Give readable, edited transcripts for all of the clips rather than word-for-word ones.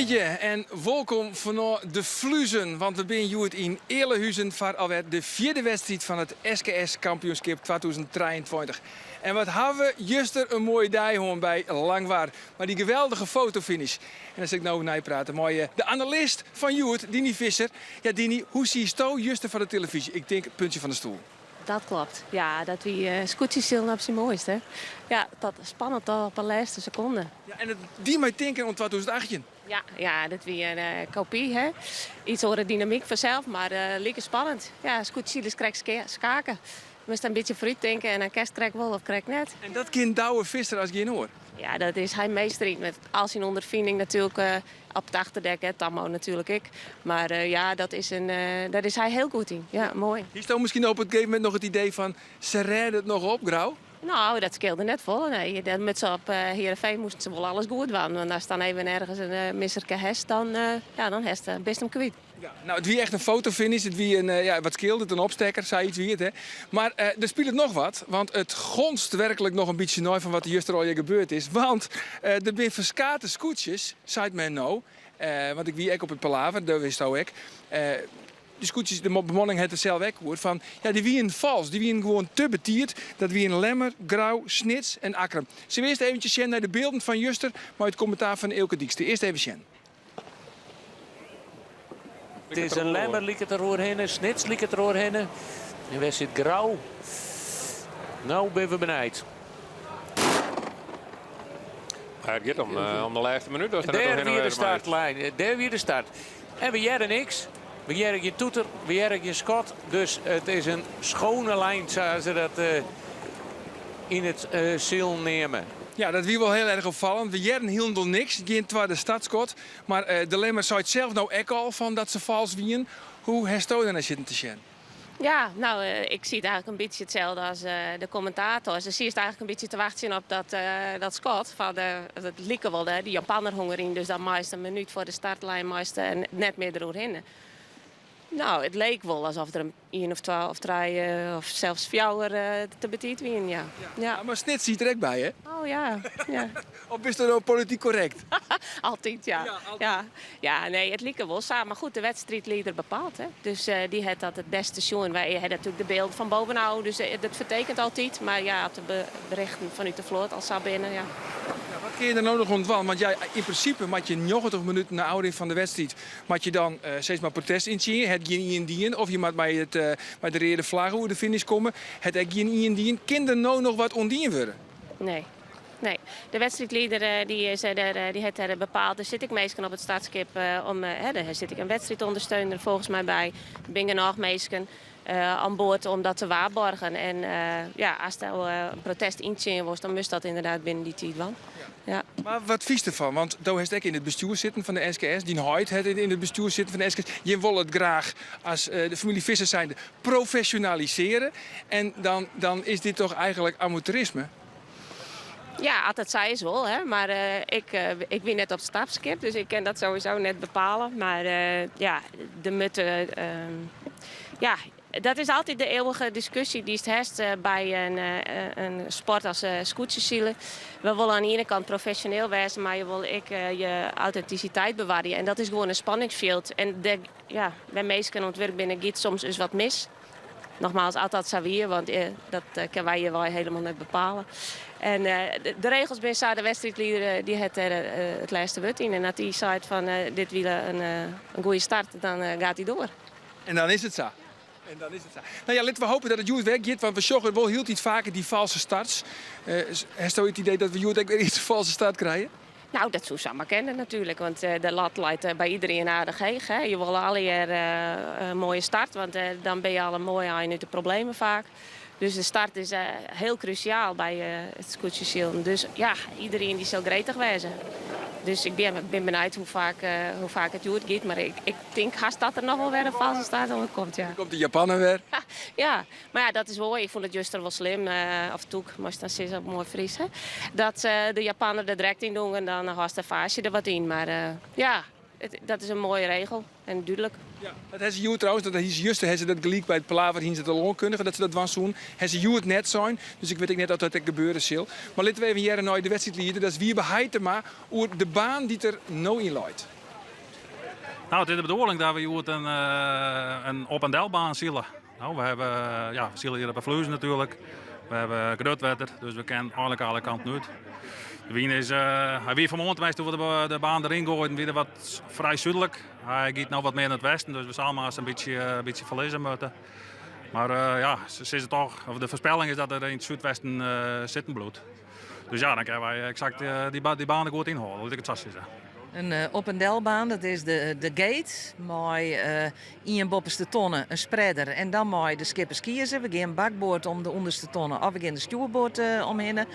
Goeiemiddei en wolkom fanôf de Fluezen, want we binne hjoed yn Ealahuzen foar alwer de fjirde wedstriid fan it SKS kampioenskip 2023. En wat hawwe we juster in moaie dei hân by Langwar mei dy geweldige fotofinish. En dan sil ik no neiprate mei de analist fan hjoed, Diny Visser. Ja Diny, hoe siesto juster foar de telefyzje? Ik tink puntsje fan de stoel. Dat klopt. Ja, dat wie skûtsjesilen op syn moaist, hè. Ja, dat spannend tot op de lêste sekonde. Ja, en it die my tinken oan 2018. Ja, ja, dat wie in kopy, hè. Iets oare dynamyk fansels, mar like spannend. Ja, skûtsjesilen is krekt skaken. Moatst in bytsje foarút tinke en dan kinst krekt wol of krekt net. En dat kin Douwe Visser as gjin oar. Ja, dat is hy meester yn. Met al syn ûnderfining natuerlik op it achterdek, hè, Tammo natuerlik ek. Mar ja, dat is in, dêr is hy hiel goed yn. Ja, moai. Hiesto miskien op it gegeven momint noch it idee fan, se rêde it noch op, Grou? No, dat skeelde net folle, nee. Dat moat se op Heerenveen moasten se wol alles goed dwaan. Want ast dan even ergens in misserke hast, dan, ja, dan hast, bist him kwyt. Ja, no, it wie echt in fotofinish. It wie in, ja, wat skeelde it, in opstekker, sayts wie it, hè. Mar der spilet noch wat, want it gonst werklik noch in bytsje nei fan wat der juster allegear gebeurd is. Want der binne ferskate skûtsjes, seit men no, want ik wie ek op it Palaver, dêr wisto ek. Dy skûtsjes, de bemanning hat der sels ek oer, fan ja, dy wienen fals, dy wienen gewoan te betiid. Dat wienen Lemmer, Grou, Snits en Akkrum. Sille we earst eventsjes sjen nei de bylden fan juster mei it kommentaar fan Eelke Dykstra. Earst even sjen. It is in Lemmer liket der oerhinne, Snits liket der oerhinne. En wêr sit Grou? No binne we benijd. Ja, it giet om, eh, om de lêste minút. As der net Dêr oerhinne wie de wêze mei. startlijn. Dêr wie de start. En we hearre niks. We hearre gjin toeter, we hearre gjin skot. Dus it is in schone lijn, sa se dat eh, yn it eh, silen neame. Ja, dat wie wol hiel erch opfallend. We hearden hielendal niks, gjin twadde startskot. Mar eh, de Lemmer seit sels no ek al fan dat se fals wienen. Hoe hasto dêrnei sitten te sjen? Ja, no, ik siet eigentlik in bytsje itselde as de kommentators. Do sietst eigentlik in bytsje te wachtsjen op dat, dat skot. Fan de, it like wol, de Japanner hong deryn, dus dan meist in minút foar de startlijn meist net mear deroerhinne. No, it leek wol asof der in ien of twa of trije of sels fjouwer te betiid wienen, ja. Ja. Mar Snits siet der ek by, hè? Oh ja, ja. Of bist no polityk korrekt? Altyd, ja. Ja, ja. Nee, it like wol sa. Mar goed, de wedstriidlieder bepaalt, hè. Dus dy hat dat it bêste sjoen. Wy ha natuerlik de bylden fan bovenôf, dus dat fertekent altyd. Mar ja, as de berichten fanút de float al sa binne, ja. Ja, wat kinne je der no noch oan dwaan? Want ja, yn prinsipe moat je 90 minuten nei ôfrin fan de wedstriid moat je dan sis mar protest yntsjinje. Hat gjin ien dien. Of je moat mei, it, mei de reade flagge oer de finish komme. Hat ek gjin ien dien. Kin der no noch wat oan dien wurde? Nee. Nee. De wedstriidlieder dy is dêr, dy hat dêr bepaald. Der sit ek minsken op it startskip om, hè, dêr sit ek in wedstriidondersteuner folgens my by. Der binne genôch minsken oan board om dat te waarborgen. En ja, ast in protest yntsjinje wolst, dan moatst dat ynderdaad binnen dy tiid dwaan. Ja. Mar wat fynst derfan? Want do hast ek yn it bestjoer sitten fan de SKS. Dyn heit hat yn it bestjoer sitten fan de SKS. Jim wolle it graach as de famylje Visser zijnde profesjonalisearje. En dan, dan is dit toch eigentlik amateurisme? Ja, as it sa is wol. Hè. Mar ik, ik wie net op it startskip, dus ik kin dat sowieso net bepale. Mar ja, de mutte, ja, dat is altyd de eeuwige diskusje dy'tst hast by in sport as skûtsjesilen. We wolle oan de iene kant profesjoneel wêze, mar je wolle ek je autentisiteit bewarje. En dat is gewoan in spanningsfjild. En dêr, ja, wêr minsken oan it wurk binne, giet soms ris wat mis. Nogmaals, as dat sa wie, want dat kinne wy hjirwei helemaal net bepale. En de regels binne sa, de wedstriidlieder dy hat dêr it lêste wurd yn. En as dy seit fan dit wie in goede start, dan giet hy doar. En dan is it sa. En dan is it sa. No ja, litte we hoopje dat it hjoed wer giet, want we sjogge wol hieltyd faker dy falske starts. Hasto it idee dat we hjoed ek wer earst in falske start krije? No, dat soe samar kinne natuerlik, want de lat leit by iderien aardich heech. Hè. Je wolle allegear in moaie start, want dan binne je al in moai ein út de problemen faak. Dus de start is hiel krúsjaal by it skûtsjesilen. Dus ja, iderien dy sil gretich wêze. Dus ik bin benijd hoe faak, hoe faak it hjoed giet, mar ik, ik tink hast dat der noch wol wer in falske start oan komt. Ja. Dan komt de Japanner wer. Ja, mar ja, dat is wol, ik fûn it juster wol slim, of tûk, moatst dan sizze op moai Frysk, hè, dat de Japanner der direkt yn dong en dan hâldst de faasje der wat yn. Mar ja, dat is in moaie regel en dúdlik. Ja, dat ha se hjoed trouwens, dat hie se juster ha se dat gelyk by it Palaver hiene se dat al oankundige dat se dat dwaan soenen. Ha se hjoed net sein, dus ik wit ek net oft dat ek gebeure sil. Mar litte we even hearre nei de wedstriidlieder, dat is Wiebe Haijtema, oer de baan dy't der no yn leit. Nou, it is de bedoeling dat we hjoed in, in op- en delbaan sile. Nou, we hawwe, ja, we sile hjir op 'e Fluezen natuerlik. We hawwe grut wetter, dus we kinne eigenlik alle kanten út. De wyn is, hy wie fan 'e moarn tenminste doe't we de baan deryn goaiden, wie er wat frij súdlik. Hy giet no wat mear nei it westen, dus we sille mar in bytsje ferlizze moatte. Mar ja, se sizze toch, of de foarspelling is dat er yn it súdwesten sitten bliuwt. Dus ja, dan kinne wy eksakt dy baan der goed ynhâlde, lit ik it sa sizze. In op en delbaan, dat is de gate mei ien boppeste tonne, in spreader en dan mei de skippers kieze. We gean bakboard om de ûnderste tonne of we gean de stjoerboard omhinne.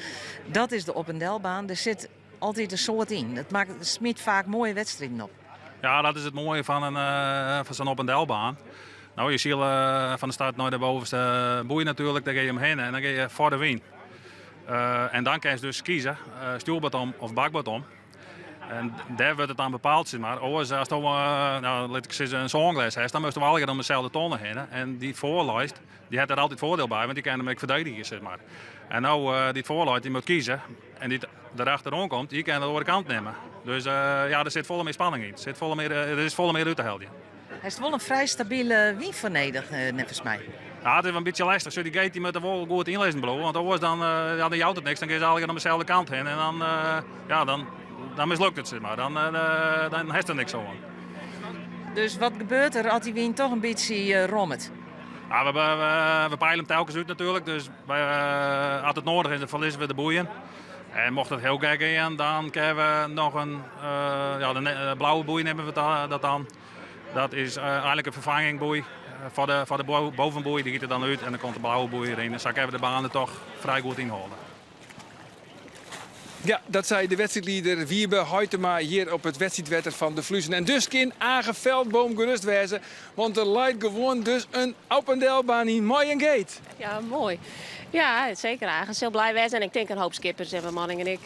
Dat is de op en delbaan. Der sit altyd in soad yn. Dat makket, smyt faak moaie wedstriden op. Ja, dat is it moaie fan sa'n op en delbaan. No, je sile fan de start nei de bovenste boei natuerlik, dêr gean je omhinne en dan gean je foar de wyn. En dan kinst dus kieze, stjoerboard om of bakboard om. En dêr wurdt it dan bepaald, sis mar. Oars, ast no, lit ik sizze, in sânglês hast, dan moatst allegear om deselde tonne hinne. En dy't foarleit, dy hat der altyd foardiel by, want dy kin him ek ferdedigje, sis mar. En no, dy't foarleit, dy moat kieze. En dy't derachteroan komt, dy kin de oare kant nimme. Dus ja, der sit folle mear spanning yn. Der sit folle mear, der is folle mear út te heljen. Hast wol in frij stabile wyn foar nedich, neffens my. Ja, it is wol in bytsje lestich. Sjoch, dy gate dy moat der wol goed ynlizzen bliuwe, want oars dan, ja, dan jout it niks. Dan gean se allegear om deselde kant hinne en dan, ja, dan, dan mislukt it, sis mar. Dan, dan hast der niks oan. Dus wat gebeurt der as dy wyn toch in bytsje rommet? Ja, we peile him telkens út natuerlik, dus wy, as it nedich is, dan ferlizze we de boeien. En mocht it hiel gek gean, dan kinne we noch in, ja, de blauwe boei neame we dat dan. Dat is eigenlik in ferfangingboei foar de bovenboei. Dy giet der dan út en dan komt de blauwe boei deryn. En sa kinne we de baan der toch frij goed ynhâlde. Ja, dat sei de wedstriidlieder Wiebe Huitema hjir op it wedstriidwetter fan de Fluezen. En dus kin Age Veldboom gerust wêze, want der leit gewoan dus in op en delbaan yn mei in gate. Ja, moai. Ja, seker. Age sil blij wêze en ik tink in hoop skippers en bemanning en ek.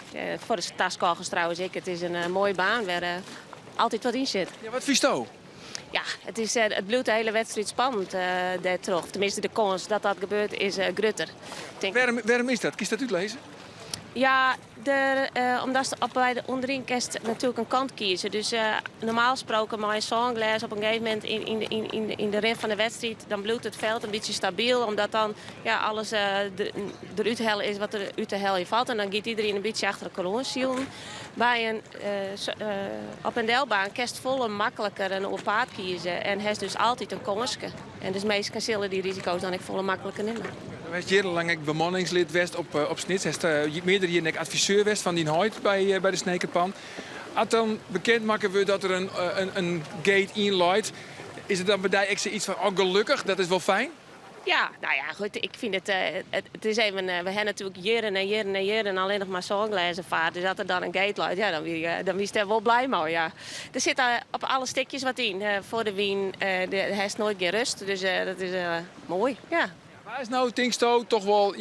Foar de taskôgers trouwens ek. It is in moaie baan wêr altyd wat yn sit. Ja, wat fynsto? Ja, it bliuwt de hiele wedstriid spannend dêrtroch. Tenminste, de kâns dat dat gebeurt is grutter. Tink ik. Wêrom is dat? Kinst dat útlizze? Ja, omdat op by de ûnderyn kinst natuerlik in kant kieze. Dus normaal sproken mei in sânglês op in gegeven momint yn de rin fan de wedstriid, dan bliuwt it feld in bytsje stabyl, omdat dan ja, alles derút helle is wat der út te heljen falt. En dan giet iedereen in bytsje achter elkoar oan silen. By in op en delbaan kinst folle makliker in oar paad kieze en hast dus altyd in kânske. En dus minsken sille dy risiko's dan ek folle makliker nimme. Do hast jierrenlang ek bemanningslid west op Snits. Hast meardere jierren ek adviseur west fan dyn heit by de Sneker Pan. As dan bekend makke wurdt dat der in gate yn leit, is it dan by dy ek sayts fan, oh gelokkich, dat is wol fijn? Ja, nou ja, goed, ik fyn it, it is even, we ha natuerlik jierren en jierren en jierren allinnich mar sânglêzen faard. Dus as der dan in gate leit, ja, dan wiest dêr wol blij mei, ja. Der sit op alle stikjes wat yn. Foar de wyn, dêr hast noait gjin rust, dus dat is moai, ja. Wa is no, tinksto, toch wol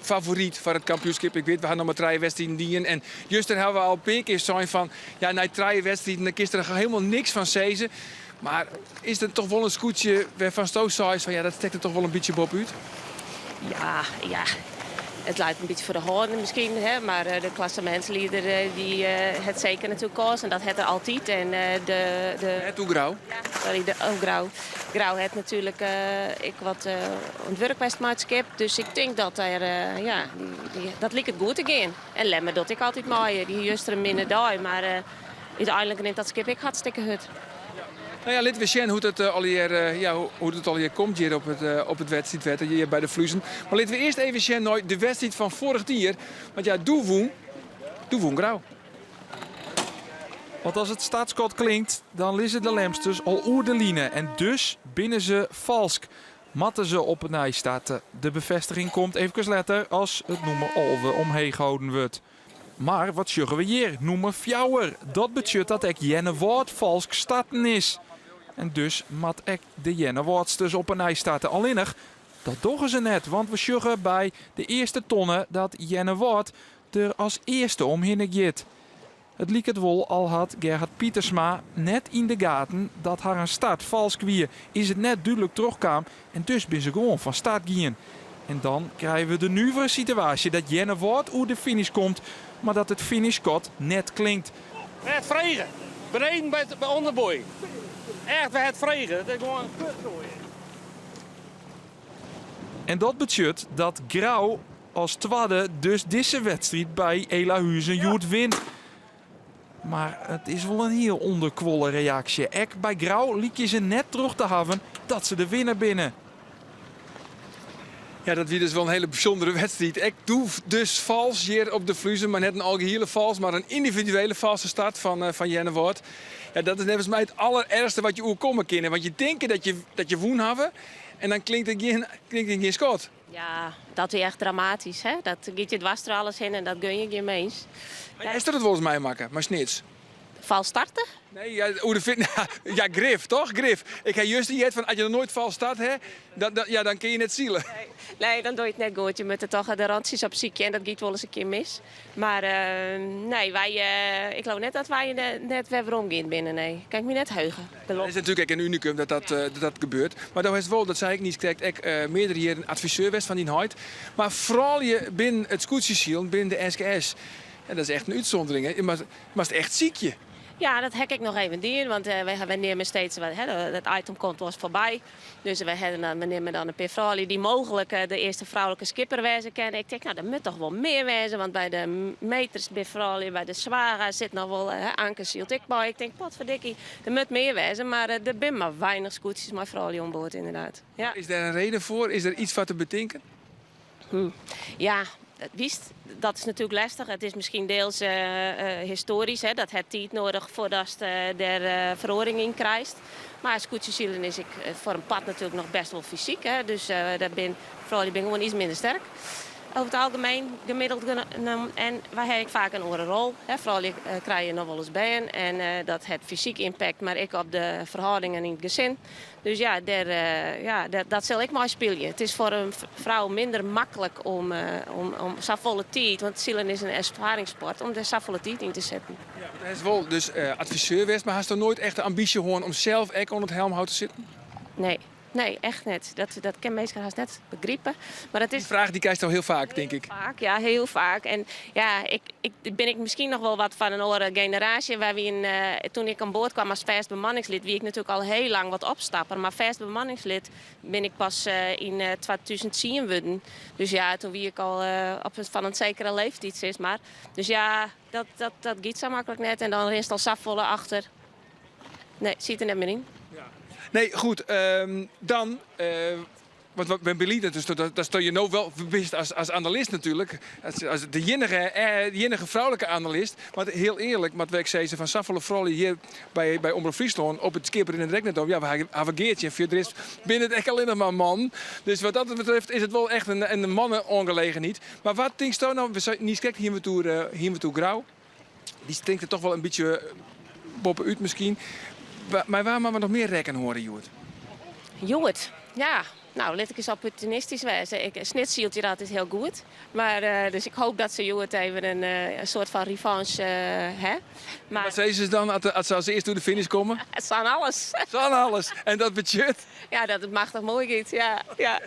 favoryt foar it kampioenskip? Ik wit, we ha noch mar trije wedstriden dien en juster ha we al in pear kear sein fan, ja, nei trije wedstriden dan kinst der hielendal niks fan sizze. Mar is der toch wol in skûtsje wêrfan'tsto seist fan, ja, dat stekt der toch wol in bytsje boppe-út? Ja, ja. It leit in bytsje foar de hân miskien, hè, mar de klassemintslieder dy hat seker natuerlik kâns en dat hat er altyd. En de Net oer Grou? Ja, sorry, de, oh, Grou. Grou hat natuerlik ek wat oan it wurk west mei it skip, dus ik tink dat er, ja, dat liket goed te gean. En Lemmer docht ek altyd mei, dy hie juster in minne dei, mar úteinlik rint dat skip ek hartstikke hurd. Nou ja, litte we sjen hoe't it allegear, ja, hoe't it allegear komt hjir op it wedstriidwetter, hjir by de Fluezen. Mar litte we earst even sjen nei de wedstriid fan foarich jier. Want ja, doe wûn Grou. Want as it startskot klinkt, dan lizze de Lemsters al oer de line en dus binne se falsk. Moatte se op 'e nij starte. De befêstiging komt efkes letter as it nûmer 11 omheech holden wurdt. Mar wat sjogge we hjir? Nûmer 4. Dat betsjut dat ek Earnewâld falsk starten is. En dus moat ek de Earnewâldsters op 'e nij starte. Allinnich, dat dogge se net, want we sjogge by de earste tonne dat Earnewâld der as earste omhinne giet. It liket wol al hat Gerhard Pietersma net yn de gaten dat harren start falsk wie, is it net dúdlik trochkaam en dus binne se gewoan fan start gien. En dan krije we de nuvere situaasje dat Earnewâld oer de finish komt, mar dat it finishskot net klinkt. Net frege. Beneden by de ûnderboei. Echt, we ha it frege. Dat is gewoan in kutsoai. En dat betsjut dat Grou as twadde dus dizze wedstriid by Ealahuzen hjoed wint. Mar it is wol in hiel ûnderkuolle reaksje. Ek by Grou lykje se net troch te hawwen dat se de winner binne. Ja, dat wie dus wol in hiele bysûndere wedstriid. Ek doe dus fals hjir op de Fluezen, mar net in algehiele fals, mar in yndividuele false start fan, eh, fan Earnewâld. Ja, dat is neffens my it aldererchste wat je oerkomme kinne. Want je tinke dat je, dat je wûn hawwe en dan klinkt der gjin, klinkt der gjin skot. Ja, dat wie echt dramatysk. Hè? Dat giet je dwars troch alles hinne en dat gun je gjin mins. Hast dat wolris meimakke, mei Snits? Fals starte? Nee, ja, oer de fin ja, grif, toch? Grif. Ik ha juster heard fan as je noch noait fals start ha, dan, dan, ja, dan kin je net sile. Nee, nee, dan doch je it net goed. Je moatte toch de rantsjes opsykje en dat giet wolris in kear mis. Mar uh, nee, wy, uh, ik leau net dat wy net wer werom gean binne. Nee, kan ik my net heuge. Dat is natuerlik ek in unikum dat dat, uh, dat, dat gebeurt. Mar do hast wol, dat sei ik niiskrekt, ek uh, meardere jierren adviseur west fan dyn heit. Mar froulju binnen it skûtsjesilen, binnen de SKS, ja, dat is echt in útsûndering. Hè? Je moatst, moatst echt sykje. Ja, dat ha ik noch even dien, want uh, wy, wy nimme steeds, hè, dat item komt wolris foarby. Dus wy hawwe dan, we nimme dan in pear froulju dy't mooglik de earste froulike skipper wêze kinne. Ik tink, no, der moat toch wol mear wêze, want by de meters binne froulju, by de Zwaga sit noch wol, hè, Anke sylt ek by. Ik tink, potverdikkie, der moat mear wêze, mar der binne mar weinich skûtsjes mei froulju oan board, ynderdaad. Ja. Is dêr in reden foar? Is der yts foar te betinken? Hm. Ja, witst, dat is natuerlik lestich. It is miskien diels uh, histoarysk, hè, dat hat tiid nedich foardatst uh, dêr uh, feroaring yn krijst. Mar skûtsjesilen is ek foar in part natuerlik noch bêst wol fysyk. Hè, dus uh, dêr bin, froulju binne gewoan iets minder sterk. Over it algemien, gemiddeld genomen. En wy hawwe ek faak in oare rol. Hè. Froulju krije noch wolris bern en dat hat fysyk impact, mar ek op de ferhâldingen yn it gesin. Dus ja, dêr, ja, dat sil ek meispylje. It is foar in frou minder maklik om, om, om safolle tiid, want silen is in erfaringssport, om dêr safolle tiid yn te setten. Ja, want hast wol dus adviseur west, mar hast do noait echt de ambysje hân om sels ek oan it helmhout te sitten? Nee, nee, echt net. Dat, dat kin minsken hast net begripe. Mar dat is... Dy fraach dy krijst al hiel faak, tink ik. Faak, ja, hiel faak. En ja, ik, ik bin ik miskien noch wol wat fan in oare generaasje. Wy wienen, uh, toen ik oan board kwam as fêst bemanningslid, wie ik natuerlik al hiel lang wat opstapper. Mar fêst bemanningslid bin ik pas uh, yn uh, 2010 wurden. Dus ja, toen wie ik al op fan in sekere leeftiid, sis mar. Dus ja, dat, dat, dat giet sa maklik net. En dan rinst al safolle achter. Nee, sit der net mear yn. Ja. Nee, goed. Um, dan want wat ben bliid dus dat, dat je no wol bist as, as analist natuerlik. As, as de iennige, eh, de iennige froulike analist. Want hiel earlik, moat ik sizze fan safolle froulju hjir by, by Omrop Fryslân op it skip rinne der ek net om. Ja, we hawwe Geartsje en fierder is binne it ek allinnich mar mannen. Dus wat dat betreft is it wol echt in, in manne-oangelegenheid. Mar wat tinksto no, we niiskrekt hiene we it oer, uh, hiene we it oer Grou. Dy stinkt der toch wol in bytsje boppe-út miskien. Mei wa moatte we noch mear rekken hâlde hjoed? Hjoed? Ja, no, lit ik ris opportunistysk wêze. Ik, Snits sylt hjir altyd hiel goed. Mar, uh, dus ik hoop dat se hjoed even in, uh, in soart fan revanche uh, ha. Mar, Wat sizze se dan as se as earste oer de finish komme? San alles. San alles. En dat betsjut? Ja, dat it machtich moai giet. Ja, ja.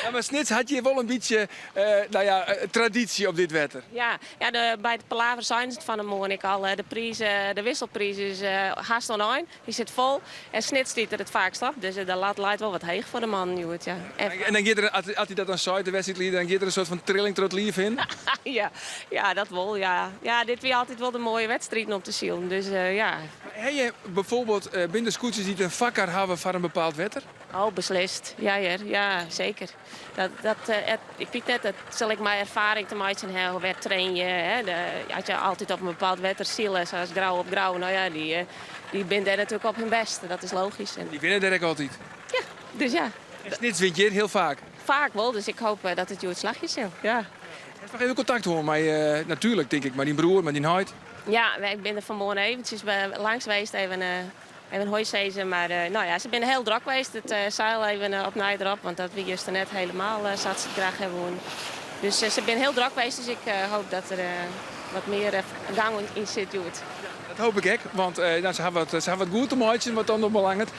Ja, mar Snits hat hjir wol in bytsje uh, nou ja, tradysje op dit wetter. Ja, ja de, by it Palaver seinen se it fan 'e moarn ek al. De, priis, de wisselpriis is uh, hast oan ein. Dy sit fol. En Snits stiet der it faakst op. Dus de lat leit wol wat heech foar de mannen hjoed. Ja. En, en dan giet der, as, as hy dat dan seit, de wedstriidlieder, dan giet der in soart fan trilling troch it liif hinne. ja, ja, dat wol. Ja. ja, dit wie altyd wol de moaie wedstriden om te silen. Dus uh, ja. Ha je bijvoorbeeld uh, binne der skûtsjes dy't in foarkar hawwe foar in bepaald wetter? Oh, beslist. Ja hear, ja, seker. Dat, dat, uh, ik wit net, dat sil ek mei erfaring te meitsjen hawwe, wêr train je. Hè? De, as je altyd op in bepaald wetter sile, sa as Grou op Grou, no ja, dy, eh, dy binne dêr natuerlik op hun bêst. Dat is logysk. En... Dy winne dêr ek altyd? Ja, dus ja. En Snits wint hjir hiel faak? Faak wol, dus ik hoop dat it hjoed slagje sil. Ja. Hast noch even kontakt hân mei, uh, natuerlik tink ik, mei dyn broer, mei dyn heit? Ja, ik bin der fan 'e moarn eventsjes langs west, even Even hoi sizze, mar no ja, se binne hiel drok west. It seil even opnij derop, want dat wie juster net helemaal sa't se it graach hawwe woenen. Dus se binne hiel drok west, dus ik hoop dat der wat mear gang yn sit hjoed. Dat hoop ik ek, want se hawwe wat, se hawwe wat goed te meitsjen wat dat oanbelanget.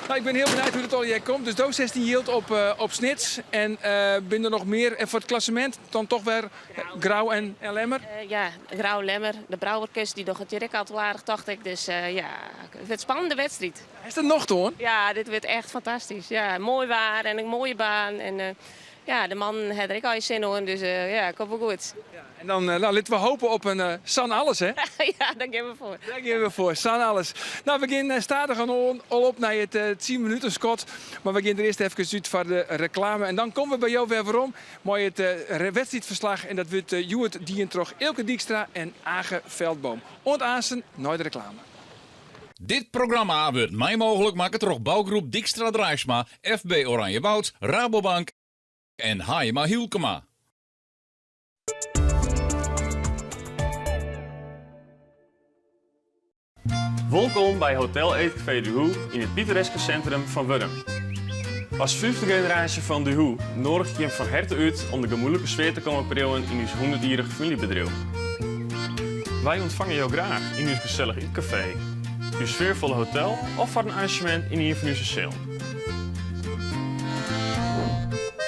No, ik bin hiel benijd hoe't it allegear komt. Dus do setst dyn jild op, eh, op Snits. En eh, binne der noch mear? En foar it klassemint dan toch wer Grou en, en Lemmer? Eh, ja, Grou, Lemmer, de Brouwerkes, dy dogge it hjir ek altyd wol aardich, tocht ik. Dus eh, ja, it wurdt in spannende wedstriid. Hast der nocht oan? Ja, dit wurdt echt fantastysk. Ja, moai waar en in moaie baan. En eh, ja, de mannen ha der ek al sin oan, dus eh, ja, komt wol goed. En dan eh, nou, litte we hoopje op in eh, San Alles, hè? ja, dêr gean we foar. Dêr gean we foar, San Alles. No, we gean stadichoan al op nei it uh, 10 minuten skot. Mar we gean der earst efkes út foar de reklame. En dan komme we by jo wer werom mei it uh, wedstriidferslach. En dat wurdt uh, hjoed dien troch Eelke Dykstra en Age Veldboom. Oant aansten nei de reklame. Dit programma wurdt mei mooglik makke troch bougroep Dykstra Draisma, FB Oranjewoud, Rabobank en Haijema Hylkema. Wolkom by Hotel Eetcafé Du Hoe yn it pittoreske sintrum fan Wurdum. As fyfde generaasje fan Du Hoe noadigje ik jim fan herte út om de gemoedlike sfear te kommen priuwen yn ús hûndertjierrich famyljebedriuw. Wy ûntfange jo graach yn ús gesellich ytkafee, ús sfearfolle hotel of foar in arranzjemint yn ien fan ús sealen.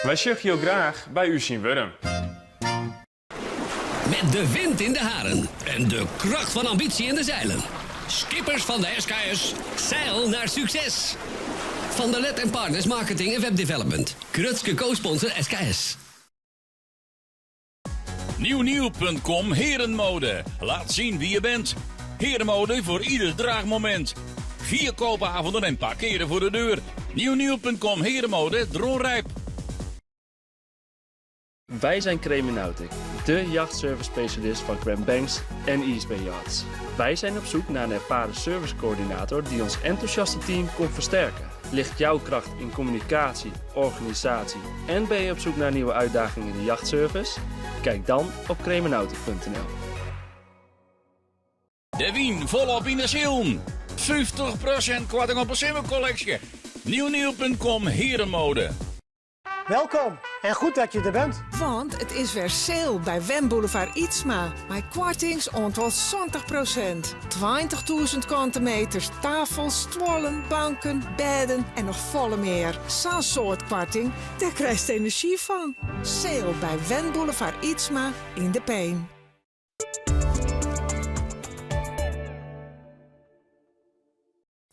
Wy sjogge jo graach by ús yn Wurdum. Met de wind in de haren en de kracht van ambitie in de zeilen. Skippers van de SKS, zeil naar succes! Van der Let en Partners Marketing en Webdevelopment. Grutske co-sponsor SKS. Nieuwnieuw.com Herenmode. Laat zien wie je bent. Herenmode voor ieder draagmoment. Vier koopavonden en parkeren voor de deur. Nieuwnieuw.com Herenmode Dronrijp. Wij zijn Cremenautic, de jachtservice specialist van Grand Banks en East Bay Yachts. Wij zijn op zoek naar een ervaren servicecoördinator die ons enthousiaste team komt versterken. Ligt jouw kracht in communicatie, organisatie en ben je op zoek naar nieuwe uitdagingen in de jachtservice? Kijk dan op cremenautic.nl. De wyn folop yn de silen. 50% koarting op de simmerkolleksje. Nieuwnieuw.com Herenmode. Welkom en goed dat je er bent. Want it is wer sale by Wenboulevard Ytsma. Mei koartings oant wol 70%. 20.000 kante meters, tafels, stuollen, banken, bêden en noch folle mear. Sa'n soad koarting, dêr krijst enerzjy fan. Sale by Wenboulevard Ytsma yn De Pein.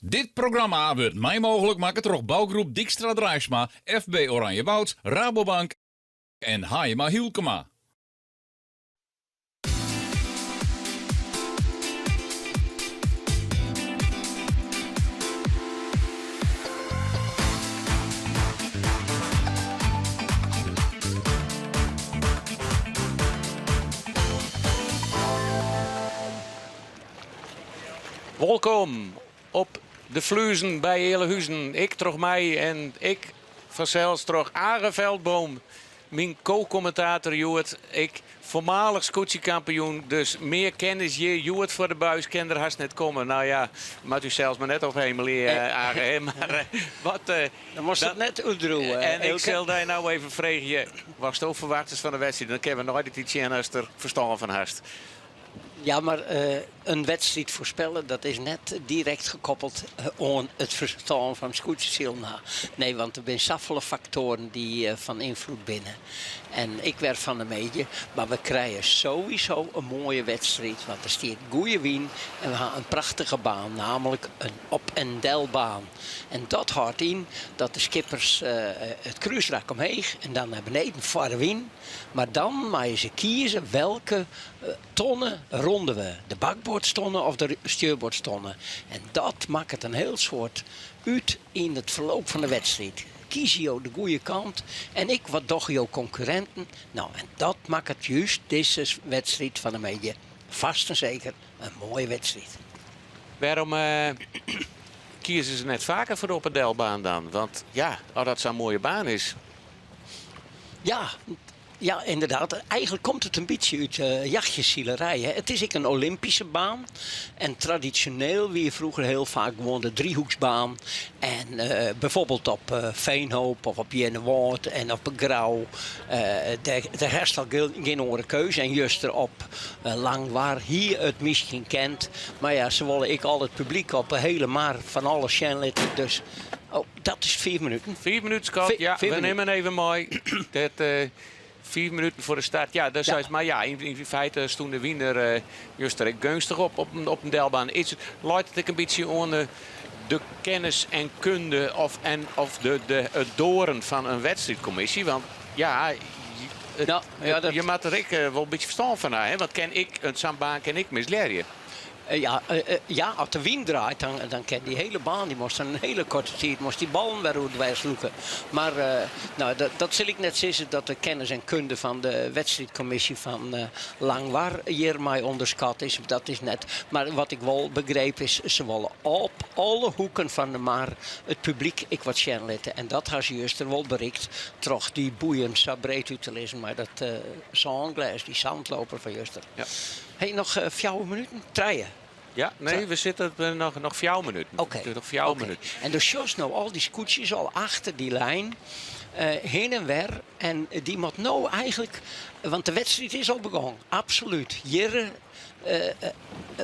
Dit programma wurdt mei mooglik makke troch bougroep Dykstra Draisma, FB Oranjewoud, Rabobank en Haijema Hylkema. Wolkom op de Fluezen by Ealahuzen. Ik troch my en ik fansels troch Age Veldboom, myn ko-kommentator hjoed. Ik foarmalich skûtsjekampioen, dus mear kennis hjir hjoed foar de buis kin der hast net komme. No ja, moat u sels mar net ophemelje, Age. hè, Mar eh, wat... eh, Dan moatst it net útdriuwe. En ik sil dy no even freegje, watsto ferwachtest fan de wedstriid. Dan kinne we nei de tiid sjen ast der ferstân fan hast. Ja, mar eh, in wedstriid foarspelle, dat is net direkt gekoppeld eh, oan it ferstân fan skûtsjesilen ha. Nee, want der binne safolle faktoaren dy't eh, fan ynfloed binne. En ik wer fan 'e middei, mar we krije sowieso in moaie wedstriid, want der stiet goede wyn en we ha in prachtige baan, namelijk in op- en delbaan. En dat hâldt yn dat de skippers it krúsrak omheech en dan nei beneden foar de wyn. Mar dan meie se kieze welke tonne ronde we. De bakboardstonne of de stjoerboardstonne. En dat makket in hiel soad út yn it ferloop fan de wedstriid. Kieze jo de goede kant en ek wat dogge jo konkurrinten? No, en dat makket just dizze wedstriid fan 'e middei fast en seker in moaie wedstriid. Wêrom kieze se net faker foar de op- en delbaan dan? Want ja, as dat sa'n moaie baan is. Ja, ja, inderdaad. Eigenlijk komt it in bytsje út de jachtjesilerij. Hè. It is ek in Olympyske baan. En tradisjoneel wie froeger hiel faak gewoan de driehoeksbaan. En eh, byfoarbyld op eh, Veenhoop of op Earnewâld en op Grou. Uh, dêr, dêr hast al gjin oare keuze. En juster op uh, Langwar hie it miskien kind. Mar ja, se wolle ek al it publyk op de hiele mar fan alles sjen litte. Dus Oh, dat is fiif minuten. Fiif minuten, skat. Ja, we nimmen even mei. Dat, fiif minuten foar de start. Ja, dat ja. Mar ja, yn feite stûn de wyn der juster ek geunstich op, op in delbaan. Is, leit it ek in bytsje oan de, de kennis en kunde of, en, of de, de, it doaren fan in wedstriidkommisje? Want ja, it, Nou, ja, dat... je moat der ek wol in bytsje ferstân fan ha. Hè? Want kin ik, sa'n baan kin ik mislearje. Ja, ja, as de wyn draait, dan, dan kin dy hiele baan, dy moast in hiele koarte tiid moast dy ballen wer oerdwers lûke. Mar no, dat, dat sil ik net sizze dat de kennis en kunde fan de wedstriidkommisje fan Langwar hjirmei ûnderskat is. Dat is net. Mar wat ik wol begreep is, se wolle op alle hoeken fan de mar it publyk ek wat sjen litte. En dat ha se juster wol berikt troch dy boeien sa breed út te lizzen mei dat sânglês, dy zandloper fan juster. Ja. Hey, noch fjouwer minuten? Trije? Ja, nee, we sitte noch, noch fjouwer minuten. Oké. Noch fjouwer minuten. En do sjochst no al dy skûtsjes al achter dy lijn hinne en wer. En dy moat no eigentlik, want de wedstriid is al begûn, absolút. Hjir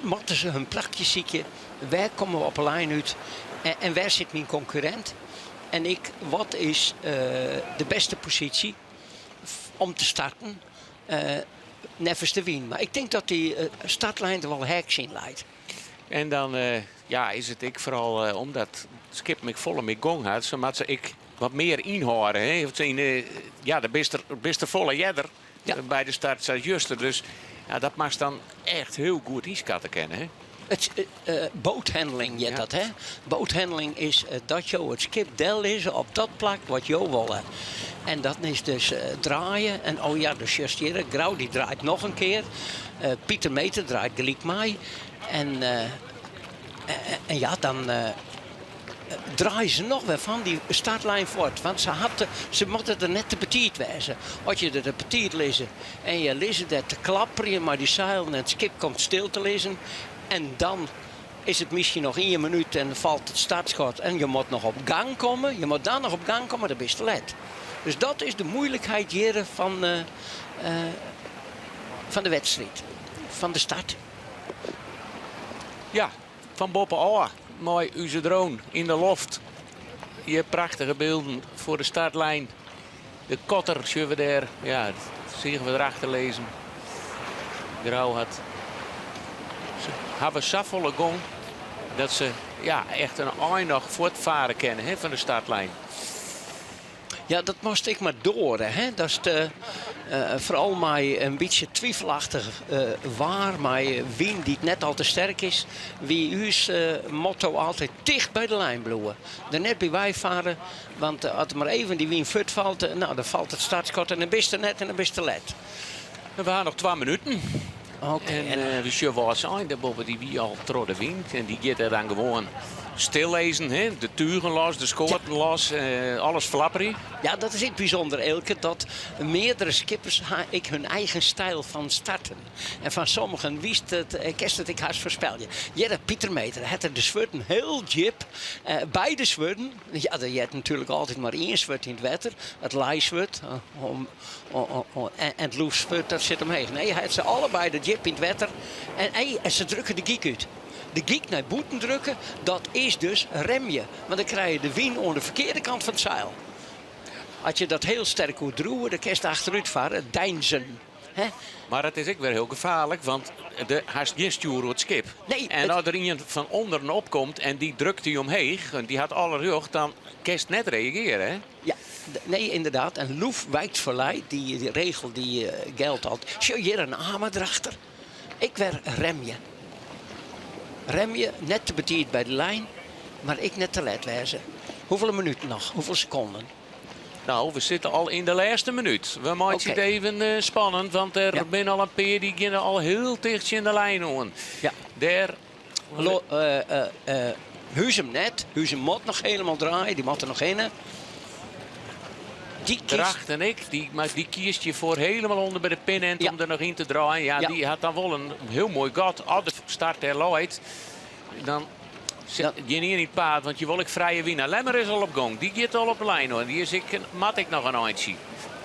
moatte se hun plakje sykje. Wêr komme we op 'e lijn út en wêr sit myn konkurrint? En ik, wat is de bêste posysje om te starten? Neffens de wyn. Mar ik tink dat dy startlijn der wol heaks yn leit. En dan ja, is it ek foaral omdat skippen ek folle mear gong hat, sa moat se ek wat mear ynhâlde. Hè? Want yn, ja, dan bist der, bist der folle earder by de start sa juster. Dus ja, dat moatst dan echt hiel goed ynskatte kinne. Hè? It, boathandling hjit dat, hè? Boathandling is dat jo it skip dellizze op dat plak wat jo wolle. En dat is dus draaien. En oh ja, do sjochst hjir, Grou dy draait noch in kear. Pieter Meeter draait gelyk mei. En, en ja, dan draaie se noch wer fan dy startlijn fuort. Want se, hat, se moatte der net te betiid wêze. As je der te betiid lizze en je lizze dêr te klapperjen mei dy seilen en it skip komt stil te lizzen. En dan is it miskien noch ien minút en falt it startskot en je moat noch op gang komme. Je moat dan noch op gang komme, dan bist te let. Dus dat is de moeilikheid hjir fan, fan de wedstriid, fan de start. Ja, fan boppe ôf mei ús drone yn de loft. Hjir prachtige bylden foar de startlijn. De kotter sjogge we dêr. Ja, dat seagen we derachter lizzen. Grou hat se hawwe safolle gong dat se ja, echt in ein noch fuortfare kinne hè, fan de startlijn. Ja, dat moast ek mar doare. Hè? Dat is de, foaral mei in bytsje twivelachtich waar, mei wyn dy't net al te sterk is, wie ús motto altyd ticht by de lijn bliuwe. Der net by wei farre, want as der mar even dy wyn fuortfalt, nou, dan falt it startskot en dan bist der net en dan bist te let. We ha noch twa minuten. Oké. En we sjogge Wâldsein dêrboppe, dy wie al troch de wyn. En dy giet der dan gewoan stillizzen. Hè? De tugen los, de skoaten los, alles flapperje. Ja, dat is ek bysûnder, Eelke, dat meardere skippers ha ek hun eigen styl fan starten. En fan sommigen wist it, kinst it ek hast foarspelje. Hjir Pieter Meeter hat er de swurden hiel djip. Beide swurden, ja, der heart natuerlik altyd mar ien swurd yn it wetter, it leiswurd en it loefswurd dat sit omheech. Nee, hy hat se allebeide djip yn it wetter en, en se drukke de gyk út. De gyk nei bûten drukke, dat is dus remje. Want dan krije je de wyn oan de ferkearde kant fan it seil. As je dat hiel sterk oerdriuwe, dan kinst achterút farre, deinzen. Hè? Mar it is ek wer hiel gefaarlik, want do hast gjin stjoer oer it skip. Nee, en it- as der ien fan ûnderen opkomt en dy drukt dy omheech, en dy hat alle rjocht, dan kinst net reagearje. Hè? Ja, nee, ynderdaad. En loef wijkt foar lij, dy regel dy geldt altyd. Sjoch hjir in amer derachter. Ek wer remje. Remje, net te betiid by de lijn, mar ek net te let wêze. Hoefolle minuten noch? Hoefolle sekonden? No, we sitte al yn de lêste minút. We meitsje it even spannend, want der binne al in pear dy geane al hiel ticht tsjin de lijn oan. Ja. Dêr Huzum net. Huzum moat noch hielendal draaie, dy moat der noch hinne. Dy kiest Drachten ek, dy, mar dy kiest hjirfoar hielendal ûnder by de pinend om der noch yn te draaien. Ja, dy hat dan wol in hiel moai gat. As de start dêr leit, dan sit gjin ien yn it paad, want je wol ek frije wyn. Lemmer is al op gong, dy giet al op de lijn. Hoor. Dy is ek, moat ek noch in eintsje.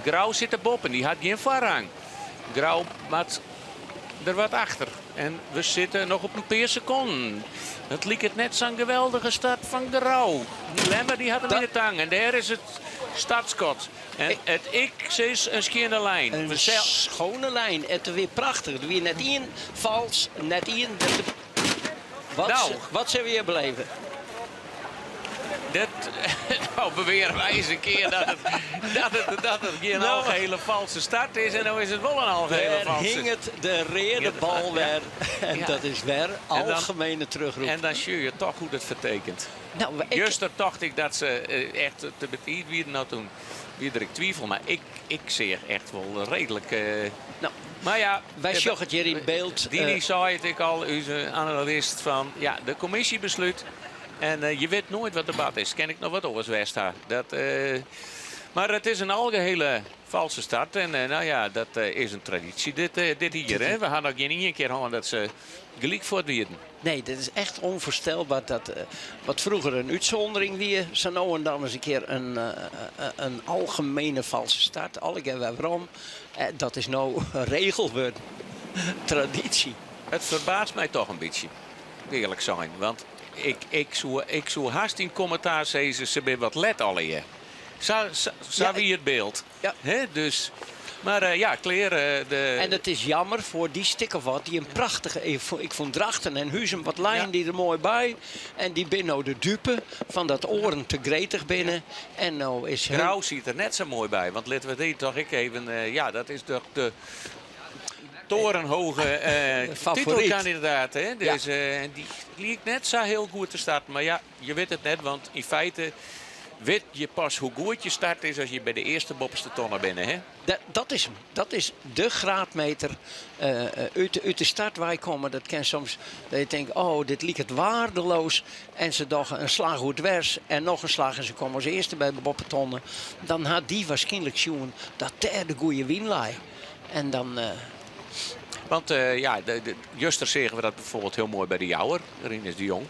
Grou sit der boppen, dy hat gjin foarrang. Grou moat der wat achter. En we sitte noch op in pear sekonden. It liket net sa'n geweldige start fan Grou. Lemmer dy hat him yn de tang en dêr is it startskot. En it ik sis in skjinne lijn. In schone lijn. It wie prachtich. Der wie net ien fals, net ien. Wat, Nou. wat sille we hjir beleve? Dat, nou beweare wy ris in kear dat it, dat it, dat it gjin Nou. algehele falske start is. En no is it wol in algehele Dêr falske hinget de reade bal wer. En Ja. dat is wer En dan- algemene terugroep. En dan sjoch je toch hoe't it fertekent. Nou, ik- Juster tocht ik dat se eh, echt te betiid wienen. Nou, toen wie der ek twivel. Mar ik, ik seach echt wol reedlik. eh, Nou, mar ja, wy sjogge it hjir yn byld. Dini eh, sei it ek al, ús analist, fan ja, de kommisje beslút. En eh, je wit noait wat der bard is. Kin ek noch wat oars west ha. Dat, eh, mar it is in algehele falske start. En eh, nou ja, dat eh, is in tradysje dit, eh, dit jier. Hè? We ha noch gjin ien kear hân dat se gelyk fuort wienen. Nee, dit is echt ûnfoarstelber dat eh, wat froeger in útsûndering wie, sa no en dan ris in kear in, eh, in algemene falske start. Allegear wer werom. Eh, dat is no regel wurden. Tradysje. It ferbaast my toch in bytsje, earlik sein. Want ik, ik, soe, ik soe hast yn kommentaar sizze, se binne wat let allegear. Sa, sa, sa Ja, wie it byld. Ja. Hè, dus, mar eh, ja, klear. eh, de, En it is jammer foar dy stik of wat, dy in prachtige. Ik fûn, ik fûn Drachten en Huzum wat leinen dy der moai by. En dy binne no de dupe fan dat oaren te gretich binne. En no is hun- Grou siet der net sa moai by. Want litte we dy toch ek even... eh, ja, dat is toch de torenhoge eh Favoriet. titelkandidaat. Hè? Dus, eh, en dy liek net sa hiel goed te starten. Mar ja, je witte it net, want yn feite wit je pas hoe goed je start is as je by de earste boppeste tonne binne. Hè? Dat, dat, is, 'm. dat is de graadmeter eh, út, út de start wei komme. Dat kin soms dat je tinke, oh, dit liket waardeloos. En se dogge in slach oerdwers en noch in slach en se komme as earste by de boppetonne. Dan hat dy wierskynlik sjoen dat dêr de goede wyn lei. En dan, eh, Want eh, ja, de, de, juster seagen we dat byfoarbyld hiel moai by de Jouwer, Rinus de Jong.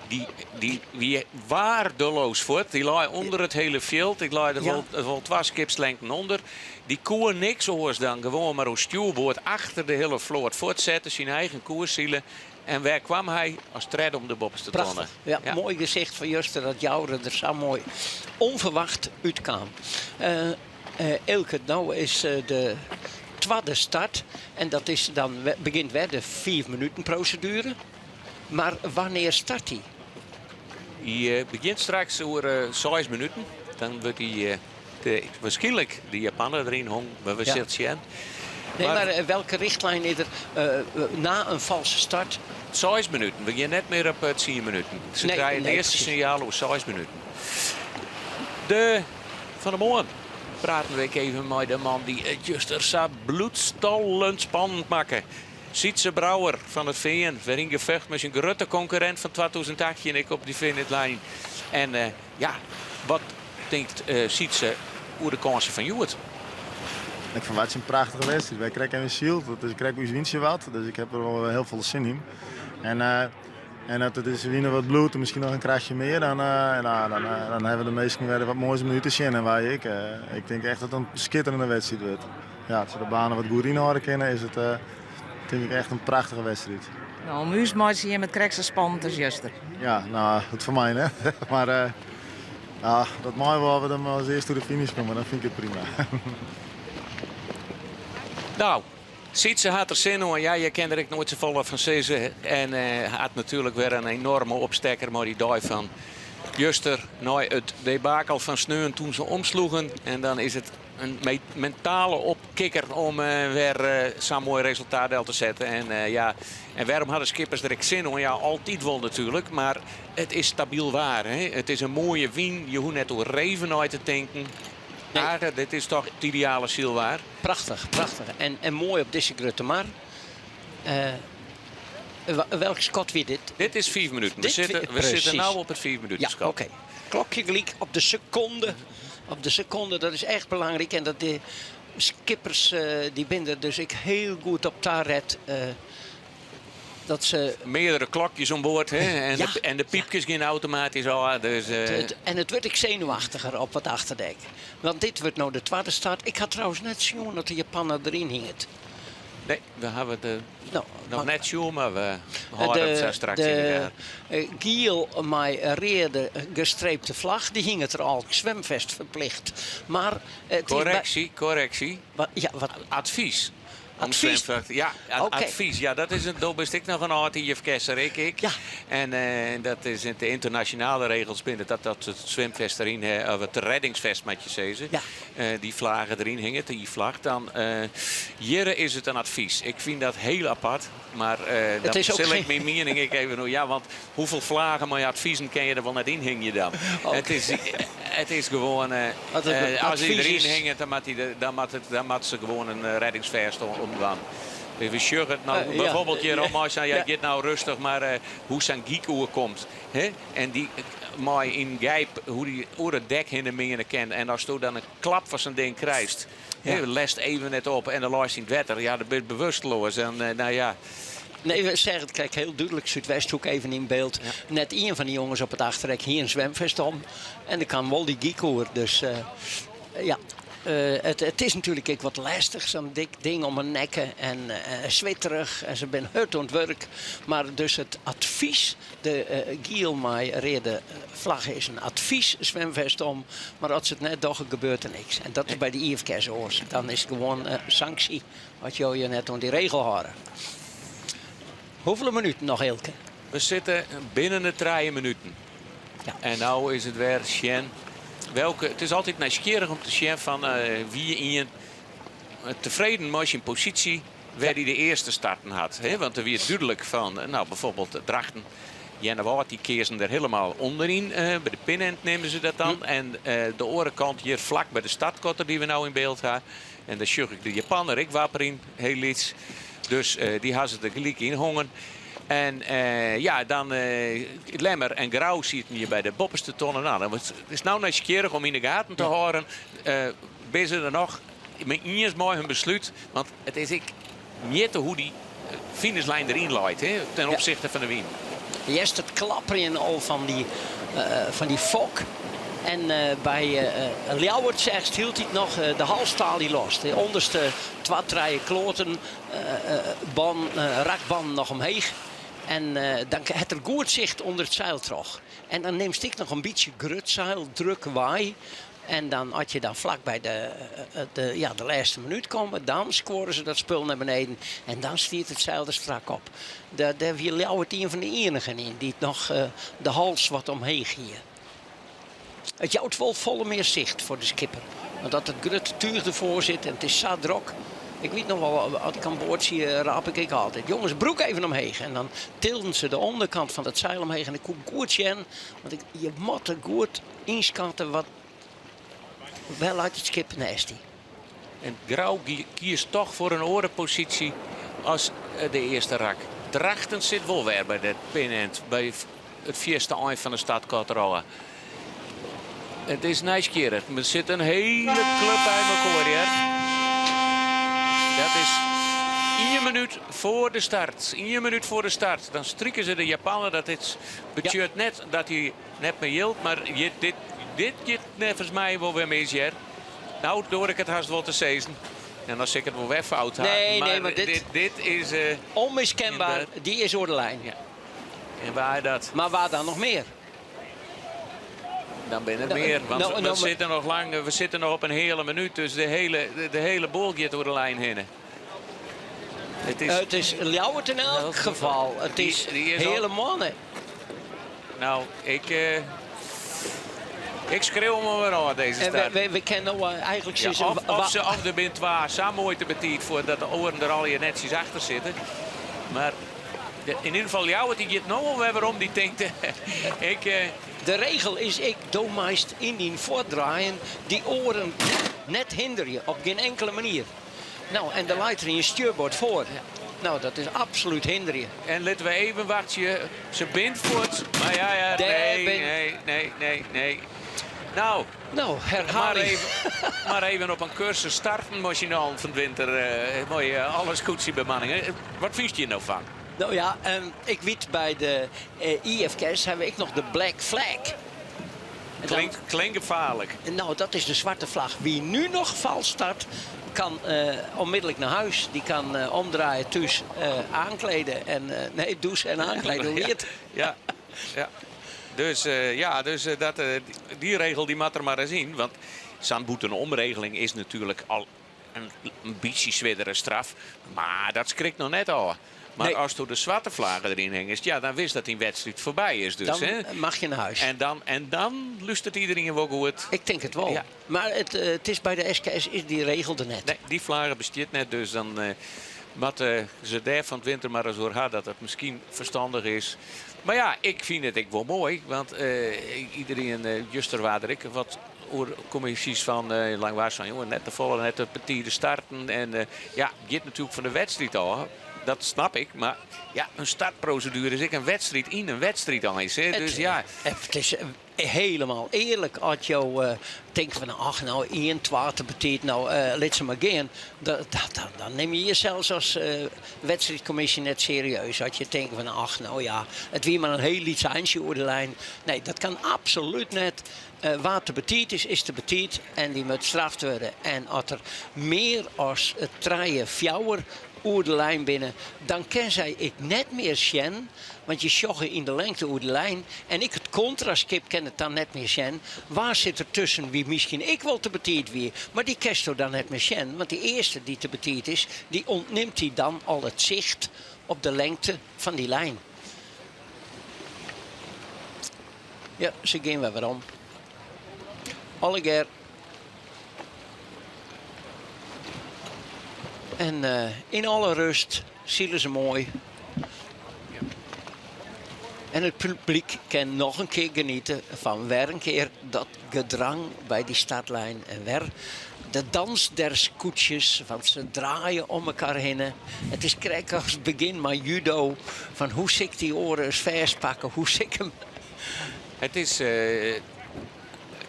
Dy, dy wie waardeloos fuort. Dy lei ûnder it hiele fjild. Ik lei der Ja. wol, wol twa skipslengten ûnder. Dy koe niks oars dan gewoan mar oer stjoerboard achter de hiele float fuortsette, syn eigen koers sile. En wêr kaam hy? As tredde om de boppeste tonne. Prachtich. Ja, Moai gesicht fan juster dat Joure der sa moai ûnferwacht útkaam. Eh eh, Eelke, no is eh, de twadde start. En dat is dan begjint wer de 5 minuten proseduere. Mar wannear start dy? Hy eh, begjint straks oer eh 6 minuten. Dan wurdt hy eh, de, wierskynlik de Japanner deryn hongen. Mar we Ja. sille sjen. Nee, mar, eh, welke richtlijn is der eh, na in falske start? 6 minuten. We geane net mear op eh, 10 minuten. Se Nee, krije it nee, earste presys. sinjaal oer 6 minuten. De, fan 'e moarn praten we ek even mei de man dy't it juster sa bloedstollend spannend makke. Sytze Brouwer fan It Fean, wer yn gefjocht mei syn grutte konkurrint fan 2018, ek op dy finishlijn. En eh, ja, wat tinkt eh, Sytze oer de kânsen fan hjoed? Ik ferwachtsje in prachtige wedstriid. Wy krije even syld, dat is krekt ús wyntsje wat, dus ik ha der wol hiel folle sin yn. En, eh, en as it dizze wyn wat bliuwt en miskien noch in krachtje mear, dan, eh, nou, dan, eh, dan hawwe de minsken wer wat moais om út te sjen. En wy ek. Eh, ik tink echt dat it in skitterjende wedstriid wurdt. Ja, as se de banen wat goed ynhâlde kinne, is it eh, tink ik echt in prachtige wedstriid. No, om ús meitsje jim it krekt sa spannend as juster. Ja, no, dat foar my net. Mar eh, ja, dat mei wol, we dan as earste oer de finish komme, dan fyn ik it prima. Nou, Sytze hat der sin oan. Ja, je kinne der ek noait safolle fan sizze. En eh, hat natuerlik wer in enoarme opstekker mei dy dei fan juster nei it debakel fan sneon doe't se omsloegen. En dan is it in me- mentale opkikker om eh, wer eh, sa'n moai resultaat del te setten. En, eh, ja, en wêrom ha de skippers der ek sin oan? Ja, altyd wol natuerlik, mar it is stabyl waar. Hè? It is in moaie wyn, je hoege net oer reven nei te tinken. Nee. dit is toch it ideale sylwaar? Prachtich, prachtich. En, en moai op dizze grutte mar. Eh, welk skot wie dit? Dit is 5 minuten. We Dit sitte, wie- we sitte precies. no op it 5 minuten Ja, skot. oké. Klokje gelyk op de sekonde. Op de sekonde, dat is echt belangryk. En dat de skippers eh, dy binne der dus ek hiel goed op taret. eh, dat se Meardere klokjes oan board hè? En, Ja. de, en de pypkes geane automatysk ôf. Dus, eh, Het- en it wurdt ek senuwachtiger op it achterdek. Want dit wurdt no de twadde start. Ik ha trouwens net sjoen dat de Japanner deryn hinget. Nee, we hawwe de noch net sjoen, mar we hâlde it sa straks yn de gaten. De giel mei reade gestreepte flach, dy hinget der al, swimfest ferplicht. Mar it is by- Korreksje, korreksje. Ja, wat? Advys. Om Advys? swimfest- Ja, Oké. advys. Ja, dat is in, do bist ek noch in âld IFKS'er, ik ek. En dat is yn de ynternasjonale regels binne dat dat it swimfest deryn, hè, of it reddingsfest moat je sizze. Dy flage deryn hinget, dy flach. Dan hjirre is it in advys. Ik fyn dat hiel apart, mar Het dan is ook sil ik geen- myn miening ek even oer. Ja, want hoefolle flagen mei advizen kin je der wol net yn hingje dan? Oké. It is gewoan, Wat het as hy advys deryn is- hinget, dan moat hy de, dan moat it, dan moat se gewoan in reddingsfest omdwaan. We sjogge it no, Ja. bijvoorbeeld hjir om mei sa'n, ja, Ja. giet no rêstich, mar hoe sa'n gyk oerkomt. Hè? En dy mei in gijp, hoe dy oer it dek hinne meane kin. En asto dan in klap fan sa'n ding krijst, hè, lest even net op en dan leist yn it wetter. Ja, dan bist bewusteloas. En nou ja. Nee, we zeggen het kijk heel duidelijk. Zuidwesthoek even in beeld. Net een van die jongens op het achterrek hier een zwemvest om. En dan kan wel die geek hoor. Dus ja, het is natuurlijk ook wat lastig, zo'n dik ding om een nekken en zwitterig. En ze zijn hard aan het werk. Maar dus het advies, de giel mei reade vlag is een advies zwemvest om. Maar als het net dogge, gebeurt er niks. En dat is by de IFKS oars. Dan is het gewoon sanctie wat jo je net oan die regel hâlde. Hoeveel minuten noch, Eelke? We sitte binnen de 3 minuten. En no is it wer sjen. Welke, it is altyd nijsgjirrich om te sjen fan wie ien tefreden mei syn posysje wêr dy de earste starten hat. Hè? Want der wie dúdlik fan, no, bijvoorbeeld Drachten, Earnewâld, dy keazen der hielendal ûnderyn. By de pinend neame se dat dan. En de oare kant hjir flak by de startkotter dy't we no yn byld ha. En dêr sjoch ik de Japanner ek wapperjen, hiel lyts. Dus dy ha se der gelyk yn hongen. En ja, dan Lemmer en Grou sieten hjir by de boppeste tonne. No, dan it is no nijsgjirrich om yn de gaten te hâlden. Binne se der noch mei iens mei hun beslút? Want it is ek mjitte hoe dy finishlijn deryn leit, hè, ten opzichte fan de wyn. Earst it klapperjen al fan dy fok. En by Ljouwert seachst hieltyd noch de halstaal dy lost. De ûnderste twa, trije kloaten ban, rakbannen noch omheech. En dan hat er goed sicht ûnder it seil troch. En dan nimst ek noch in bytsje grut seil, druk wei. En dan, as je dan flak by de, ja, de lêste minút komme, dan skoare se dat spul nei beneden. En dan stiet it seil der strak op. Dêr wie Ljouwert ien fan de ienigen yn dy't noch de hals wat omheech hie. It jout wol folle mear sicht foar de skipper. Want dat it grutte túch derfoar sit en it is sa drok. Ik wit noch wol, as ik oan board siet, rôp ik ek altyd. Jonges, broek even omheech. En dan tilden se de ûnderkant fan it seil omheech en ik koe goed sjen. Want je moatte goed ynskatte wat wêr leit it skip neist dy. En Grou kiest toch foar in oare posysje as de earste rak. Drachten sit wol wer by de pinend, by it fierste ein fan de startkotter. It is nijsgjirrich. Der sit in hiele klup by mekoar hjir. Dat is ien minút foar de start. Ien minút foar de start. Dan strike se de Japanner. Dat is, betsjut net dat hy net mear jildt, mar dit giet neffens my wol wer mis hjir. No, doar ik it hast wol te sizzen. En dan sil ik it wol wer fout ha. Nee, nee, mar dit dit is onmiskenbaar. Dy is oer de lijn. Ja. En waar dat? Mar wa dan noch mear? Dan binne der mear, want we sitte noch lang, we sitte noch op in heale minút, dus de hiele boel giet oer de lijn hinne. It is, It is Ljouwert yn elk gefal. It is Die is al- hielendal net. No, ik skreau him wer ôf, dizze En start. we kinne no eigentlik Ja, sizze of der binne twa sa moai te betiid foar dat de oaren der allegear netsjes achter sitte. Mar yn ieder gefal Ljouwert, dy giet no al wer werom, dy tinkt, ik, De regel is ek, do meist yn dyn fuortdraaien dy oaren net hinderje, op gjin inkelde manier. No, en der leit der ien stjoerboard foar. No, dat is absolút hinderje. En litte we even wachtsje. Se binne fuort. Mar ja, Dêr nee, bin nee, nee, nee, nee. Nou, Nou, herhaling. Maar even op in kursus starten, moast je nou fan 't winter. Moai, alle skûtsjebemanning. Wat fynst hjir no fan? No ja, ik wit by de IFKS ha we ek noch de Black Flag. Klinkt, klinkt gefaarlik. Nou, dat is de zwarte vlag. Wie nu nog vals start, kan eh, onmiddellijk naar huis. Die kan eh, omdraaien, thuis eh, aankleden. En, nee, douchen en aankleden. Hoe Ja, heet? ja, ja. Dus ja, dus, dat, die regel die moet er maar eens in. Want zo'n boete en omregeling is natuurlijk al een beetje zwierdere straf. Maar dat schrikt nog net al. Maar als toen de zwarte vlaggen erin hangen, ja, dan wist dat die wedstrijd voorbij is. Dus, Dan hè? mag je naar huis. En dan lustert iedereen wel goed. Ik denk het wel. Ja. Maar het is bij de SKS is die regel er net. Nee, die vlaggen bestaat net. Dus dan moet ze daar van het winter maar eens door gaan dat het misschien verstandig is. Maar ja, ik vind het ik wel mooi. Want iedereen, juster waar ik wat commissies van lang was van jongen, net te volle, net de partijen starten. En ja, gaat natuurlijk van de wedstrijd al. Dat snap ik, maar ja, een startprocedure is ik een wedstrijd in een wedstrijd al eens. Hè? Dus ja. Het is helemaal eerlijk als je denkt van ach nou 1, 2 te betiet, nou laat ze maar gaan. Dan neem je jezelf als wedstrijdcommissie net serieus. Als je denkt van ach nou ja, het weer maar een heel iets eindje over de lijn. Nee, dat kan absoluut net. Wat te betiet is, is te betiet en die moet straft worden. En als er meer als het draaien fjouwer oer de lijn binnen, dan ken zij ik net meer zien, want je sjogge in de lengte oer de lijn en ik het contraskip ken het dan net meer zien. Waar zit er tussen wie misschien ik wel te betiet wie, maar die kerst dan net meer zien, want die eerste die te betiet is, die ontneemt hij dan al het zicht op de lengte van die lijn. Ja, ze gaan we weer om. Allegear. En in alle rust zielen ze mooi. En het publiek kan nog een keer genieten van weer een keer dat gedrang bij die startlijn. En weer de dans der scootjes, want ze draaien om elkaar heen. Het is krek als het begin maar judo. Van hoe zik die oren eens vers pakken, hoe zik hem. Het is...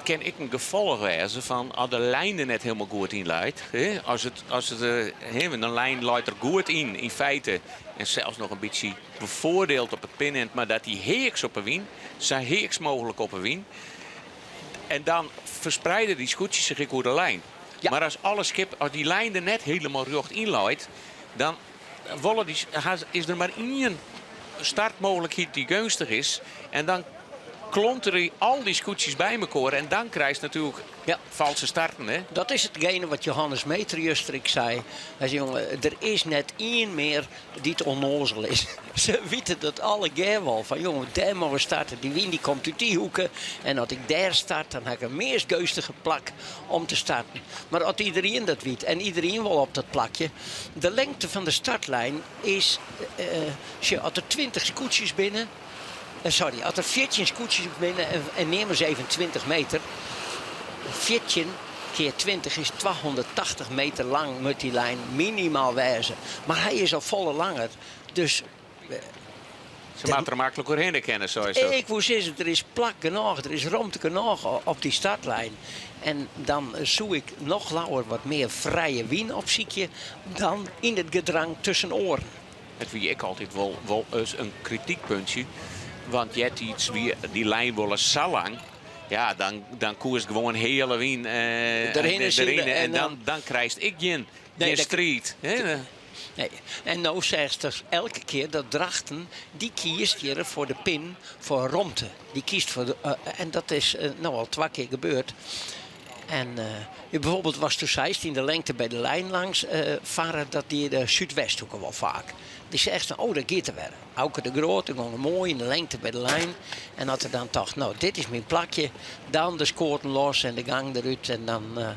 ken ik een gevolg wijzen van als de lijn er net helemaal goed in leidt. Hè? Als het, als het, hè, want een lijn leidt er goed in, in feite. En zelfs nog een beetje bevoordeeld op het pinend, maar dat die heeks op een wien, zijn heeks mogelijk op een wien. En dan verspreiden die scootjes zich ook over de lijn. Maar als alle schip, als die lijn er net helemaal recht in leidt, dan wollen die, is er maar één startmogelijkheid die gunstig is. En dan klonteren al die scootjes bij elkaar en dan krijg je natuurlijk valse starten. Hè? Dat is hetgene wat Johannes Meter juster zei. Hij zei, jongen, er is net één meer die het onnozel is. Ze weten dat alle wel van, jongen, daar mogen we starten. Die wien die komt uit die hoeken. En als ik daar start, dan heb ik een meer geustige plak om te starten. Maar als iedereen dat weet en iedereen wil op dat plakje. De lengte van de startlijn is, als er 20 scootjes binnen... Sorry, als er 14 scootjes binnen en neem eens even 20 meter. 14 keer 20 is 280 meter lang moet die lijn minimaal wijzen. Maar hij is al volle langer. Dus Ze maakt er makkelijk doorheen kennen, zo is dat. Ik wou zeggen, er is plak genoeg, er is ruimte genoeg op die startlijn. En dan zoek ik nog lauwer wat meer vrije wien op ziekje dan in het gedrang tussen oren. Het wie ik altijd wel eens een kritiekpuntje. Want je hebt iets wie die lijn willen zo lang. Ja, dan koers gewoon hele wien Daarheen is erin hier en en dan dan krijg ik Nee, geen dat strijd, hè? Nee. En nou zegt ze elke keer dat Drachten, die kiest hier voor de pin voor romte. Die kiest voor de en dat is nou al 2 keer gebeurd. En bijvoorbeeld was toen 16 de lengte bij de lijn langs varen, dat die de Zuidwesthoeken wel vaak. Die zegt van, oh, dat gaat er weer. Auke de Grote, gewoon mooi in de lengte bij de lijn. En dat er dan toch, nou, dit is mijn plakje. Dan de scoorten los en de gang eruit. En dan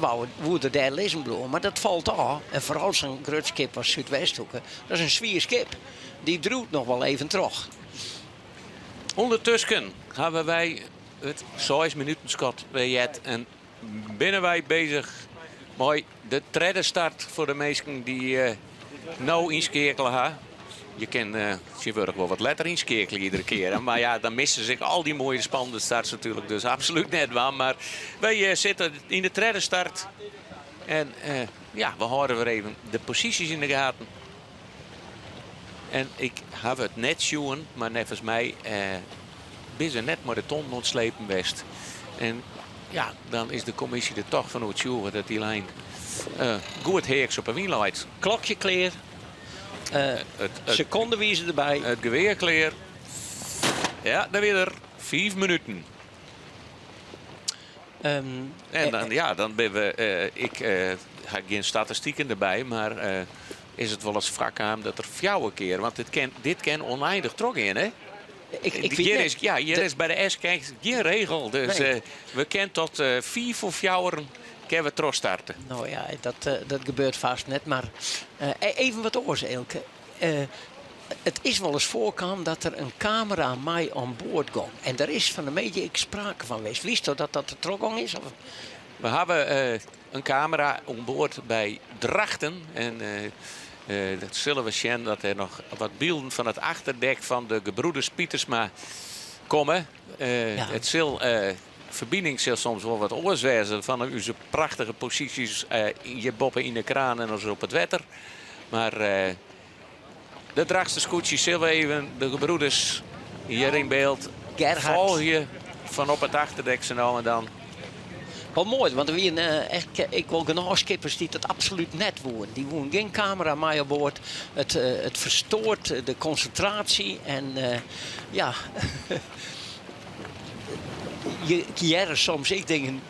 wou het woede daar lezen bloemen. Maar dat valt af. En vooral zo'n groot schip als Zuidwesthoeken. Dat is een zwier schip. Die droet nog wel even terug. Ondertussen gaan wij het 6 minuten schot bij Jet. En binnen wij bezig. Mooi, de derde start voor de meesten die nou inskekelen ha. Je kan je wordt wel wat letter inskekelen iedere keer. Hè? Maar ja, dan missen zich al die mooie spannende starts natuurlijk. Dus absoluut net waar. Maar wij zitten in de derde start. En we houden weer even de posities in de gaten. En ik heb het net zien, maar volgens mij Binne se net mei de tonnen oan it slepen west. En ja, dan is de kommisje der toch fan oertsjûge dat dy lijn goed heaks op 'e wyn leit. Klokje klear. Sekondewizer derby. It gewear klear. Ja, dêr wie er. Fiif minuten. En dan, ja, dan binne we. Ik ha gjin statistiken derby, mar is it wolris foarkaam dat der fjouwer kear, want dit kin, dit kin ûneinich trochgean, hè? Ik, ik Hjir is, ja, hjir is by de SKS gjin regel. Dus Nee. we kinne tot fiif foar fjouweren kinne we trochstarte. No ja, dat, dat gebeurt fêst net. Mar even wat oars, Eelke. It is wolris foarkaam dat der in kamera mei oan board gong. En dêr is fan 'e middei ek sprake fan west. Witsto dat dat de trochgong is? Of? We hawwe in kamera oan board by Drachten. En dat sille we sjen dat der noch wat bylden fan it achterdek fan de gebroeders Pietersma komme. It sil, ferbining sil soms wol wat oars wêze fan ús prachtige posysjes hjir boppe yn de kraan en as op it wetter. Mar de Drachtster skûtsje sille we even de gebroeders hjir yn byld Gerhard. folgje fan op it achterdek sa no en dan. Wol moai, want der wiene echt ek wol genôch skippers dy't dat absolút net woenen. Dy woenen gjin kamera mei op board. It, it fersteurt de konsintraasje en ja, je hearre soms ek dingen.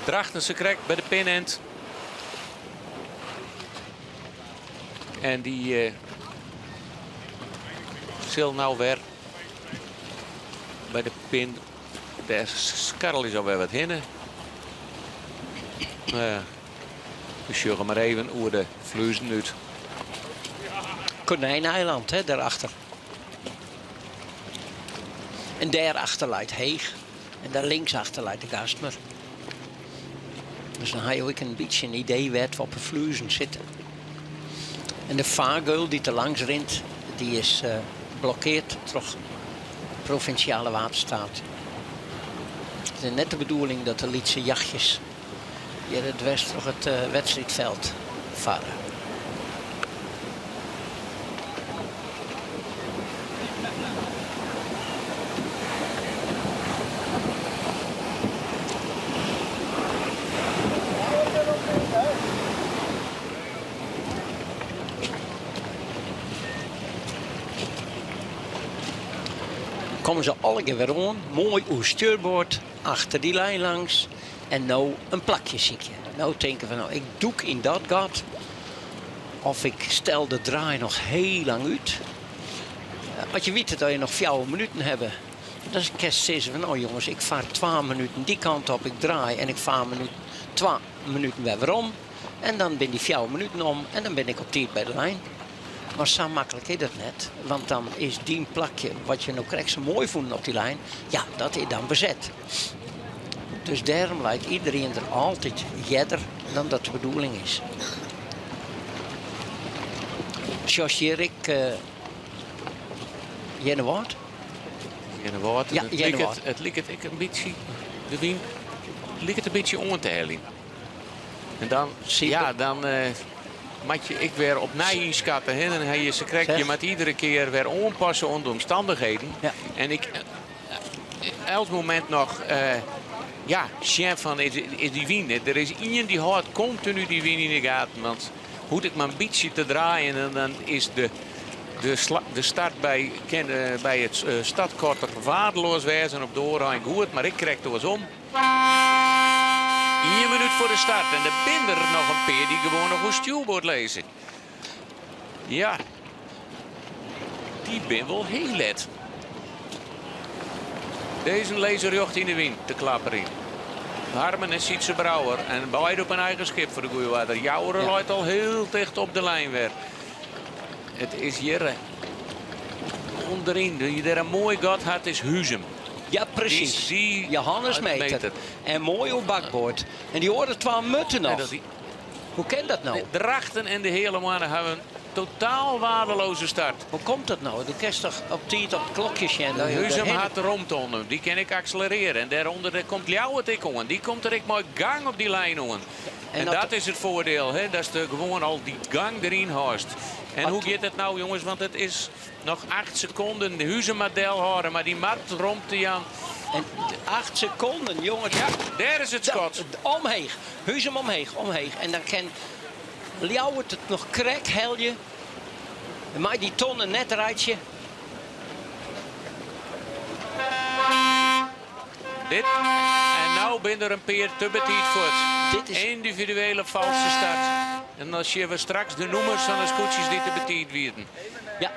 Drachten se krekt by de pinend. En dy sil no wer by de pin. Dêr skarrelje se alwer wat hinne. Nou ja, we sjogge mar even oer de Fluezen út. Konijneiland, hè, dêrachter. En dêrachter leit Heech. En dêr linksachter leit de Gastmer. Dus dan ha jo ek in bytsje in idee wêr't we op de Fluezen sitte. En de fargeul dy't der langs rint, dy is blokkeard troch provinsjale waterstaat. It is net de bedoeling dat de lytse jachtjes hjir dwers troch it wedstriidfeld farre. Komme se allegear wer oan, moai oer stjoerboard, achter dy lijn langs en no in plakje sykje. No tinke fan no, ik dûk yn dat gat of ik stel de draai noch hiel lang út. As je witte dat je noch fjouwer minuten hawwe, dan kinst sizze fan no jonges, ik far twa minuten dy kant op, ik draai en ik far minút, twa minuten wer werom. En dan binne dy fjouwer minuten om en dan bin ik op tiid by de lijn. Mar sa maklik is dat net, want dan is dyn plakje, wat je no krekt sa moai fûnen op dy lijn, ja, dat is dan bezet. Dus dêrom leit iedereen der altyd earder dan dat de bedoeling is. Sjochst hjir ek Earnewâld? Earnewâld, Ja, it liket, Earnewâld. it liket ek in bytsje de wyn liket in bytsje oan te heljen. En dan, ja, dan moat je ek wer opnij ynskatte. Hè? Dan ha je se krekt, je moat iedere kear wer oanpasse oan de omstannichheden. En ik, elk momint noch ja, sjen fan is, is dy wyn. Der is ien dy hâldt kontinu dy wyn yn de gaten. Want hoech ik mar in bytsje te draaien en dan is de, de, de start by, kin, by it startkotter waardeloas wêze en op de oare ein goed, mar ek krekt oarsom. Ien minút foar de start en der binne der noch in pear dy't gewoan noch oer stjoerboard lizze. Ja, dy binne wol hiel let. Dizze lizze rjocht yn de wyn te klapperjen. Harmen en Sytse Brouwer en beide op in eigen skip foar de goede oarder. Joure leit al hiel ticht op de lijn wer. It is hjir ûnderyn. Dy't dêr in moai gat hat is Huzum. Ja, presys. Dy, Johannes Meter. En moai oer bakboard. En dy oare twa moatte noch. Hoe kin dat no? Drachten en de Heale Moanne hawwe in. Totaal waardeloze start. Hoe komt dat no? Do kinst toch op tiid op it klokje sjen? Huzum hat romte ûnder him. Dy kin ek akselerearje. En dêrûnder dêr komt Ljouwert ek oan. Dy komt der ek mei gang op dy lijn oan. En dat is it foardiel, hè, datst gewoan al dy gang deryn hâldst. En hoe giet it no, jonges? Want it is noch 8 sekonden. Huzum moat delhâlde, mar dy moat romte jaan. En 8 sekonden, jonges. Ja, dêr is it skot. Omheech. Huzum omheech, omheech. En dan kin Ljouwert it noch krekt helje. Mei dy tonne net reitsje. Dit, en no binne der in pear te betiid fuort. Dit is Yndividuele falske start. En dan sjogge we straks de nûmers fan de skûtsjes dy't te betiid wienen. Ja.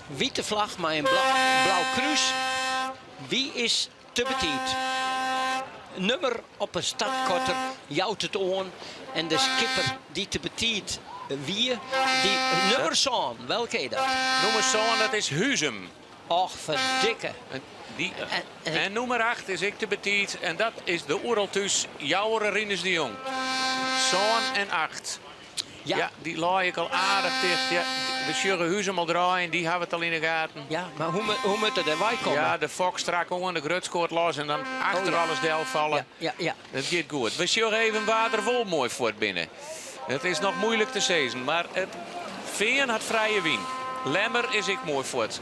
Wite flach mei in blau krús. Wie is te betiid? Nummer op 'e startkotter jout it oan en de skipper dy't te betiid wie, dy nummer sân, welke is dat? Nûmer sân, dat is Huzum. Och, ferdikke. Dy, en nûmer 8 is ek te betiid en dat is de Oeral Thús Jouwer Rinus de Jong. Sân en 8. Ja, dy lei ek al aardich ticht. Ja, we sjogge Huzum al draaien, dy hawwe it al yn de gaten. Ja, mar hoe, hoe moat er dêrwei komme? Ja, de fok strak oan, de grutskoat los en dan achter Oh, ja. alles delfalle. Ja, ja. Dat giet goed. We sjogge even wa't der wol moai fuort binne. It is noch muoilik te sizzen, mar it Fean hat frije wyn. Lemmer is ek moai fuort.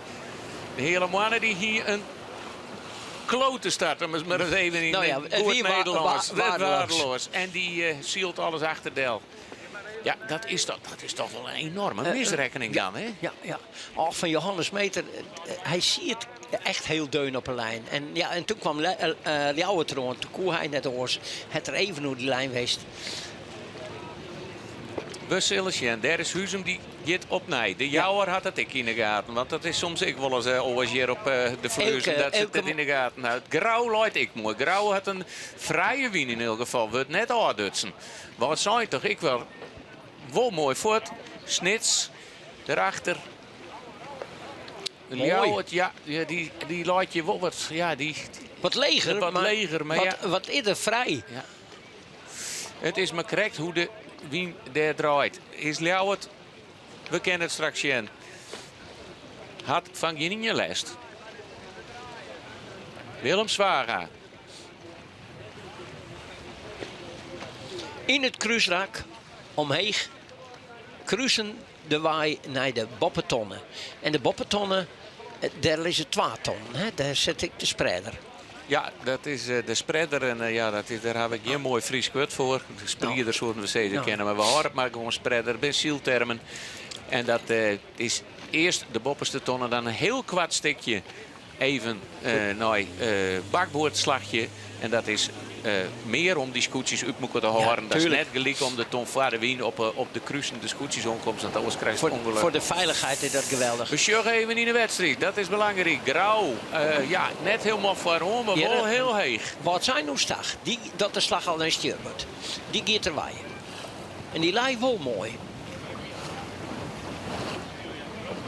De Heale Moanne dy hie in klote start, om it mar ris even yn Nou ja, it goed wie Nederlânsk. waardeloos. Waardeloos. En dy eh, sylt alles achter del. Ja, dat is, toch, dat is toch wol in enoarme misrekkening dan, hè? Ja, ja. Och, fan Johannes Meeter, hy siet echt hiel deun op 'e lijn. En, ja, en doe kaam Ljouwert deroan, doe koe hy net oars. Hat er even oer dy lijn west. We sille sjen. Dêr is Huzum, dy giet opnij. De Jouwer hat it ek yn de gaten. Want dat is soms ek wolris oars hjir op de Fluezen. Elke- Dat se it net yn de gaten hat. Grou leit ek moai. Grou hat in frije wyn yn elk gefal. Wurdt net ôfdutsen. Wâldsein toch ek wer wol moai fuort. Snits derachter. Moai. Ljouwert, ja, ja, dy, dy leit je wol wat, ja, dy, Wat leger, Wat mar leger, mar wat, ja. wat is er frij? Ja. It is mar krekt hoe't de wyn dêr draait. Is Ljouwert, we kinne it straks sjen, hat fan gjin ien lêst. Willem Zwaga. Yn it krúsrak omheech krusen de wei nei de boppetonne. En de boppetonne, dêr lizze twa tonnen, hè? Dêr sit ek de spreader. Ja, dat is de spreader en ja, dat is, dêr haw ik gjin moai Frysk wurd foar. De sprieder soene we sizze kinne, mar we hâlde it mar gewoan spreader. It binne syltermen. En dat is earst de boppeste tonne, dan in hiel koart stikje even nei bakboardslachje. En dat is mear om dy skûtsjes út mekoar te hâlden. Dat is net gelyk om de ton foar de wyn op de krusende skûtsjes oankomst, want oars krijst ûngelok. Foar de feilichheid is dat geweldich. We sjogge even yn de wedstriid, dat is belangryk. Grou, ja, net hielendal foaroan, mar wol hiel heech. Wâldsein oerstach, dy docht de slach al nei stjoerboard. Dy giet derwei. En dy lei wol moai.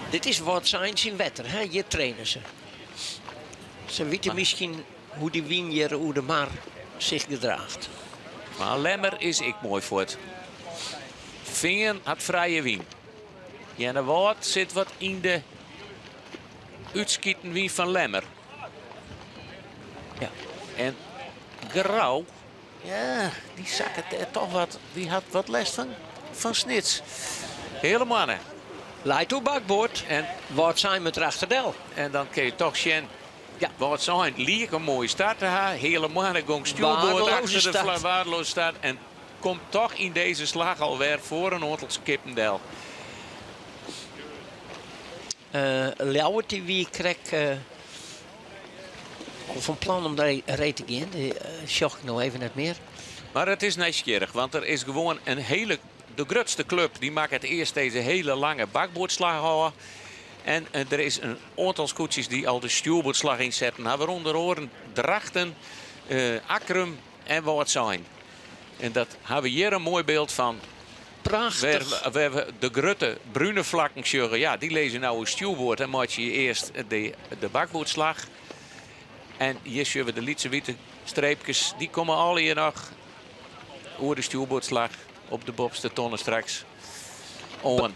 Dit is Wâldsein syn wetter, hè? Hjir traine se. Se witte miskien hoe't dy wyn hjir oer de mar sich gedraacht. Mar Lemmer is ek moai fuort. Fean hat frije wyn. Earnewâld sit wat yn de útskiten wyn fan Lemmer. Ja. En Grou, ja, dy sakket dêr toch wat. Dy hat wat lêst fan Snits. Heale Moanne. Leit oer bakboard en Wâldsein moat der achterdel. En dan kin je toch sjen. Ja. Wâldsein liek in moaie start te ha. Heale Moanne gong stjoerboard achter de fla waardeloze start. En komt toch yn dizze slach alwer foar in oantal skippen del. Ljouwert dy wie krekt al fan plan om dêr ree te gean. Dy sjoch ik no even net mear. Mar it is nijsgjirrich, want der is gewoan in hiele. De grutste klup dy makket earst dizze hiele lange bakboardslach ôf. En der is in oantal skûtsjes dy't al de stjoerboardslach ynsetten hawwe. Wêrûnder oaren Drachten, Akkrum en Wâldsein. En dat hawwe we hjir in moai byld fan. Prachtich. Wêr we de grutte brune flakken sjogge, ja, dy lizze no oer stjoerboard en meitsje je earst de bakboardslach. En hjir sjogge we de lytse wite streepkes, dy komme allegear noch oer de stjoerboardslach op de boppeste tonne straks. Oan.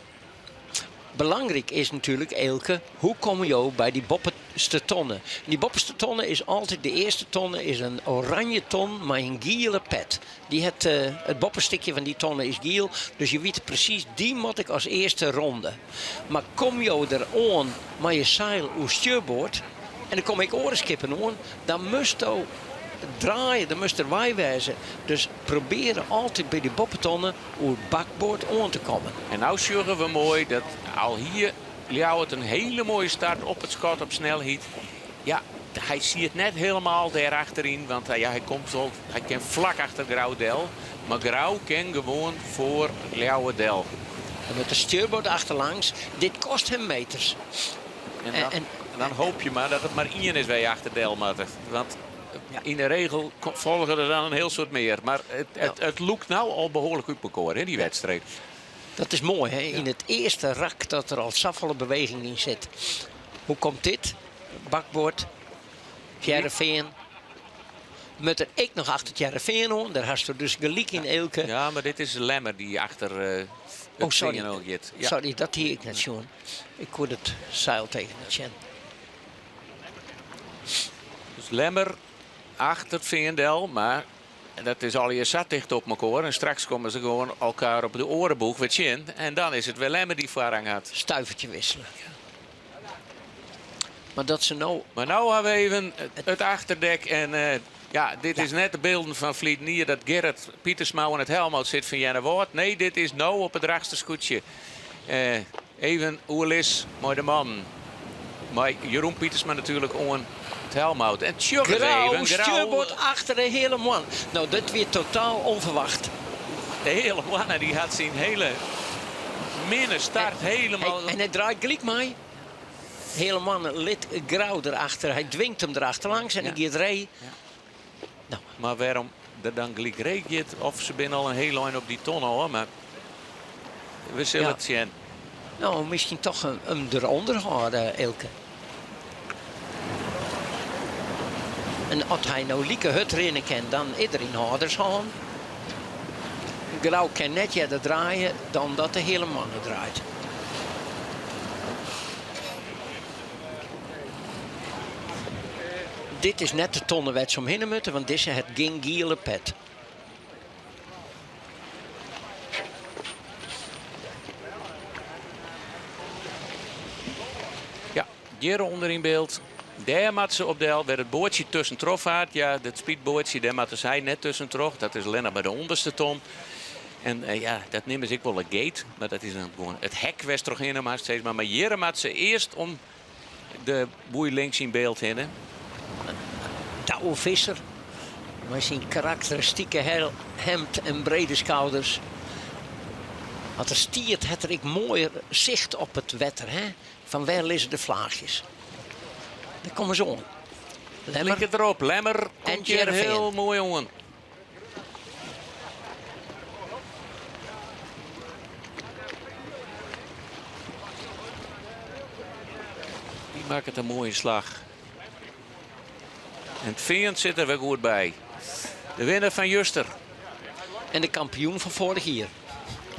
Belangryk is natuerlik, Eelke, hoe komme jo by dy boppeste tonne? En dy boppeste tonne is altyd, de earste tonne is in oranje ton mei in giele pet. Dy hat, it boppestikje fan dy tonne is giel, dus je witte presys, dy moat ik as earste ronde. Mar kom jo der oan mei je seil oer stjurboard en der komme ek oare skippen oan, dan musto draaie, dan must der wei wêze. Dus probearje altyd by dy boppetonne oer bakboard oan te kommen. En no sjogge we moai dat al hie Ljouwert in hiele moaie start op it skot op snelheid. Ja, hy siet net hielendal dêr achteryn, want ja, hy komt wol, hy kin flak achter Grou del. Mar Grou kin gewoan foar Ljouwert del. En met de stuurboard achterlangs, dit kost him meters. En dan, en dan hoopje je mar dat it mar ien is wêr je achter del moatte. Want yn de regel folge der dan in hiel soad mear. Mar it lûkt no al behoarlik út mekoar, hè, dy wedstriid. Dat is moai, hè? Yn it earste rak dat der al safolle beweging yn sit. Hoe komt dit? Bakboard, Hearrenfean. Moat der ek noch achter it Hearrenfean oan? Dêr hasto dus gelyk yn, Eelke. Ja, mar dit is Lemmer dy't achter it Oh, sorry. Fean oan giet. Ja. Sorry, dat hie ik net sjoen. Ik koe it seilteken net sjen. Dus Lemmer achter it Fean del, mar dat is allegear sa ticht op mekoar. En straks komme se gewoan elkoar op de oare boech wer tsjin. En dan is it wer Lemmer dy't foarrang hat. Stuivertje wisselen. Mar dat se no. Mar no ha we even it achterdek en eh, ja, dit is net de bylden fan ferline jier dat Gerrit Pietersma oan it helmhout sit fan Earnewâld. Nee, dit is no op it Drachtster skûtsje. Eh, even oerlis mei de mannen. Mei Jeroen Pietersma natuerlik oan it helmhout. En tsjoch ris Grou, even. Grou. stuurboard achter de Heale Moanne. No, dit wie totaal ûnferwacht. De Heale Moanne dy hat syn hiele minne start hielendal. En hy draait gelyk mei. Heale Moanne lit Grou derachter. Hy dwingt him derachter langs en hy giet ree. Mar wêrom der dan gelyk ree giet, of se binne al in hiel ein op dy tonne hoor, mar we sille it sjen. No, miskien toch him derûnder hâlde, Eelke. En as hy no like hurd rinne kin, dan is er yn hâldershân. Grou kin net earder draaie dan dat de Heale Moanne draait. Dit is net de tonne wêr't se omhinne moatte, want dizze hat gjin giele pet. Ja, hjir ûnder yn byld. Dêr moat se op del, wêr it boatsje tuskentroch fart. Ja, dat speedboatsje, dêr moatte sy net tuskentroch. Dat is allinnich by de ûnderste ton. En eh, ja, dat neame se ek wol in gate, mar dat is dan gewoan it hek wêr'tst trochhinne moatst, sis mar. Mar hjir moat se earst om de boei links yn byld hinne. Douwe Visser mei syn karakteristike hemd en brede skouders. As er stiet, hat er ek moaier sicht op it wetter. Hè? Fan wêr lizze de flaachjes? Dêr komme se oan. Lemmer. Liket derop. Lemmer komt hjir hiel moai oan. Dy makket in moaie slach. En it Fean sit der wer goed by. De winner fan juster. En de kampioen fan foarich jier.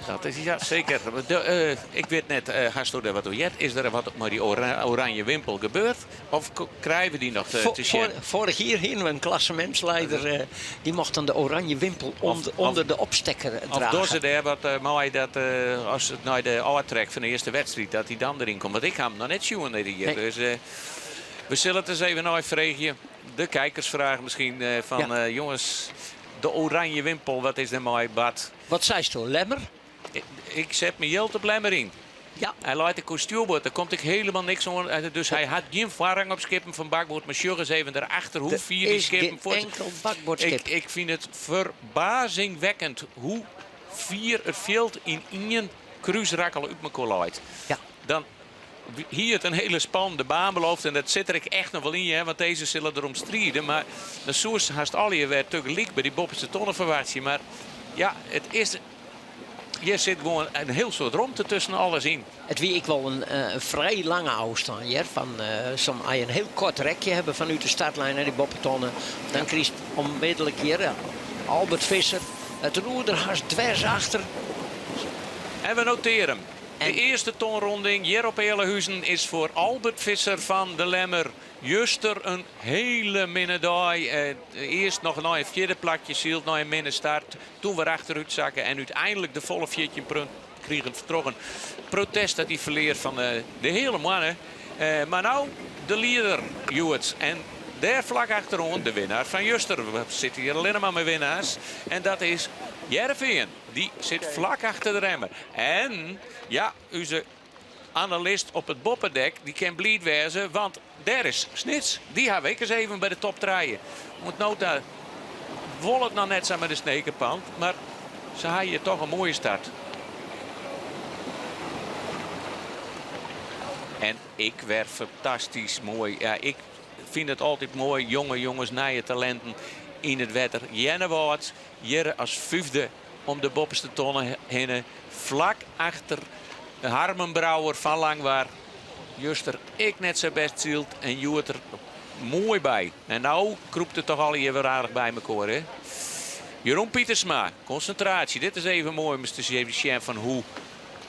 Dat is ja, seker. De, eh, ik wit net, uh, hasto dêr wat oer heard? Is der wat mei dy oranje wimpel gebeurd? Of krije we dy noch te sjen? Foarich jier hiene we in klassemintslieder. Eh, dy mocht dan de oranje wimpel ûnder de opstekker Of drage. dogge se dêr wat mei dat as it nei de ôftrek fan de earste wedstriid dat dy dan deryn komt? Want ik ha him noch net sjoen dit jier. Nee. Dus we sille it ris even neifreegje. De kijkersfraach miskien fan Ja. jonges, de oranje wimpel, wat is der mei bard? Wat seisto, Lemmer? Ik set myn jild op Lemmer yn. Ja. Hy leit ek oer stjoerboard, der komt ek hielendal niks oan. Dus hy hat gjin foarrang op skippen fan bakboard. Mar sjoch ris even derachter hoe Der fier dy is skippen gjin fuort. enkel bakboardskip. Ik fyn it ferbazingwekkend hoe fier it fjild yn ien krúsrak al út mekoar leit. Ja. Dan hie it in hiele spannende baan beloofd en dat sit der ek echt noch wol yn, hear, want dizze sille derom stride. Mar dan soest hast allegear wer tegelyk by dy boppeste tonne ferwachtsje. Mar ja, it is, hjir sit gewoan in hiel soad romte tusken alles yn. It wie ek wol in frij lange ôfstân hear. Fan soms as je in hiel koart rekje hawwe fanút de startlijn nei dy boppetonne, dan krijst onmiddellik hjir Albert Visser it roer der hast dwers achter. En we notearje him. De earste tonronding hjir op Ealahuzen is foar Albert Visser fan De Lemmer. Juster in hiele minne dei. Earst noch nei in fjirde plakje syld nei in minne start. Toen wer achterút sakke en úteinlik de folle 14 punten krigen troch in protest dat hy ferlear fan de Heale Moanne. Mar no de lieder hjoed. En dêr flak achteroan de winnaar fan juster. We sitte hjir allinne mar mei winnaars. En dat is Hearrenfean. Dy sit flak achter de Lemmer. En ja, ús analist op it boppedek dy kin bliid wêze, want dêr is Snits. Dy ha we ek ris even by de top trije. Oant no ta wol it noch net sa mei de Snekerpand, mar se ha hjir toch in moaie start. En ek wer fantastysk moai. Ja, ik fyn it altyd moai, jonge jonges, nije talinten yn it wetter. Earnewâld hjir as fyfde om de boppeste tonne hinne. Flak achter Harmen Brouwer fan Langwar. Juster ek net sa bêst syld en hjoed der moai by. En no krûpt it toch allegear wer aardich by mekoar, hè? Jeroen Pietersma, konsintraasje. Dit is even moai om te sjen fan hoe,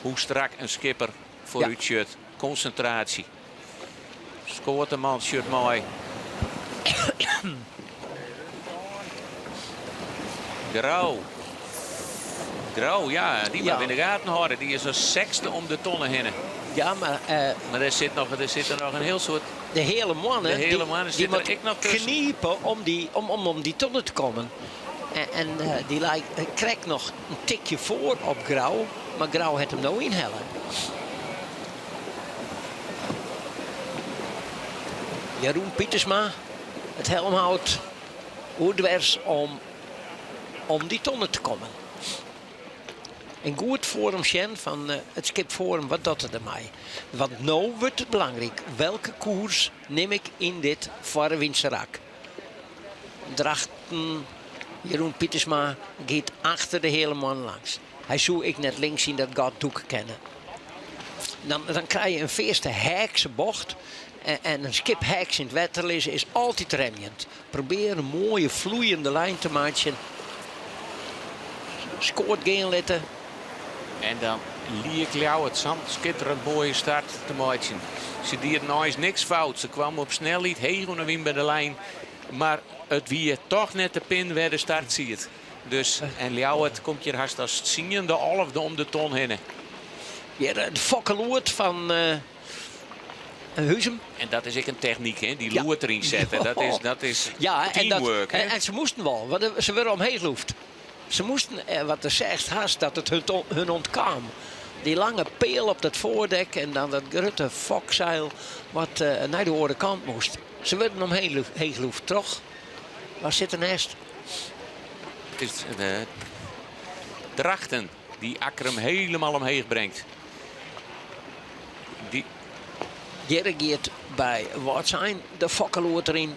hoe strak in skipper foarút sjocht. Konsintraasje. Skoateman sjocht mei. Grou. Grou, ja, dy moat yn de gaten hâlde. Dy is as sechsde om de tonne hinne. Ja, mar... Mar der sit noch, der sit der noch in hiel soad... De Heale Moanne, De Heale Moanne sit der ek noch tusken. knipe om dy, om, om, om dy tonne te kommen. En, en dy leit krekt noch in tikje foar op Grou, mar Grou hat him no ynhelle. Jeroen Pietersma, it helmhout oerdwers om, om dy tonne te kommen. En goed foar him sjen fan it skip foar him, wat docht er dermei? Want no wurdt it belangryk, welke koers nim ik yn dit foarewynse rak? Drachten, Jeroen Pietersma giet achter de Heale Moanne langs. Hy soe ek net links yn dat gat dûke kinne. Dan, dan krije je in fearste heakse bocht. En, en in skip heaks yn it wetter lizze is altyd remjend. Probear in moaie floeiende lijn te meitsjen. Skoat gean litte. En dan liek Ljouwert sa'n skitterend moaie start te meitsjen. Se dienen eins niks fout. Se kwamen op snelheid heech oan de wyn by de lijn. Mar it wie toch net de pin wêr de start siet. Dus, en Ljouwert komt hjir hast as tsiende, alfde om de ton hinne. Hjir de fokkeloed fan Huzum. En dat is ek in technyk, hè? Dy loed deryn sette. Dat is, dat is Ja, en, dat, teamwork. hè? en, en se moasten wol, want se wurde omheech loefd. Se moasten, want do seachst hast dat it hun, hun ûntkaam. Dy lange peal op dat foardek en dan dat grutte fokseil wat nei de oare kant moast. Se wurden omheech loefd troch. Wa sit dernêst? It is de Drachten dy't Akkrum hielendal omheech bringt. Dy... Hjir giet by Wâldsein de fokkeloed deryn.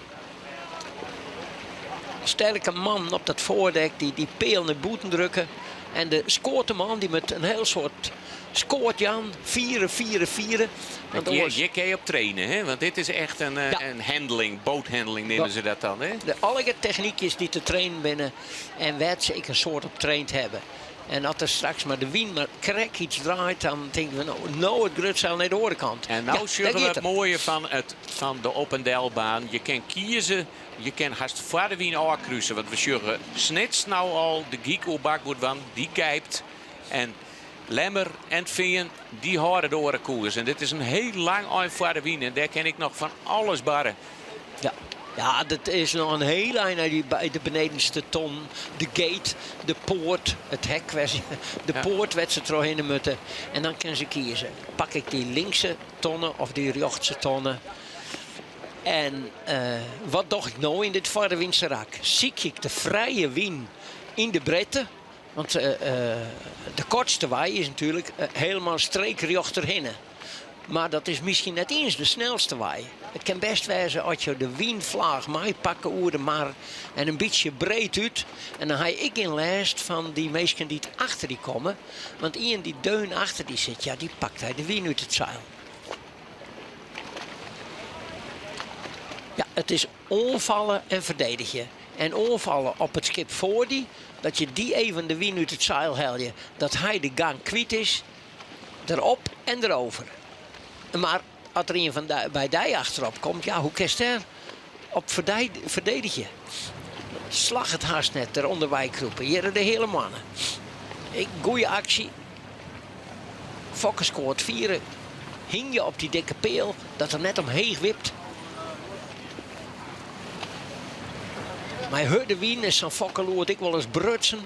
Sterke man op dat foardek dy't dy peal nei bûten drukke. En de skoateman dy moat in hiel soad skoat jaan. Fiere, fiere, fiere. Want Hjir, oars... hjir kinne je op traine, hè? Want dit is echt in, in handling, boathandling neame se dat dan. Hè? De allegear technykjes dy't te trainen binne en wêr't se ek in soad op traind hawwe. En as der straks mar de wyn mar krekt iets draait, dan tinke we no, no it grutseil nei de oare kant. En no Ja, dêr sjogge we giet it er. moaie fan, it, fan de op en delbaan. Je kin kieze, je kin hast foar de wyn ôfkruse. Want we sjogge Snits no al de gyk oer bakboard, want dy kijpt. En Lemmer en Fean, dy hâlde de oare koers. En dit is in hiel lang ein foar de wyn. En dêr kin ek noch fan alles barre. Ja. Ja, dat is noch in hiel ein nei dy by de benedenste ton. De gate, de poart, it hek, de poart wêr't se trochhinne moatte. En dan kinne se kieze. Pak ik dy linkse tonne of dy rjochtse tonne? En wat doch ik no yn dit foarewynse rak? Sykje ik de frije wyn yn de breedte? Want de koartste wei is natuerlik hielendal streekrjocht derhinne. Mar dat is miskien net iens de snelste wei. It kin bêst wêze as jo de wynflaach meipakke oer de mar en in bytsje breed út. En dan ha je ek gjin lêst fan dy minsken dy't achter dy komme. Want ien dy't deun achter dy sit, ja, dy pakt hy de wyn út it seil. Ja, it is oanfalle en ferdedigje. En oanfalle op it skip foar dy, dat je dy even de wyn út it seil helje, dat hy de gang kwyt is. Derop en derover. Mar as der ien fan by dy achterop komt, ja, hoe kinst dêr op ferdedigje? Slagget hast net, der ûnderwei krûpe. Hjir de Heale Moanne. Goeie aksje. Fokke skoart fiere. Hingje op dy dikke peal, dat er net omheech wipt. Mei hurde wyn is sa'n fokkeload ek wolris brutsen.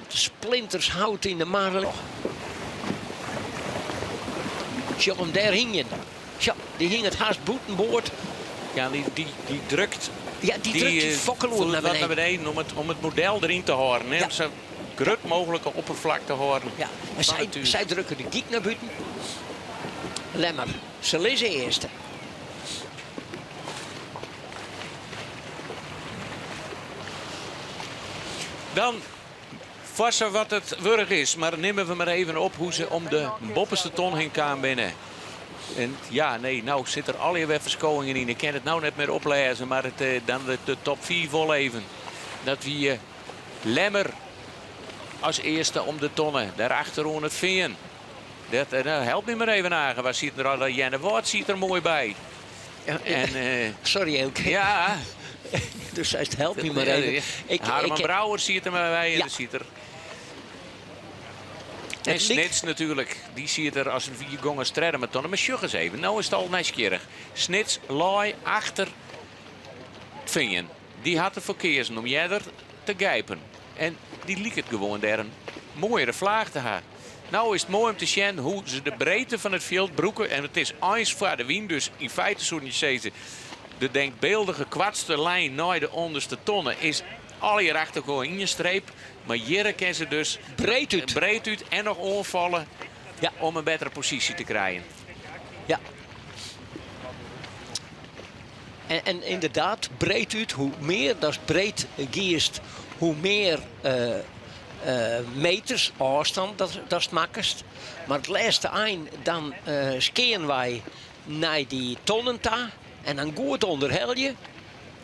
De splinters hout yn de mar. Sjoch him dêr hingjen. Sjoch, dy hinget hast bûtenboard. Ja, dy, dy, dy drukt. Ja, dy drukt dy fokkeload nei beneden. Nei beneden om it, om it model deryn te hâlden. Hè? Ja. Om sa grut mooglike opperflak te hâlden. Ja, en sy, sy drukke de gyk nei bûten. Lemmer, se lizze earste. Dan foar sa wat it wurdich is, mar nimme we mar even op hoe se om de boppeste ton hinne kaam binne. En ja, nee, no sit der allegear wer ferskowingen yn. Ik kin it no net mear oplêze, mar it, eh, dan de, de top 5 wol even. Dat wie eh, Lemmer as earste om de tonne. Dêrachter oan It Fean. Dat, eh, nou, help my mar even Age. Wa siet der al? Earnewâld siet der moai by. En, eh, Sorry Eelke. Ja. Dus seist help my mar even. Ik, Harmen Brouwer siet der mar by en ja. siet er. En Snits natuerlik, dy siet der as in vier gongen stredde met tonne. Mar sjoch ris even, no is it al nijsgjirrich. Snits lei achter Fean. Dy hat derfoar keazen om earder te gijpen. En dy liket gewoan dêr in moaiere flaach te ha. No is it moai om te sjen hoe't se de breedte fan it fjild brûke. En it is eins foar de wyn, dus yn feite soene je sizze... de denkbeeldige koartste lijn nei de ûnderste tonne is allegear achter elkoar ien streep. Mar hjir kinne se dus breed út, breed út en noch oanfalle ja. om in bettere posysje te krijen. Ja. En, en ynderdaad, breed út, hoe mear datst breed giest, hoe mear uh, uh, meters ôfstân dat, datst makkest. Mar it lêste ein, dan uh, skean wy nei dy tonnen ta en dan goed ûnderhelje,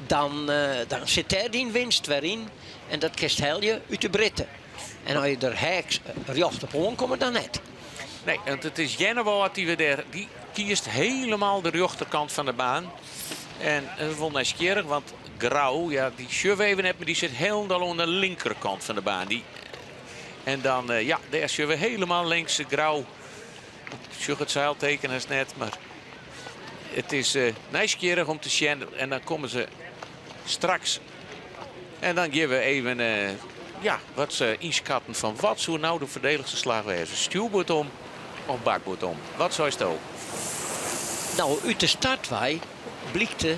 dan, dan sit dêr dyn winst wer yn. En dat kinst helje út de breedte. En as je der heaks rjocht op oankomme, dan net. Nee, want it is Earnewâld dy't we dêr. Dy kiest hielendal de rjochterkant fan de baan. En dat is wol nijsgjirrich, want Grou, ja, dy sjogge we even net, mar dy sit hielendal oan de linkerkant fan de baan. Dy, en dan, eh, ja, dêr sjogge we hielendal links Grou. Ik sjoch it seilteken hast net, mar it is uh, nijsgjirrich om te sjen. En dan komme se straks. En dan gean we even uh, ja, wat se ynskatten fan wat soe no de foardelichste slach wêze. Stjoerboard om of bakboard om? Wat seisto? No, út de start wei blykte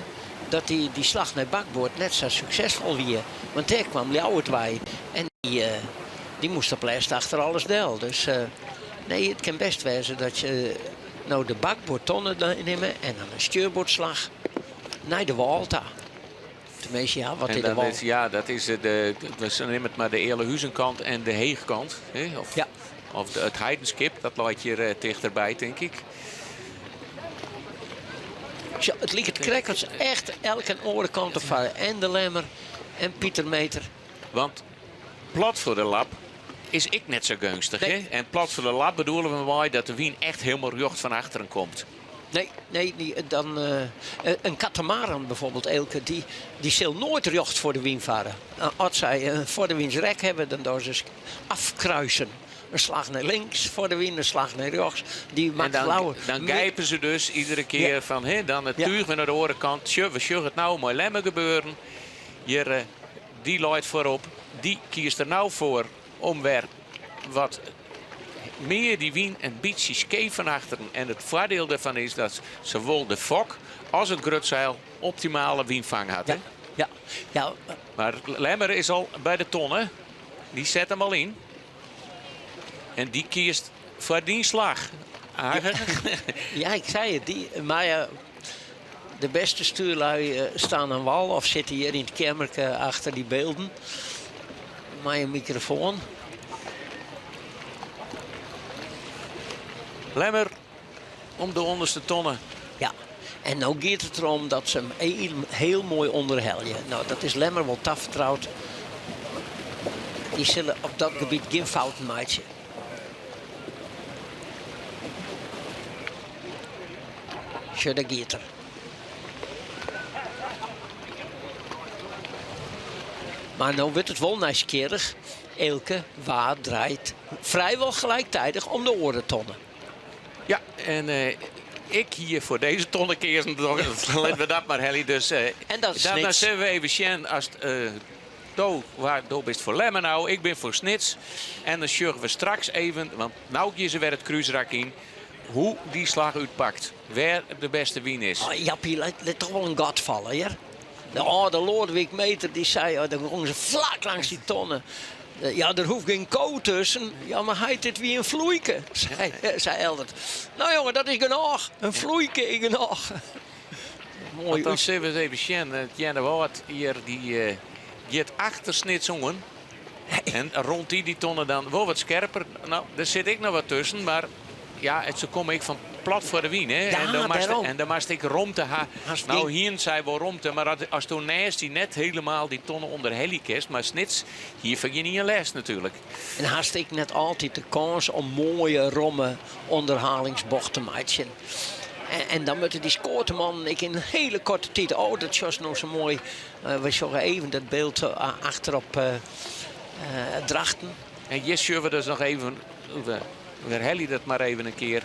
dat dy, dy slach nei bakboard net sa suksesfol wie. Want dêr kwam Ljouwert wei en dy, uh, dy moast op lêst achter alles del. Dus uh, nee, it kin bêst wêze dat je no de bakboardtonne nimme en dan in stjoerboardslach nei de wâl ta. Teminsten, ja, wat is de wâl? Ja, dat is de, we nimme it mar de Ealahuzenkant en de Heechkant. Hè? Of, ja. of de, it Heidenskip, dat leit hjir eh, tichterby, tink ik. It liket krekt as echt elk in oare kant op farre. En de Lemmer en Pieter Meter. Want plat foar de lap is ek net sa geunstich. Nee. Hè? En plat foar de lap bedoele we mei dat de wyn echt hielendal rjocht fan achteren komt. Nee, nee, dan, uh, in katamaran bijvoorbeeld, Eelke, dy, dy sil noait rjocht foar de wyn farre. As sy uh, foar de wyn rek hawwe, dan dogge se afkruisen. In slach nei links foar de wyn, in slach nei rjochts. Dy En dan, dan gijpen se dus iedere kear ja. fan, hè, dan it túch wer nei de oare kant. Sjoch, we sjogge it no mei Lemmer gebeuren. Hjir, eh, dy leit foarop. Dy kiest der no foar om wer wat mear dy wyn in bytsje skeef fan achteren. En it foardiel dêrfan is dat sawol de fok as it grutseil optimale wynfang hat. Ja, ja, ja. Mar Lemmer is al by de tonne. Dy set him al yn. En dy kiest foar dyn slach. Age. Ja, ik sei it. Dy, mar ja, de bêste stjoerlui eh, stean oan wal of sitte hjir yn it keammerke achter dy bylden mei in mikrofoan. Lemmer om de ûnderste tonne. Ja, en no giet it derom dat se him hiel, hiel moai ûnderhelje. No, dat is Lemmer wol tafertroud. Dy sille op dat gebiet gjin fouten meitsje. Sjoch, dêr giet er. Mar no wurdt it wol nijsgjirrich. Eelke, wa draait frijwol gelijktijdig om de oare tonne? Ja, en ik hie foar dizze tonne keazen. Litte we dat mar helje. Dus en dat is dan sille we even sjen as do, waar, do bist foar Lemmer no, ik bin foar Snits. En dan sjogge we straks even, want no gean se wer it krúsrak yn, hoe dy slach útpakt. Wêr de bêste wyn is. Oh, Jappie, lit toch wol in gat falle, hear. De âlde Loadewyk Meeter dy sei, oh, dan gongen se flak langs dy tonne. Ja, der hoecht gjin ko tusken. Ja, mar heit, dit wie in floeike, sei, sei Eldert. No jonge, dat is genôch. In floeike is genôch. Moai. Dan sille we ris even sjen. It Earnewâld hjir, dy uh, giet achter Snits oan. En rond dy dy tonne dan wol wat skerper. No, der sit ek noch wat tusken, mar ja, it, se komme ek fan plat foar de wyn. Hè? Ja, en dan moatst, dêrom. en dan moatst ek romte ha. Hast No gjin- hienen sy wol romte, mar as, as do nêst dy net helemaal dy tonne ûnder helje kinst, mar Snits hie foar gjin ien lêst natuerlik. En hast ek net altyd de kâns om moaie, romme ûnderhalingsbocht te meitsjen. En, en dan moatte dy skoatemannen ek yn in hiele koarte tiid. Oh, dat sjochst no sa moai. Eh, we sjogge even dat byld eh, achterop eh, Drachten. En hjir sjogge we dus noch even, we werhelje dat mar even in kear.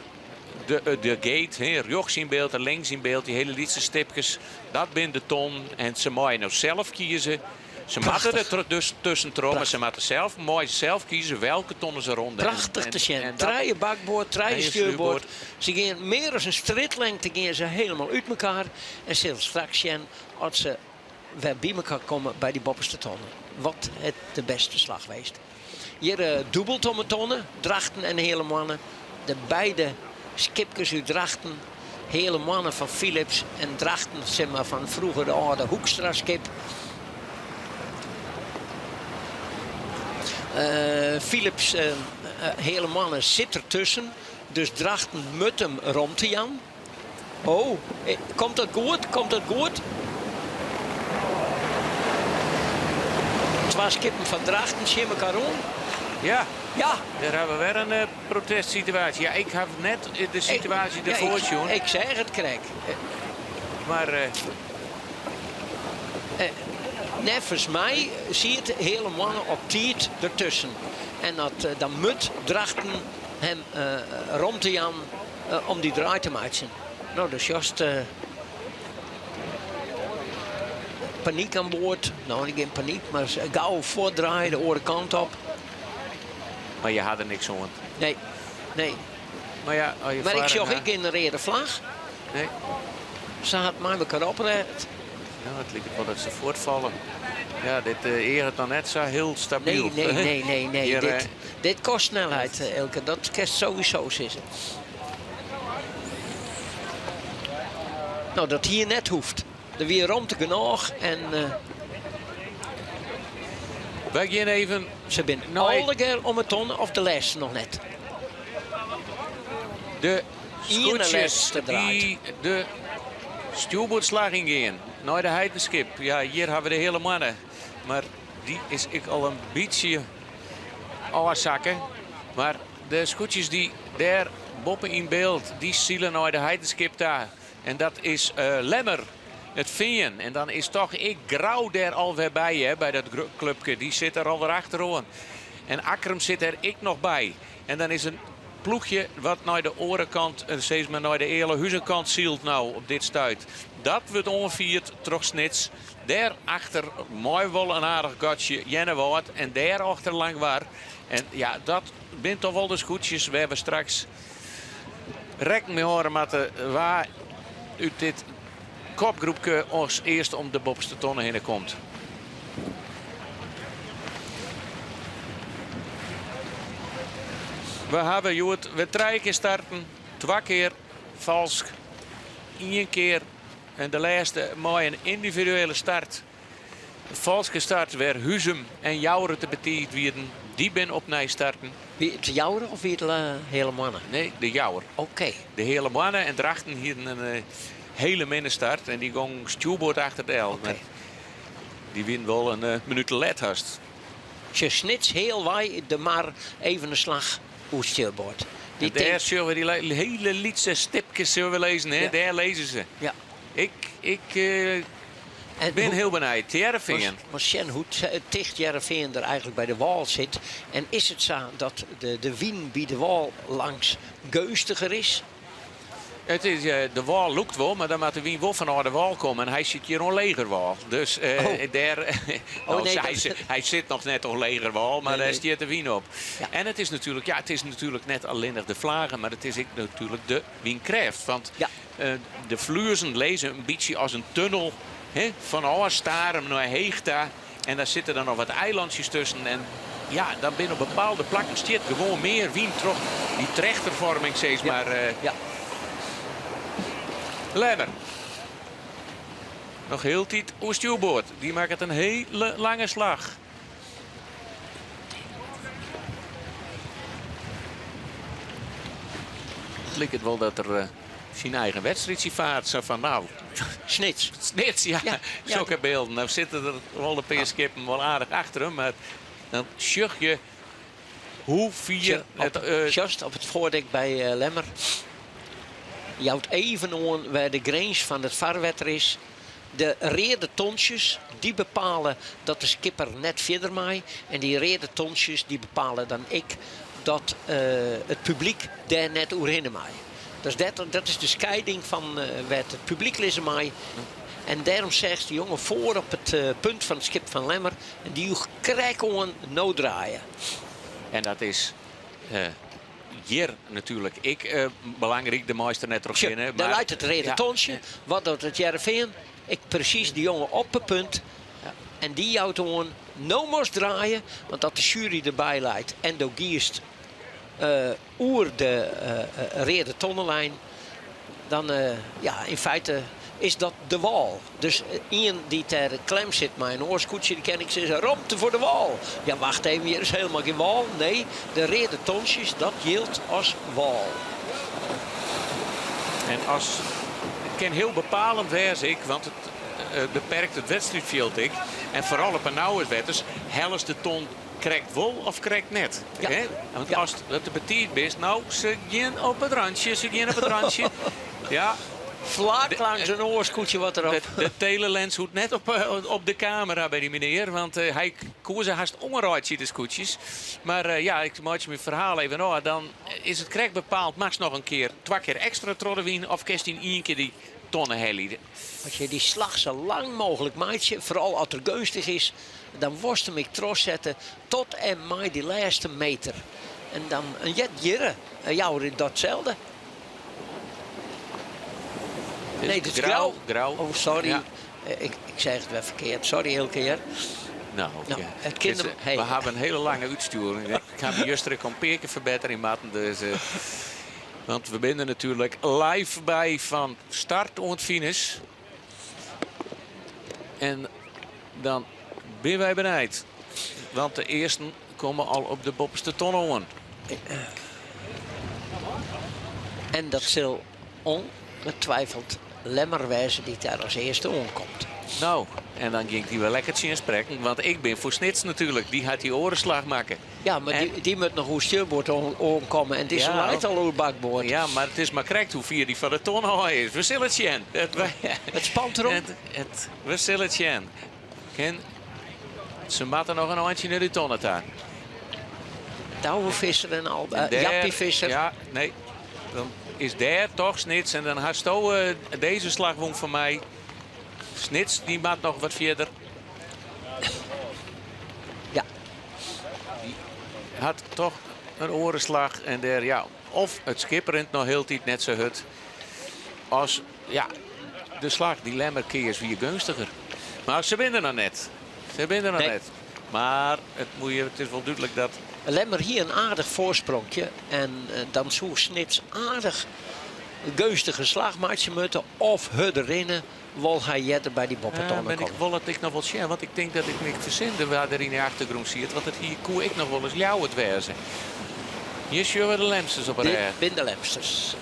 De, de gate, hè, rjochts yn byld en links yn byld, dy hiele lytse stipkes, dat binne de tonnen. En se meie no sels kieze. Se moatte der dus tuskentroch, mar se moatte sels, meie sels kieze welke tonnen se ronde. Prachtich te sjen. Trije bakboard, trije stjoerboard. Se gean mear as in strjitlengte gean se helemaal út mekoar. En sille straks sjen as se wer by mekoar komme by dy boppeste tonne. Wat it de bêste slach west. Hjir uh, dûbeld om 'e tonne, Drachten en Heale Moanne. De beide skipkes út Drachten, Heale Moanne fan Philips en Drachten sis mar, fan froeger de âlde Hoekstra-skip. Uh, Philips uh, Heale Moanne sit dertusken, dus Drachten moat him romte jaan. Oh, komt dat goed? Komt dat goed? Twa skippen fan Drachten tsjin mekoar oan. Ja, Ja. dêr ha we wer in uh, protestsituaasje. Ja, ik ha net de situaasje Ja, derfoar sjoen. Ik seach it krekt. Mar uh, Neffens my siet Heale Moanne op tiid dertusken. En dat, dan moat Drachten him romte jaan om dy draai te meitsjen. No, dus just panyk oan board. No, gjin panyk, mar gau fuortdraaie de oare kant op. Mar je ha der niks oan. Nee, nee. Mar ja, as je Mar ik foar sjoch en, ek gjin reade flach. Nee. Se hat mei mekoar oprêd. Ja, it liket wol dat se fuortfalle. Ja, dit uh, eaget noch net sa hiel stabyl. Nee, nee, nee, nee. nee. Hjir, dit, eh, dit kost snelheid, Eelke. Dat kinst sowieso sizze. No, dat hie net hoegd. Der wie romte genôch en... Uh, Wy gean even... Se binne nei allegear om 'e tonne of de lêste noch net. De Iene skûtsjes lêste draait. dy de stjoerboardslach yngean nei de Heidenskip. Ja, hjir ha we de Heale Moanne. Mar dy is ek al in bytsje ôfsakke. Mar de skûtsjes dy dêr boppe yn byld, dy sile nei de Heidenskip ta. En dat is uh, Lemmer, it Fean. En dan is toch ek Grou dêr alwer by, hè, by dat klupke. Dy sit der alwer achteroan. En Akkrum sit der ek noch by. En dan is in ploechje wat nei de oare kant, eh, sis mar nei de Ealahuzenkant sylt no op dit stuit. Dat wurdt oanfierd troch Snits. Dêrachter mei wol in aardich gatsje Earnewâld en dêrachter Langwar. En ja, dat binne toch wol de skûtsjes wêr't we straks rekken mei hâlde moatte wa út dit kopgroepke as earste om de boppeste tonne hinne komt. We hawwe hjoed wer trije kear starten, twa kear falsk, ien kear en de lêste mei in yndividuele start. De falske start wêr Huzum en Joure te betiid wienen, dy binne opnij starten. Wie it Joure of wie it Heale Moanne? Nee, de Jouwer. Oké. De Heale Moanne en Drachten hienen in eh, hiele minne start en dy gong stjoerboard achter del. Oké. Dy wienen wol in uh, minút te let hast. Sjoch Snits healwei de mar even in slach oer stjoerboard. Die dêr sjogge we dy hiele lytse stipkes sjogge we lizzen, hè? Dêr lizze se. Ja. Ik, ik bin hiel benijd. Hearrenfean. Moatst sjen hoe ticht Hearrenfean der eigentlik by de wâl sit. En is it sa dat de wyn by de wâl langs geunstiger is? It is, de wâl lûkt wol, mar dan moat de wyn wol fanôf de wâl komme. En hy sit hjir oan leger wâl. Dus dêr. Oh, nee, hy, hy sit noch net oan leger wâl, mar dêr stiet de wyn op. En it is natuerlik, ja, it is natuerlik net allinnich de flagen, mar it is ek natuerlik de wynkrêft. Want de Fluezen lizze in bytsje as in tunnel hè, fanôf Starum nei Heech ta. En daar sitte dan noch wat eilantsjes tusken. En ja, dan binne op bepaalde plakken stiet gewoan mear wyn troch dy trechterfoarming, sis mar. Ja. Lemmer. Noch hieltyd oer stjoerboard. Dy makket in hiele lange slach. It liket wol dat er syn eigen wedstriidsje faart. Sa fan, no... Snits. Snits, ja. Sokke bylden. No sitte der wol in pear skippen wol aardich achter him, mar dan sjoch je hoe fier... Sjochst op it foardek by Lemmer. Jout even oan wêr de grins fan it farwetter is. De reade tontsjes dy bepale dat de skipper net fierder mei. En dy reade tontsjes dy bepale dan ek dat it publyk dêr net oerhinne mei. Dus dat is de skieding fan wêr't it publyk lizze mei. En dêrom seachst de jonge foar op it punt fan it skip fan Lemmer en dy joech krekt oan no draaie. En dat is hjir natuerlik ek belangryk, de meist der net troch hinne. Dêr leit it reade tontsje. Wat docht it Hearrenfean? Ek presys de jonge op it punt. En dy jout oan, no moatst draaie, want dat de sjuery derby leit en do giest oer de reade tonnelijn, dan ja, yn feite is dat de wâl. Dus ien dy't dêr klem sit mei in oar skûtsje, dy kin ek sizze, romte foar de wâl. Ja, wacht even, hjir is helemaal gjin wâl. Nee, de reade tontsjes, dat jildt as wâl. En as, it kin hiel bepalend wêze ek, want it beperkt it wedstriidfjild ek. En foaral op 'e nauwe wetters, hellest de ton krekt wol of krekt net. Hè? Want ast te betiid bist, no, se gean op it rantsje, se gean op it rantsje. Ja. Flak langs in oar skûtsje wat derop. De telelens hoecht net op de kamera by dy menear, want hy koe se hast oanreitsje, de skûtsjes. Mar ja, ik meitsje myn ferhaal even ôf. Dan is it krekt bepaald, moatst noch in kear, twa kear ekstra troch de wyn of kinst yn ien kear dy tonne helje. As je dy slach sa lang mooglik meitsje, foaral as er geunstich is, dan wolst him ek trochsette tot en mei dy lêste meter. En dan in jet hjirre, jouwe datselde. Nee, dit is Grou. Grou. Oh, sorry. Ja. Ik, ik zeg it wer ferkeard. Sorry, Hilke hear. No, no, it kin Dit, hey. We hawwe in hiele lange útstjoering. Ik ha my juster ek in pear kear ferbetterje moatten. Dus, want we binne natuerlik live by fan start oant finish. En dan binne wy benijd. Want de earsten komme al op de boppeste ton oan. En dat sil ongetwijfeld Lemmer wêze dy't dêr as earste oankomt. No, en dan gean ik dy wer lekker tsjinsprekken, want ik bin foar Snits natuerlik. Dy hat dy oare slach makke. Ja, mar dy moat noch oer stjoerboard oankomme en dizze leit al oer bakboard. Ja, mar it is mar krekt hoe fier dy fan de ton ôf is. We sille it sjen. It spant derom. We sille it sjen. Ken, se moatte noch in eintsje nei de tonne ta. Douwe Visser en al, Jappie Visser. Ja, nee. Dan is dêr toch Snits en dan hasto dizze slach wûn fan my. Snits dy moat noch wat fierder. Ja. Dy hat toch in oare slach en dêr, ja, of it skip rint noch hieltyd net sa hurd as, ja, de slach dy Lemmer keas wie geunstiger. Mar se binne der noch net. Se binne der noch net. Mar it, moet je, it is wol dúdlik dat. Lemmer hie in aardich foarspronkje en dan soe Snits aardich geunstige slach meitsje moatte of hurder rinne. Wol hy earder by dy boppetonne komme. Ik wol it ek noch wol sjen, want ik tink dat ik my fersinde wa der yn de achtergrûn siet, want it hie koe ek noch wol ris Ljouwert wêze. Hjir sjogge we de Lemsters op 'e Dit rêch. binne de Lemsters.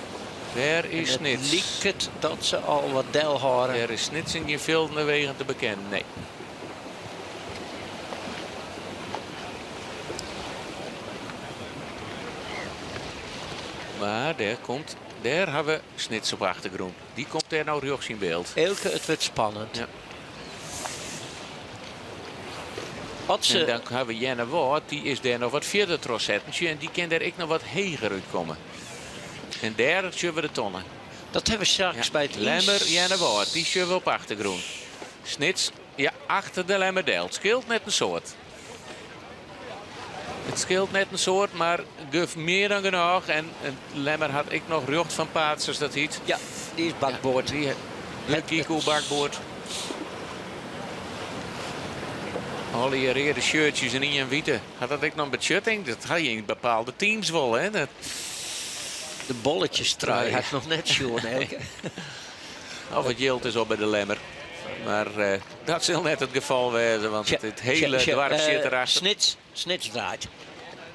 Dêr is En it Snits. liket dat se al wat delhâlde. Dêr is Snits yn gjin fildene wegen te bekennen, nee. Maar dêr komt, dêr ha we Snits op achtergrûn. Dy komt dêr no rjochts yn byld. Eelke, it wurdt spannend. Ja. As se... En dan ha we Earnewâld, dy is dêr noch wat fierder trochsetten. En dy kin dêr ek noch wat heger útkomme. En dêr sjogge we de tonne. Dat ha we straks by it Lemmer, Earnewâld, dy sjogge we op achtergrûn. Snits, ja, achter de Lemmer del. It skeelt net in soad. It skeelt net in soad, mar guf mear dan genôch. En Lemmer hat ek noch rjocht fan paad, sa't dat hjit. Ja, dy is bakboard. Ja, dy, de Kiko bakboard. Allegear reade shirtjes en ien wite. Hat dat ek noch in betsjutting? Dat ha je yn bepaalde teams wol, hè? Dat... De bolletjestrui ha ik noch net sjoen, Elke. Of it jild is op by de Lemmer. Mar eh, dat sil net it gefal wêze, want it hiele doarp sit derachter. Snits, Snits draait.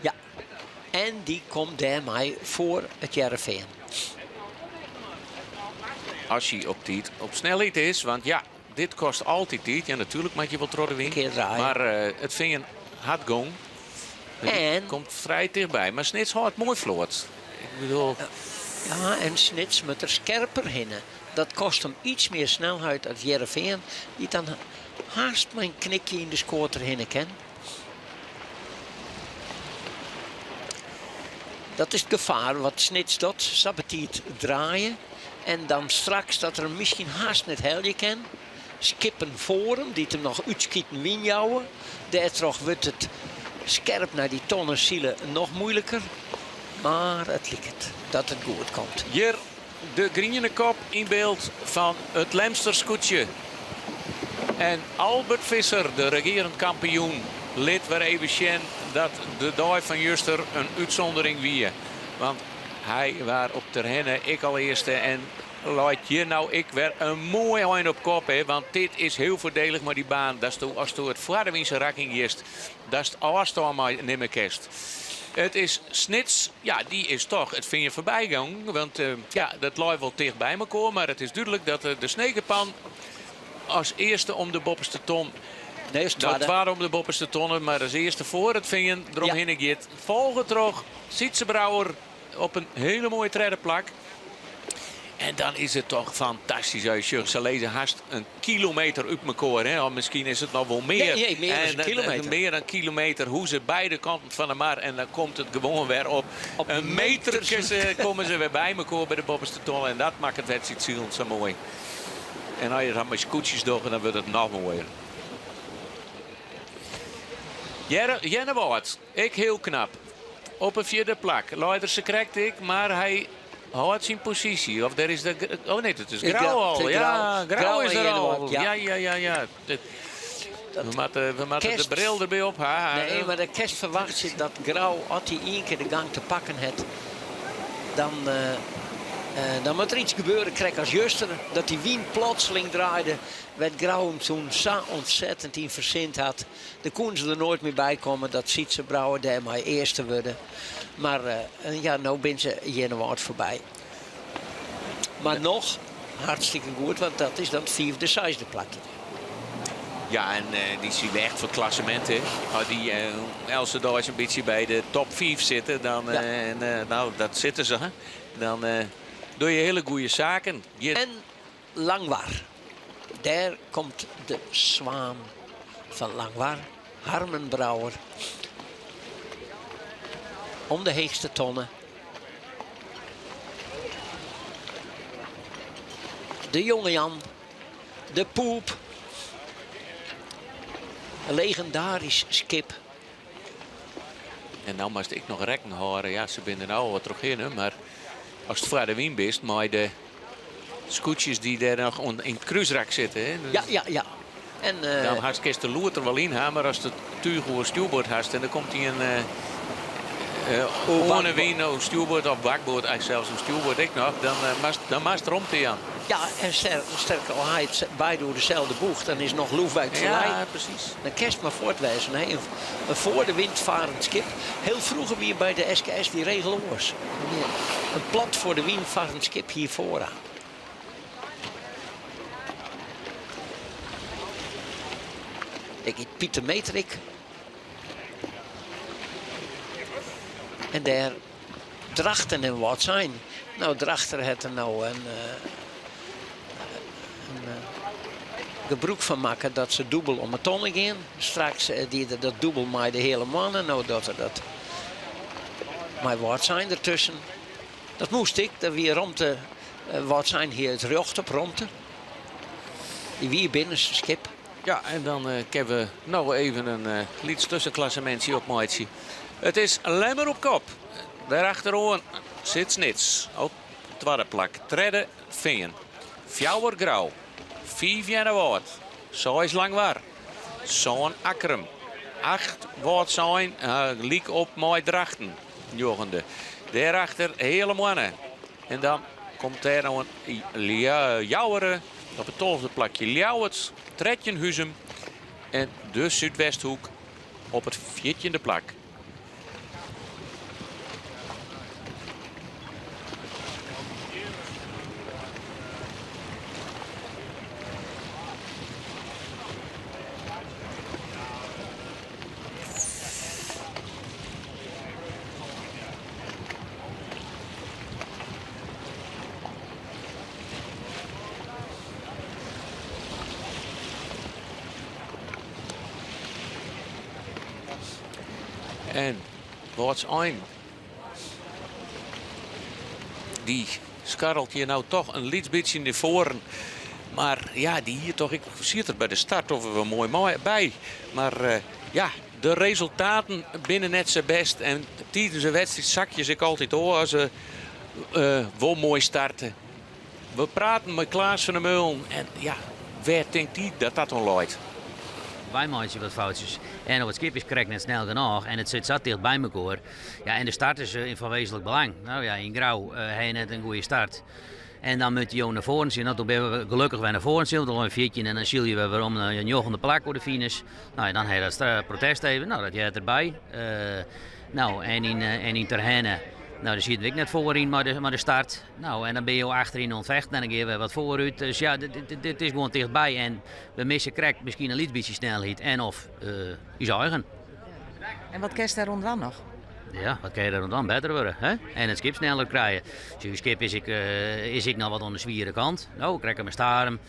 Ja. En dy komt dêrmei foar it Hearrenfean. As hy op tiid op snelheid is, want ja, dit kostet altyd tiid. Ja, natuerlik moat je wol troch de wyn. Kear draaie. Mar eh, it Fean hat gong. En komt frij tichtby. Mar Snits hâldt moai float. Ik bedoel... Ja, en Snits moat der skerper hinne. Dat kostet him iets mear snelheid as Hearrenfean, dy't dan haast mei in knikje yn de skoat derhinne kin. Dat is it gefaar wat Snits docht, sa betiid draaie en dan straks dat er him miskien haast net helje kin. Skippen foar him dy't him noch útskiten wyn jouwe. Dêrtroch wurdt it skerp nei dy tonne sile noch muoiliker. Mar it liket dat it goed komt. Hjir de griene kop yn byld fan it Lemster skûtsje. En Albert Visser, de regearend kampioen, lit wer even sjen dat de dei fan juster in útsûndering wie. Want hy waard op Terherne ek al earste en leit hjir no ek wer in moai ein op kop. Hè? Want dit is hiel foardielich mei dy baan. Datsto, asto it foar de wyn rak yn giest, datst ôfstân mei nimme kinst. It is Snits, ja, dy is toch it Fean foarby gong. Want eh, ja, dat leit wol ticht by mekoar. Mar it is dúdlik dat de Snekerpan as earste om de boppeste ton. Nee, is Nou, twadde om de boppeste tonne, mar as earste foar it Fean deromhinne giet. Folge troch Sytze Brouwer op in hiele moaie tredde plak. En dan is it toch fantastysk. As je sjogge, se lizze hast in kilometer út mekoar. Hè? Of miskien is it noch wol mear. Nee, nee, mear dan in En, kilometer. Mear dan kilometer. Hoe se beide kanten fan de mar. En dan komt it gewoan wer op, Op in meters. meter komme se wer by mekoar by de boppeste tonne. En dat makket it wedstriidsilen sa moai. En as je dat mei skûtsjes dogge, dan wurdt it noch moaier. Earnewâld, ek hiel knap. Op in fjirde plak. Leit er sakrekt ek, mar hy hâldt syn posysje. Of der is de, oh nee, it is Grou al. Ja, Grou is der al. Ja, ja, ja, ja. We moatte, we moatte de bril derby op ha. Nee, mar de kinst ferwachtsje dat Grou, as hy ien kear de gang te pakken hat, dan, uh, uh, dan moat der iets gebeure, krekt as juster, dat dy wyn plotseling draaide, wêr't Grou him toen sa ontzettend yn fersind hat. Der koene se der noait mear by komme dat Sytze Brouwer dêrmei earste wurde. Mar uh, ja, no binne se Earnewâld foarby. Mar noch hartstikke goed, want dat is dan it fiifde, seisde plakje. Ja, en uh, dy sile echt foar it klassemint. Hè. As dy uh, eltse dei in bytsje by de top 5 sitte, dan, Ja. en, no, dat sitte se. Hè. Dan dogge je hiele goede saken. Je... En Langwar. Dêr komt de swaan fan Langwar, Harmen Brouwer, om de heechste tonne. De Jonge Jan, de Poep. In legindarysk skip. En no moatst ek noch rekken hâlde. Ja, se binne der no al wat trochhinne, mar ast foar de wyn bist mei de skûtsjes dy't dêr noch yn it krúsrak sitte. Hè? Ja, ja, ja. En, uh, dan hast, kinst de loer der wol yn ha, mar ast it túch oer stjoerboard hast en der komt ien uh, uh, oan de wyn, of stjoerboard of bakboard, eigenlijk sels in stjoerboard ek noch, dan, uh, moatst, dan moatst romte jaan. Ja, en sterker, al ha it beide oer deselde boech, dan is noch Loefwijk foarby. Ja, presys. Dan kinst mar fuortwêze. Nee, in foar de wyn farend skip. Hiel froeger wie by de SKS dy regel oars. In plat foar de wyn farend skip hie foarrang. Dêr giet Pieter Meterik. En dêr. Drachten en Wâldsein. No, Drachten hat der no in gebrûk fan makke dat se dûbel om 'e tonne gean. Straks die er dat dûbel mei de Heale Moanne, no docht er dat mei Wâldsein dertusken. Dat moast ek, der wie romte, Wâldsein hie it rjocht op romte. Dy wie binnenste skip. Ja, en dan kinne we no even in lyts tuskenklassemintsje opmeitsje. It is Lemmer op kop. Dêrachteroan sit Snits op twadde plak. Tredde Fean. Fjouwer Grou. Fiif Earnewâld. Seis Langwar. Sân Akkrum. Acht Wâldsein lyk op mei Drachten. Njoggende. Dêrachter Heale Moanne. En dan komt dêr no in Jouwer op it tolfde plakje. Ljouwert, 13 Huzum en de Súdwesthoek op it fjirtjinde plak. En Wâldsein dy skarrelt hjir no toch in lyts bytsje nei foaren. Mar ja, dy hier toch ek siet der by de start of wer moai mei by. Mar eh, ja, De resultaten binne net sa bêst en tidens in wedstriid sakje se ek altyd ôf as se wol moai starte. We praten mei Klaas van der Meulen en ja, wêr tinkt hy dat dat oan leit? Wy meitsje wat foutsjes en of it skip is krekt net snel genôch en it sit sa ticht by mekoar. Ja, en de start is fan wezenlik belang. No ja, yn Grou ha je net in goede start. En dan moatte jo nei foaren sile. No, doe binne we gelokkich wer nei foaren syld, al in 14 en dan sile je wer werom nei in njoggende plak oer de finish. No ja, dan ha je dat protest even, no dat heart derby. No, en yn, en yn Terherne, no dêr sieten we ek net foaryn mei de, mei de start. No, en dan binne jo achteryn oan it fechten en dan gean je wer wat foarút. Dus ja, dit, dit is gewoan tichtby en we misse krekt miskien in lyts bytsje snelheid en of uh, ús eigen. En wat kinst dêroan dwaan noch? Ja, wat kin je dêroan dwaan? Better wurde hè? En it skip sneller krije. Dus ús skip is ek, is ek noch wat oan de swiere kant. No, krekt mei Starum.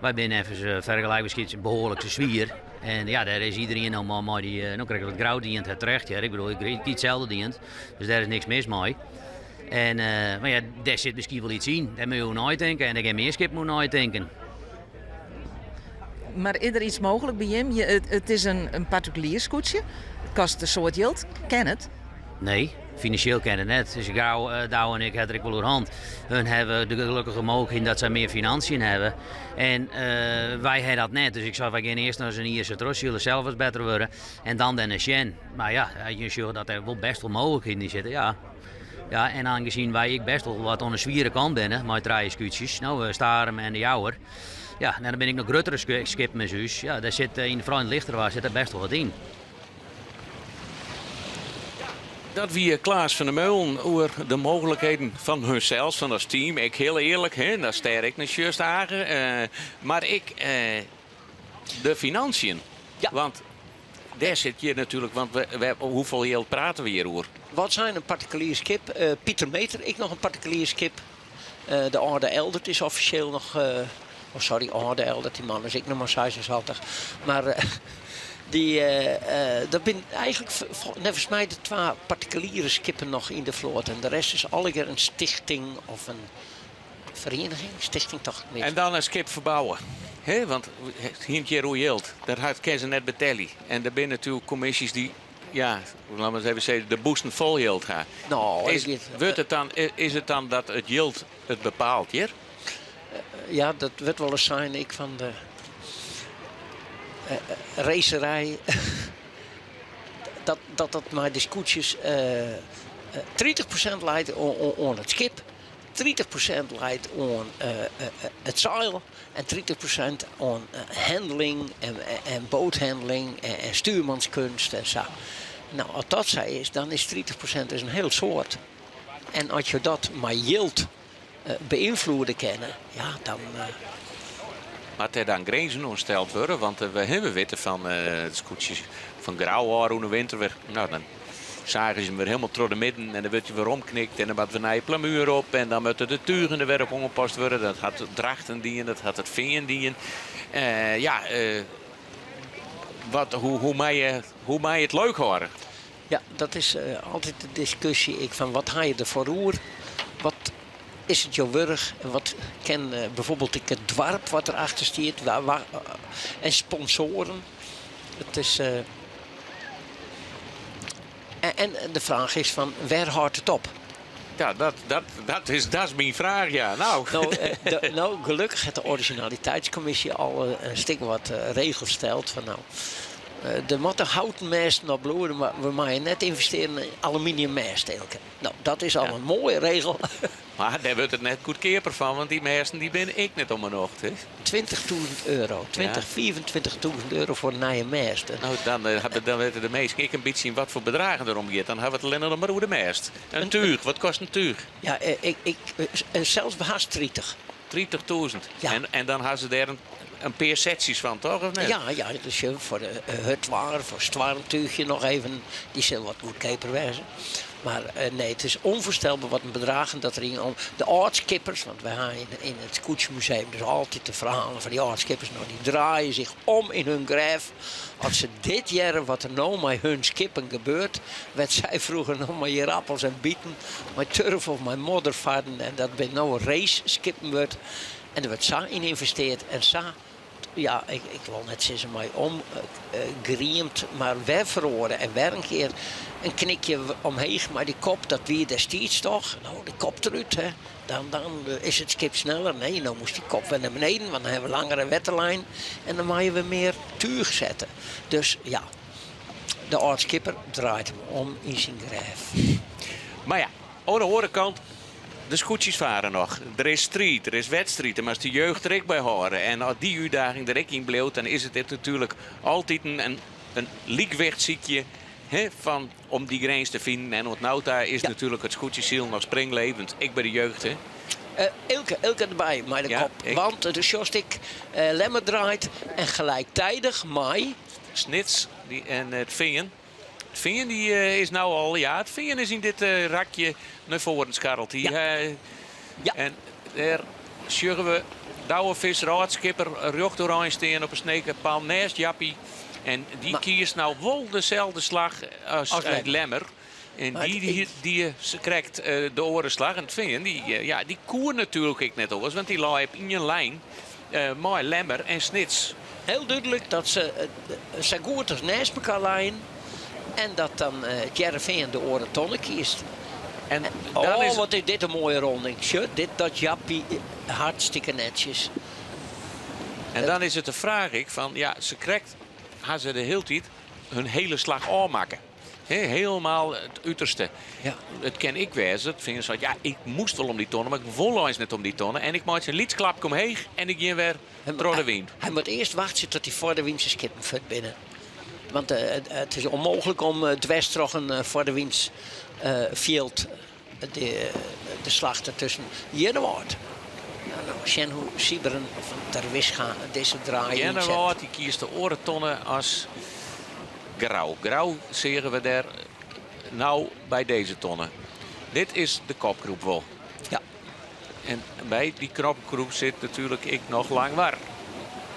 Wy binne neffens fergelykber skips behoarlik te swier. En ja, dêr is iderien no mei, mei dy, no krekt wat Grou dient hat terecht hear. Ik bedoel, ik hie itselde dient. Dus dêr is niks mis mei. En, mar ja, dêr sit miskien wol iets yn. Dêr moatte je oer neitinke en dêr gean mear skippen oer neitinken. Mar is der iets mooglik by jim? It is in partikulier skûtsje. It kostet in soad jild. Kin it? Nee, finansjeel kin it net. Dus Grou, Douwe en ik ha der ek wol oer hân. Hun hawwe de gelokkige mooglikheid dat sy mear financiën hawwe. En wy ha dat net. Dus ik sei, wy gean earst noch ris in jier sa trochsile, sels wat better wurde. En dan dêrnei sjen. Mar ja, as je sjogge dat der wol bêst wol mooglikheden yn sitte, ja. Ja, en aangezien wy ek bêst wol wat oan de swiere kant binne mei trije skûtsjes, no, Starum en de Jouwer. Ja, en dan binne ek noch gruttere skippen as ús. Ja, dêr sit yn foaral yn it lichtere waar sit der bêst wol wat yn. Dat wie Klaas van der Meulen oer de mooglikheden fan hunsels, fan as team. Ek hiel earlik, hè, dat stêr ik nei sjochst Age. Mar ek de financiën. Want dêr sit hjir natuerlik, want we, hoefolle jild prate we hjir oer? Wâldsein in partikulier skip? Pieter Meter, ek noch in partikulier skip. De âlde Eldert is offisjeel noch. Oh, sorry, âlde Eldert, dy man is ek noch mar 76. Mar dy, dat binne eigentlik neffens my de twa partikuliere skippen noch yn de float. En de rest is allegear in stichting of in ferieniging. Stichting tocht ik mear. En dan in skip ferbouwe. Hè? Want hie hjir oer jild. Dat hat kin se net betelje. En der binne natuerlik kommisjes dy't, ja, laat maar eens even zeggen, de bûsen fol jild ha. No, Is, wurdt it dan, is it dan dat it jild it bepaalt hjir? Ja, dat wurdt wolris sein ek fan de racerij. dat, dat dat mei de skûtsjes 30% leit oan it skip, 30% leit oan it seil en 30% oan handling en boathandling en stuurmanskunst en sa. No, as dat sa is, dan is 30% is in hiel soad. En as je dat mei jild beynfloede kinne, ja, dan. Moat dêr dan grinzen oan steld wurde? Want we, we witte fan it skûtsjes fan Grou ôfrûne winter wer. No, dan. Zagen ze hem weer helemaal troch de midden en dan wurdt hy wer omknikt en dan moat wer nije plamuer op en dan moatte de tugen der wer op oanpast wurde. Dat hat Drachten dien, dat hat it Fean dien. Eh, ja, eh, wat, hoe, hoe, mei je, hoe mei je it leuk hâlde? Ja, dat is eh, altyd de diskusje. Ik fan wat ha je derfoar oer? Wat is it jo wurdich? En wat kin eh, bijvoorbeeld ek it doarp wat derachter stiet? Wa, wa, en sponsoaren. It is, eh, en, en de fraach is fan wêr hâldt it op? Ja, dat, dat, dat, is, dat is myn fraach, ja. Nou. No, eh, de, no, gelokkich hat de originaliteitskommisje al eh, in stik wat eh, regels steld. Fan, no, der moatte houten mêsten op bliuwe, mar we meie net ynvestearje yn aluminium mêst. No, dat is al in moaie regel. Mar dêr wurdt it net goedkeaper fan, want dy mêsten dy binne ek net om 'e nocht. 20.000 euro, 20, 25.000 euro foar in nije mêst. No, dan, eh, dan witte de minsken ek in bytsje yn wat foar bedragen der om giet. Dan hawwe we it allinne noch mar oer de mêst. In túch, wat kostet in túch? Ja, eh, ik, ik, eh, sels hast 30. 30.000. Ja. En, en dan ha se dêr in, in pear setsjes fan, toch? Of net? Ja, ja, dus foar de hurd waar, foar stoarmtúchje noch even. Dy sil wat goedkeaper wêze. Mar nee, it is ûnfoarstelber wat in bedragen dat der yn om. De âld-skippers, want wy ha yn, yn it Skûtsjemuseum dus altyd de ferhalen fan dy âld-skippers. No, dy draaie sich om yn hun grêf as se dit hearre wat der no mei hun skippen gebeurt. Wêr't sy froeger noch mei ierappels en biten, mei turf of mei modder farden en dat binne no raceskippen wurdt. En der wurdt sa yn ynvesteard en sa ja, ik, ik wol net sizze mei omgriemd, mar wer feroare en wer in kear in knikje omheech mei de kop. Dat wie destiids toch? No, de kop derút, hè. Dan, dan is it skip sneller. Nee, no moast dy kop wer nei beneden, want dan hawwe we langere wetterlijn en dan meie we mear túch sette. Dus ja, de âld-skipper draait him om yn syn grêf. Mar ja, oan de oare kant, De skûtsjes fare noch. Der is striid, der is wedstriid, dêr moatst de jeugd der ek by hâlde. En as dy útdaging der ek yn bliuwt, dan is it dit natuerlik altiten in, in lykwicht sykje hè, fan, om dy grins te finen. En oant no ta is natuerlik it skûtsjesilen noch springlevend, ek by de jeugd. Hè. Eh, Eelke, Eelke derby mei de Ja, kop. ik. Want de sjochst ek eh, Lemmer draait en gelijktijdig mei. Snits dy, en it Fean. It Fean dy, eh, is no al, ja, it Fean is yn dit eh, rakje nei foaren skarreld. Dy, eh, En dêr sjogge we Douwe Visser, âld-skipper, rjocht oerein stean op 'e Snekerpan nêst Jappie. En dy kiest no wol deselde slach as, As eh, Lemmer. Lemmer. En Maar dy, it- dy, dy krijt eh, de oare slach. En it Fean, dy, eh, ja, dy koe natuerlik ek net oars, want dy lei op ien lijn eh, mei Lemmer en Snits. Hiel dúdlik dat se eh, sa goed as nêst mekoar leien. En dat dan eh it Hearrenfean de oare tonne kiest. En dan oh, is- wat is dit in moaie ronding. Sjoch, dit dat Jappie eh, hartstikke netsjes. En dan is it de fraach ek fan, ja, se krekt ha se de hiele tiid hun hiele slach ôfmakke. Hè, hielendal it uterste. It kin ek wêze, dat fine se, ja, ik moast wol om dy tonne, mar ik wol eins net om dy tonne. En ik meitsje in lyts klapke omheech en ik gean wer troch de wyn. Hy moat earst wachtsje tot dy foar de wynse skippen fuort binne. Want eh, it, it is ûnmooglik om eh, dwers troch in eh, foar de wyns eh, fjild de, de slach dertusken. Earnewâld. Nou, nou, sjen hoe Sybren van Terwisga dizze draai ynset. Earnewâld dy kiest de oare tonne as Grou. Grou seagen we dêr no by dizze tonne. Dit is de kopgroep wol. Ja. En by dy kopgroep sit natuerlik ek noch Langwar.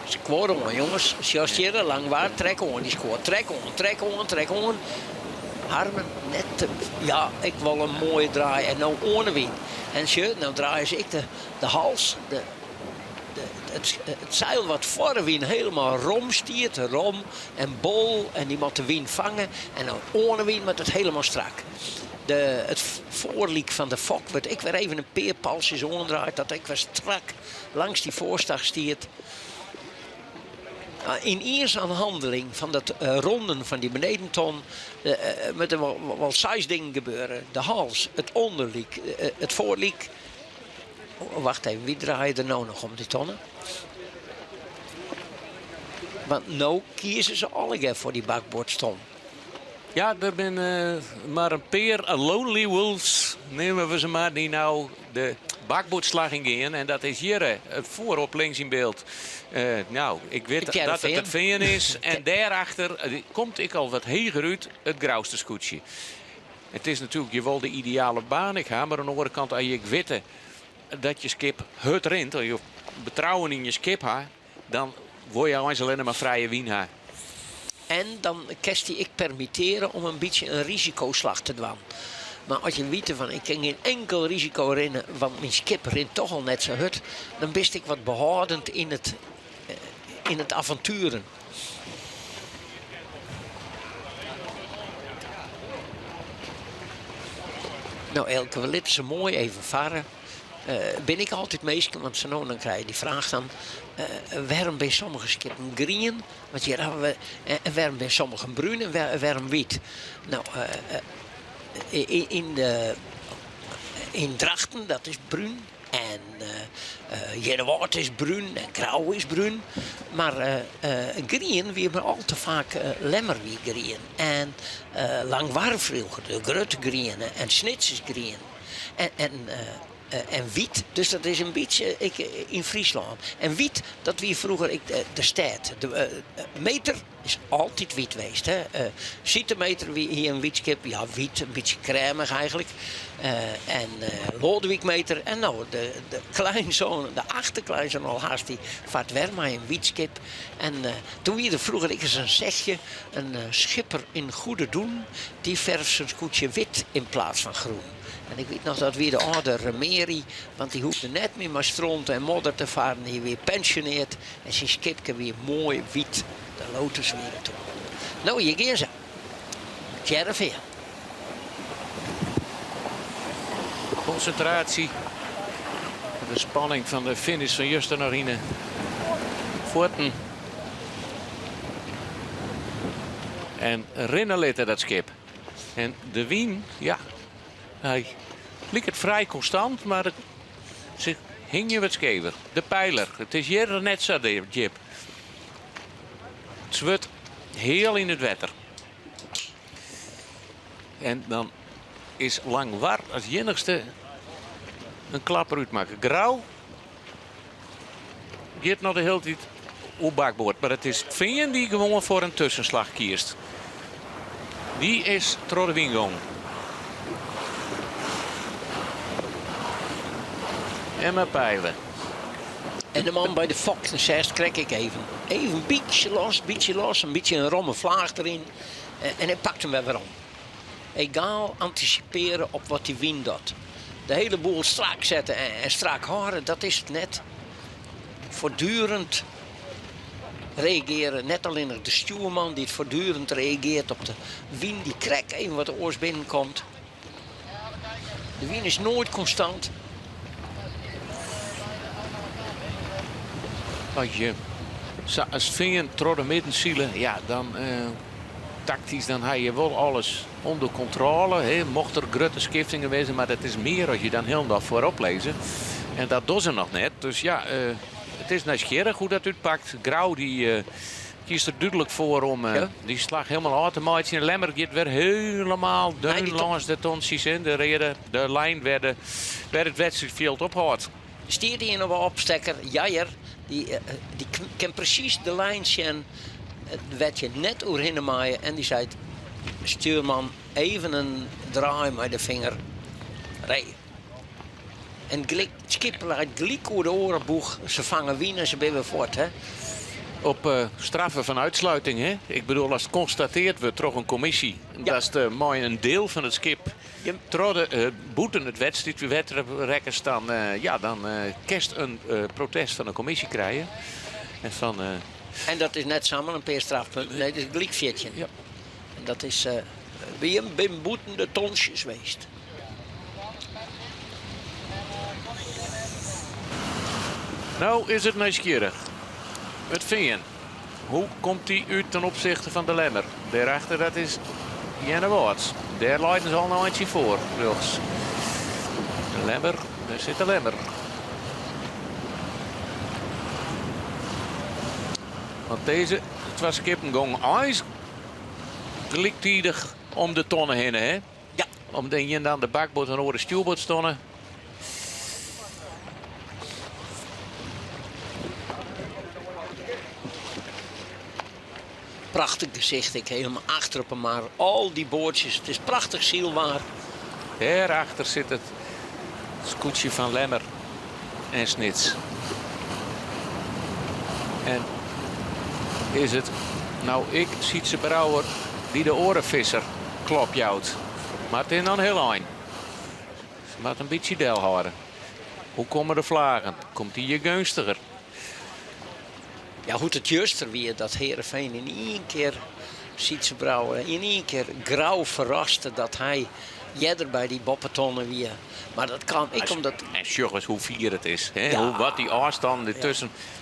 Skuor oan, jonges. Sjochst hjir, Langwar, trek oan dy skuor. Trek oan, trek oan, trek oan. Harmen net te... Ja, ik wol in moaie draai. En no oan de wyn. En sjoch, no draaie se ek de, de hals, de, de, it, it seil wat foar de wyn hielendal rom stiet, rom en bol. En dy moat de wyn fange. En dan oan de wyn moat it hielendal strak. De, it foarlyk fan de fok wurdt ek wer even in pear palsjes oandraaid, dat ek wer strak langs dy foarstach stiet. Yn ien sa'n hanneling fan dat eh, ronden fan dy benedenton eh, eh, moatte wol, wol seis dingen gebeure. De hals, it ûnderlyk, it foarlyk. Oh, wacht even, wie draaie der no noch om dy tonne? Want no kieze se allegear foar dy bakboardston. Ja, der binne mar in pear Lonely Wolves, neame we se mar, dy't no de bakboardslach yn gean. En dat is hjir foarop links yn byld. Eh, no, ik wit It dat it Hearrenfean. it Fean is. En dêrachter eh, komt ek al wat heger út it Grouster skûtsje. It is natuerlik je wol de ideale baan ek ha, mar oan de oare kant as je ek witte dat je skip hurd rint, as je betrouwen yn je skip ha, dan wol je eins allinne mar frije wyn ha. En dan kinst dy ek permitteare om in bytsje in risikoslach te dwaan. Mar as je witte fan ik kin gjin inkel risiko rinne, want myn skip rint toch al net sa hurd, dan bist ek wat behâldend yn it, yn it avontueren. No Elke, we litte se moai even farre. Bin ik altyd minsken, want sa no en dan krije je dy fraach dan, wêrom binne sommige skippen grien? Want hjir hawwe we, en wêrom binne sommigen brún en wêrom wyt? No, yn de, yn Drachten, dat is brún. En Earnewâld is brún en Grou is brún. Mar grien wie mar al te faak Lemmer wie grien. En Langwar froeger, de grutte griene. En Snits is grien. En en wyt, dus dat is in bytsje ek yn Fryslân. En wyt, dat wie froeger ek de stêd. De meter is altyd wyt west. Hè. Sitemeter wie hie in wyt skip, ja wyt, in bytsje krêmich eigenlik. En Loadewyk-meter en no de, de kleinzoon, de achterkleinzoon al hast, dy fart wer mei in wyt skip. En toen wie der froeger ek ris in sechje, in schipper in goede doen, die verft zijn skûtsje wit in plaats van groen. En ik wit noch, dat wie de âlde Remeri, want dy hoegde net mear mei stront en modder te farren. Hy wie pensjoneard en syn skipke wie moai wyt. De Lotus wie dat toen. No, hjir gean se. Hearrenfean. Konsintraasje. De spanning fan de finish fan juster noch yn 'e fuotten. En rinne litte dat skip. En de wyn, ja, hy liket frij konstant, mar se hingje wat skever. De peiler, it is hjir net sa djip. It swurd heal yn it wetter. En dan is Langwar as iennichste in klapper útmakke. Grou giet noch de hiele tiid oer bakboard. Mar it is Fean dy't gewoan foar in tuskenslach kiest. Dy is troch de wyn gong. En mar peile. En de man by de fok seist krekt ek even. Even in bytsje los, bytsje los, in bytsje in romme flaach deryn. En hy pakt him wer werom. Egaal antisipearje op wat dy wyn docht. De hiele boel strak sette en strak hâlde, dat is it net. Voortdurend reagearje, net allinnich de stjoerman dy't voortdurend reagearret op de wyn dy't krekt even wat oars binnenkomt. De wyn is noait konstant. As je sa as Fean troch de midden sile, ja, dan taktysk dan ha je wol alles ûnder kontrôle. Hè. Mocht der grutte skiftingen wêze, mar dat is mear as je dan hielendal foarop lizze. En dat dogge se noch net. Dus ja, it is nijsgjirrich hoe't dat útpakt. Grou dy kiest der dúdlik foar om dy slach hielendal ôf te meitsjen. Lemmer giet wer hielendal deun lâns de tontsjes yn, de reade de lijn wêr de, wêr it wedstriidfjild ophâldt. Stiet ien op 'e opstekker, Jair, dy, dy kin presys de lijn sjen wêr't je net oerhinne meie en dy seit, stjoerman, even in draai mei de finger, ree. En gelyk, it skip leit gelyk oer de oare boech, se fange wyn en se binne wer fuort. Hè? Op straffe fan útsluiting, hè? Ik bedoel, as it konstateard wurdt troch in kommisje datst mei in diel fan it skip troch de bûten it wedstriidwetter rekkest, dan, ja, dan kinst in protest fan de kommisje krije. En fan. En dat is net samar in pear strafpunten, nee, dat is gelyk 14. Ja. En dat is by him bin bûten de tontsjes west. No is it nijsgjirrich. It Fean. Hoe komt dy út ten opsichte fan de Lemmer? Dêrachter dat is Earnewâld. Dêr leinen se al in eintsje foar. Rjochts. De Lemmer, dêr sit de Lemmer. Want dizze twa skippen gongen eins gelyktidich om de tonne hinne, hè? Ja. Om de ien dan de bakboard en de oare stjoerboardstonne. Prachtich gesicht, ik helemaal achter op 'e mar. Al dy boatsjes, it is prachtich sylwaar. Dêrachter sit it skûtsje fan Lemmer en Snits. En is it no ek Sytze Brouwer dy't de oare visser klop jout? Mar it is noch in hiel ein. Se moat in bytsje delhâlde. Hoe komme de flagen? Komt dy hjir geunstiger? Ja, hoe't it juster wie dat Heerenveen yn ien kear Sytze Brouwer yn ien kear Grou ferraste dat hy earder by dy boppetonne wie. Mar dat kaam ek omdat. En sjoch ris hoe fier it is, hè? Ja. Hoe wat dy ôfstannen dertusken. Ja.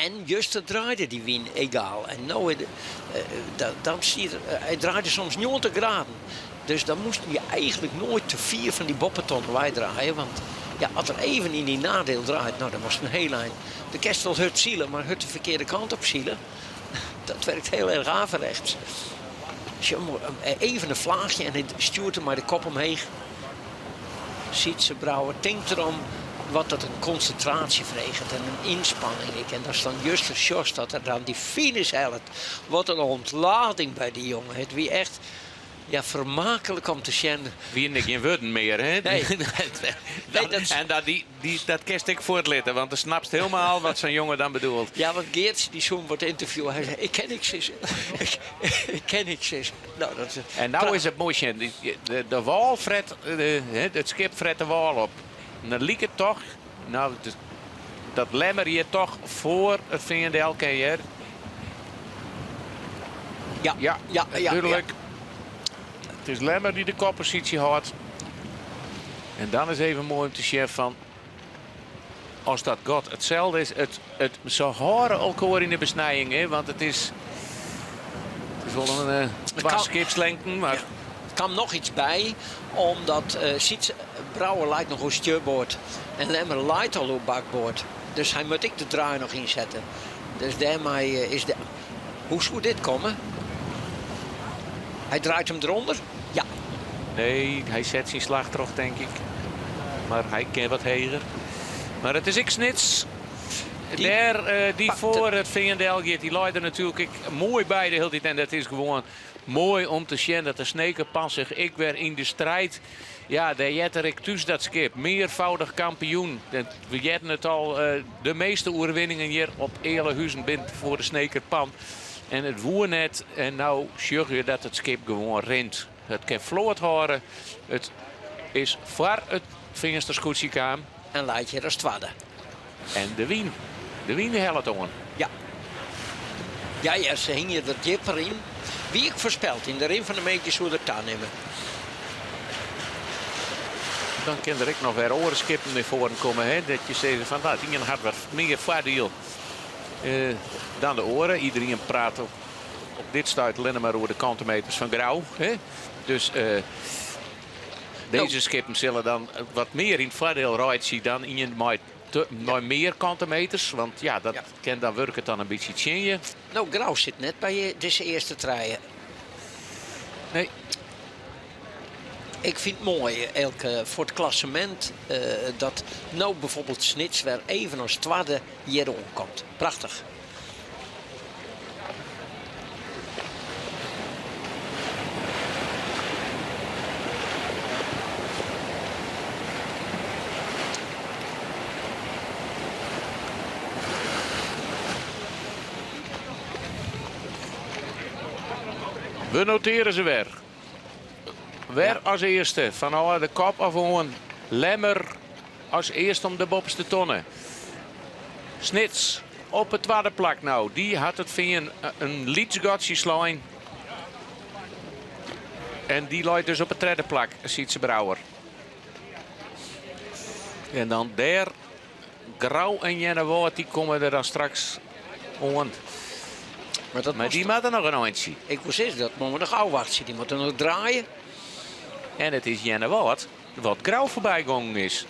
En juster draaide dy wyn egaal. En no, eh, dan stiet er, hy draaide soms 90 graden. Dus dan moasten je eigentlik noait te fier fan dy boppetonne wei draaie. Want ja, as er even yn dyn nadiel draait, no dan moatst in hiel ein. Do kinst wol hurd sile, mar hurd de ferkearde kant op sile, dat werkt hiel erch averechts. Even in flaachje en hy stjoert him mei de kop omheech. Sytze Brouwer tinkt derom wat dat in konsintraasje freget en in ynspanning ek. En ast dan juster sjochst dat er dan dy finish hellet, wat in ûntlading by dy jonge. It wie echt Ja, fermaaklik om te sjen. Wiene der gjin wurden mear, hè? Nee. Nee, dat... En dat, dy, dy, dat kinst ek fuortlitte, want dan snapst hielendal wat sa'n jonge dan bedoelt. Ja, want Geert dy soe him wat ynterviewe. Hy sei, ik kin niks sizze. Ik kin niks sizze. Nou, dat is... En no is it moai sjen. De, de wâl fret, it skip fret de wâl op. En dan liket it toch, no, dat Lemmer hjir toch foar it fean del kin hear. Ja, ja, ja, ja, dúdlik. Ja. It is Lemmer dy't de kopposysje hâldt. En dan is even moai om te sjen fan as dat gat itselde is, it, it, se hâlde elkoar yn de besnijing, hè, want it is, it is wol in uh, twa skipslengten, mar... Ja. Der kaam noch iets by, omdat uh, Sytze Brouwer leit noch oer stjurboard en Lemmer leit al oer bakboard. Dus hy moat ek de draai noch ynsette. Dus dêrmei eh, is de. Hoe soe dit komme? Hy draait him derûnder? Ja. Nee, hy set syn slach troch, tink ik. Mar hy kin wat heger. Mar it is ek Snits. Dêr, uh, dy foar it fean del giet, dy leit der natuerlik ek moai by de hiele tiid. En dat is gewoan moai om te sjen dat de Sneker Pan sich ek wer yn de striid. Ja, dêr heart er ek thús dat skip. Mearfâldich kampioen. We hearden it al, eh, de measte oerwinningen hjir op Ealahuzen binne foar de Sneker Pan. En it woe net. En no sjogge je dat it skip gewoan rint. It kin float hâlde. It is foar it Feanster skûtsje kaam. En leit hjir as twadde. En de wyn. De wyn hellet oan. Ja. Ja, ja, se hingje der djipper yn. Wie ek foarspeld, yn de rin fan de middei soe er tanimme. Dan kin der ek noch wer oare skippen nei foaren komme. Hè? Dat je sizze fan, nou, ien hat wat mear foardiel eh, dan de oare. Iedereen praat op, op dit stuit allinne mar oer de kantemeters fan Grou. Hè? Dus eh, dizze skippen sille dan wat mear yn it foardiel reitsje dan ien mei te, mei mear kantemeters. Want ja, dat kin dan wurket dan in bytsje tsjin je. No, Grou sit net by dizze earste trije. Nee. Ik fyn it moai, Elke, foar it klassemint eh, dat no byfoarbyld Snits wer even as twadde hjir oankomt. Prachtich. We notearje se wer. Wer as earste fanôf de kop af oan. Lemmer as earste om de boppeste tonne. Snits op it twadde plak no. Dy hat it fean in lyts gatsje slein. En dy leit dus op it tredde plak, Sytze Brouwer. En dan dêr Grou en Earnewâld, dy komme der dan straks oan. Mar, dat Mar dy moatte noch in eintsje. Ik woe sizze, dat moatte we noch ôfwachtsje. Dy moatte noch draaie. En it is Earnewâld wat Grou foarby gongen is.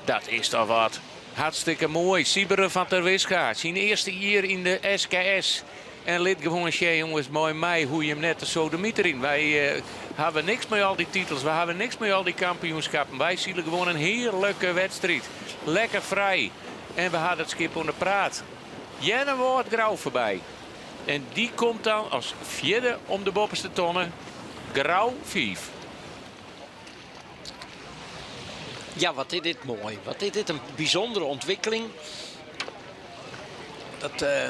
Dat is toch wat. Hartstikke moai. Sybren van Terwisga, syn earste jier yn de SKS. En lit gewoan sjen, jonges, mei my hoege jim net te sodemiterjen. Wy eh, hawwe niks mei al dy titels, we hawwe niks mei al dy kampioenskippen. Wy sile gewoan in hearlike wedstriid. Lekker frij. En we hawwe it skip oan de praat. Earnewâld Grou foarby. En dy komt dan as fjirde om de boppeste tonne. Grou 5. Ja, wat is dit moai. Wat is dit in bysûndere ûntwikkeling. Dat eh,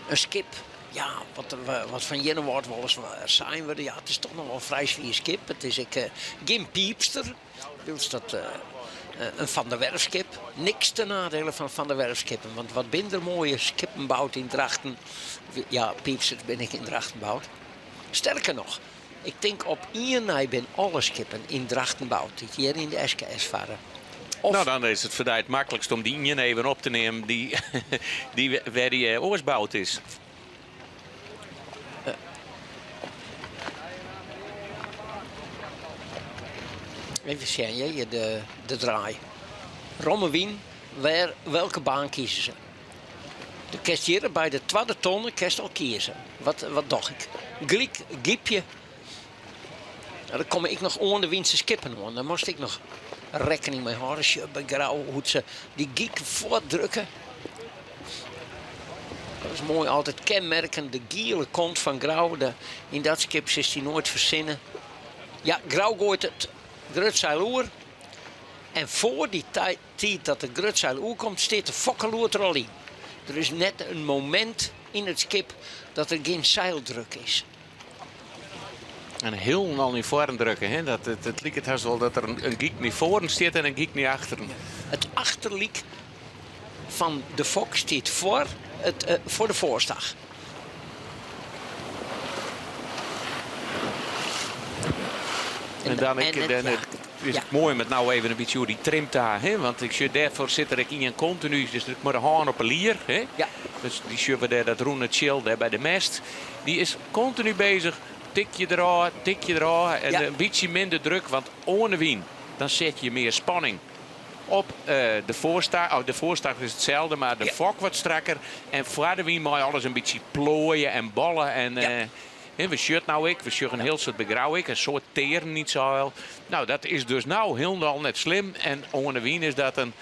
in skip, ja, wat, wat fan Earnewâld wolris sein wurde, ja, it is toch noch wol in frij swier skip. It is ek eh, gjin piipster, wylst dat eh, in Van der Werfskip. Niks ten nadele fan Van der Werfskippen, want wat binne der moaie skippen boud yn Drachten. Ja, piipsters binne ek yn Drachten boud. Sterker noch, Ik tink op ien nei bin alle skippen yn Drachten boud dy't hjir yn de SKS farre. Of... No, dan is it foar dy it maklikst om dy ien even op te neamen dy, dy wêr dy eh, oars boud is. Eh. Even sjen, hjir de, de draai. Romme wyn, wêr, welke baan kieze se? Do kinst hjir by de twadde tonne kinst al kieze. Wat, wat doch ik? Gelyk gypje. Nou, dan komme ik noch oan de wynse skippen oan. Dêr moatst ek noch rekkening mei hâlde. Sjoch by Grou hoe't se dy gyk fuortdrukke. Dat is moai, altyd kenmerkend. De giele kont fan Grou. De, yn dat skip silst dy noait fersinne. Ja, Grou goait it grutseil oer. En foar dy tiid dat it grutseil oerkomt, stiet de fokkeload der al yn. Der is net in momint yn it skip dat der gjin seildruk is. En hielendal nei foaren drukke. Hè? Dat, it, it liket hast wol dat der in gyk nei foaren stiet en in gyk nei achteren. It achterlyk fan de fok stiet foar, it, eh, foar de foarstach. En dan ik, dan it is moai om it no even in bytsje oer dy trim te ha, hè? Want ik sjoch dêrfoar sit der ek ien kontinu, dus ik mei de hân op 'e lier, hè? Ja. Dus dy sjogge we dêr dat rûne tsjil dêr by de mêst. Dy is kontinu bezich, tikje derôf, tikje derôf en in bytsje minder druk, want oan de wyn dan set je mear spanning op de foarstach. Oh, de foarstach is itselde, mar de fok wat strakker. En foar de wyn mei alles in bytsje ploaie en bolle. En, ja. we sjogge no ek, we sjogge in hiel soad by Grou ek, in soad tearen yn it seil. No, dat is dus no hielendal net slim. En oan de wyn is dat in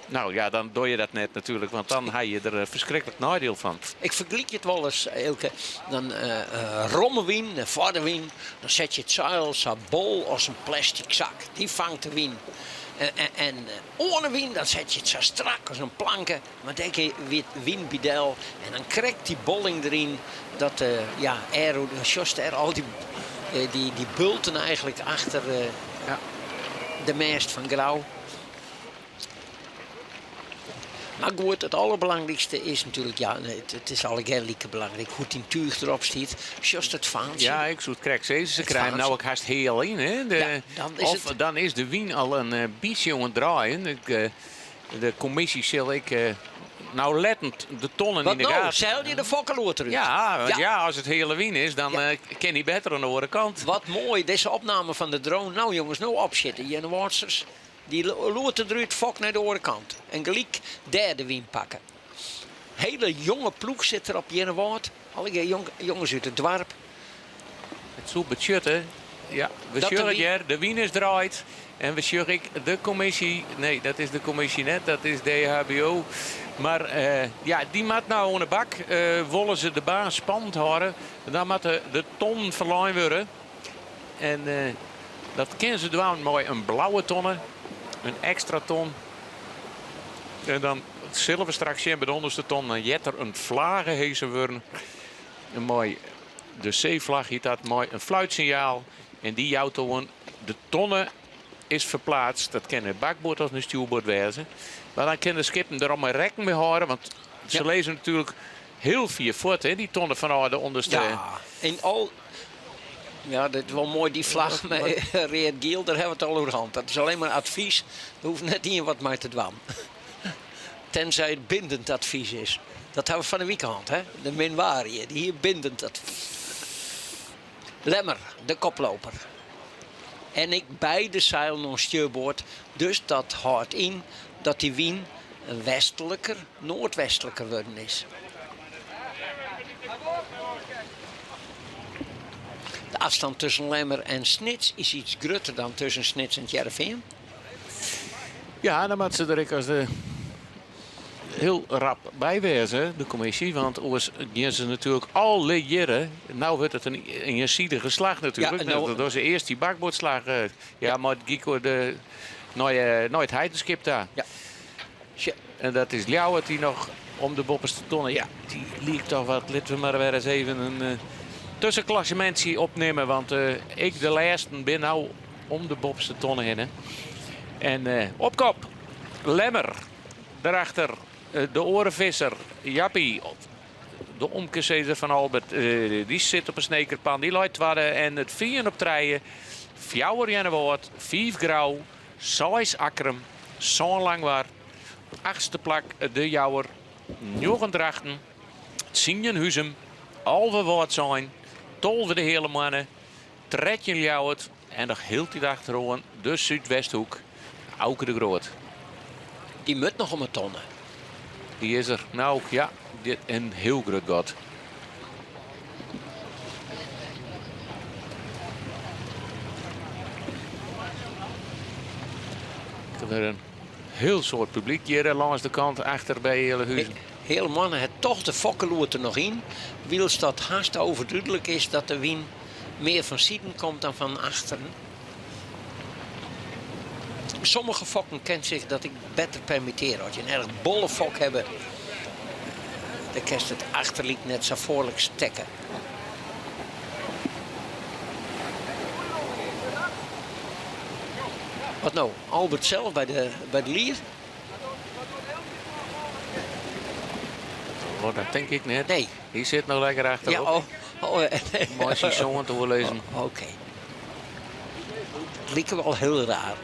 No ja, dan doch je dat net natuerlik, want dan ha je der ferskriklik neidiel fan. Ik fergelyk it wolris, Eelke. Dan romme wyn, foar de wyn, dan set je it seil sa bol as in plastic sak. Dy fangt de wyn. En oan de wyn, dan set je it sa strak as in planke, want dêr kin wyn by del. En dan krekt dy bolling deryn, dat ja, aero, dan sjochst dêr al dy, dy bulten eigentlik achter de mêst fan Grou. Mar goed, it alderbelangrykste is natuerlik, ja, it is allegear like belangryk hoe't dyn túch derop stiet. Sjochst it faantsje? Ja, ik soe it krekt sizze. Se krije him no ek hast heal yn. Hè? De, ja, dan is of it... dan is de wyn al in eh, bytsje oan it draaien. Ik, eh, de kommisje sil ek eh, naulettend de tonnen Wat yn de no? gaten. Seil je de fokkeload derút? Ja, want ja. as it heale wyn is, dan ja. kin hy better oan de oare kant. Wat moai, dizze opname fan de drone. No jonges, no opsjitte, Earnewâldsters. Dy load derút, fok nei de oare kant. En gelyk dêr de wyn pakke. Hele jonge ploech sit der op Earnewâld. Allegear jonges út it doarp. It soe betsjutte, ja, we sjogge it hjir, de wyn is draaid. En we sjogge ek de kommisje, nee, dat is de kommisje net, dat is DHBO. Mar eh, ja, dy moat no oan de bak. Eh, wolle se de baan spannend hâlde, dan moat de, de tonnen ferlein wurde. En eh, dat kinne se dwaan mei in blauwe tonne, in ekstra ton. En dan sille we straks sjen by de ûnderste ton, dan heart der in flage hesen wurden. Mei de C-flach hjit dat, mei in fluitsinjaal. En dy jout oan, de tonne is ferplaatst. Dat kin nei bakboard of nei stjoerboard wêze. Mar dan kinne de skippen der al mei rekken mei hâlde, want se lizze natuerlik hiel fier fuort, hè, dy tonne fanôf de ûnderste. Ja, en al Ja, dat is wol moai, dy flach mei read-giel, dêr hawwe we it al oer hân. Dat is allinnich mar advys, der hoecht net ien wat mei te dwaan. Tenzij it bindend advys is. Dat hawwe we fan 'e wike hân, hè? De Minwarie, dy hie bindend advys. Lemmer, de koploper. En ek beide seilen oan stjurboard, dus dat hâldt yn dat dy wyn westliker, noardwestliker wurden is. De afstand tussen Lemmer en Snits is iets grutter dan tussen Snits en Hearrenfean. Ja, dan moatte se der ek as de. Hiel rap by wêze, de kommisje, want oars gean se natuerlik alle jierren. No wurdt it in iensidige slach natuerlik. Ja, no, dat is earst dy bakboardslach. Ja, mei it giet de, nei, nei it heidenskip ta. Ja. En dat is Ljouwert dy't noch om de boppeste tonne. Ja, dy liket toch wat. Litte we mar wer ris even in uh, tussenklassemintsje opnimme. Want uh, ik de lêsten bin no om de boppeste tonne hinne. En uh, op kop, Lemmer. Dêrachter de oare visser, Jappie. De omkesizzer fan Albert, dy sit op 'e Snekerpan. Dy leit twadde en it Fean op trije. Fjouwer Earnewâld, fiif Grou, seis Akkrum, sân Langwar. Achtste plak De Jouwer, njoggen Drachten, tsien Huzum, 11 Wâldsein, 12 de Heale Moanne, 13 Ljouwert en noch hieltyd achteroan de Súdwesthoek, Auke de Groot. Dy moat noch om 'e tonne. Dy is der. No ja, dit in hiel grut gat. Der wurdt in hiel soad publyk hjir lâns de kant achter by Ealahuzen. Heale Moanne hat toch de fokkeloer der noch yn, wylst dat hast overdúdlik is dat de wyn mear fan siden komt dan fan achteren. Sommige fokken kin sich dat ek better permittearje. As je in erch bolle fok hawwe, dan kinst it achterlyk net sa foarlik stekke. Wat no? Albert sels by de, by de lier? Oh, dat tink ik net. Nee. Hy sit noch lekker achterop. Ja, oh, oh, Mei syn soan te oerlizzen. Oh, Oké. It like wol hiel raar.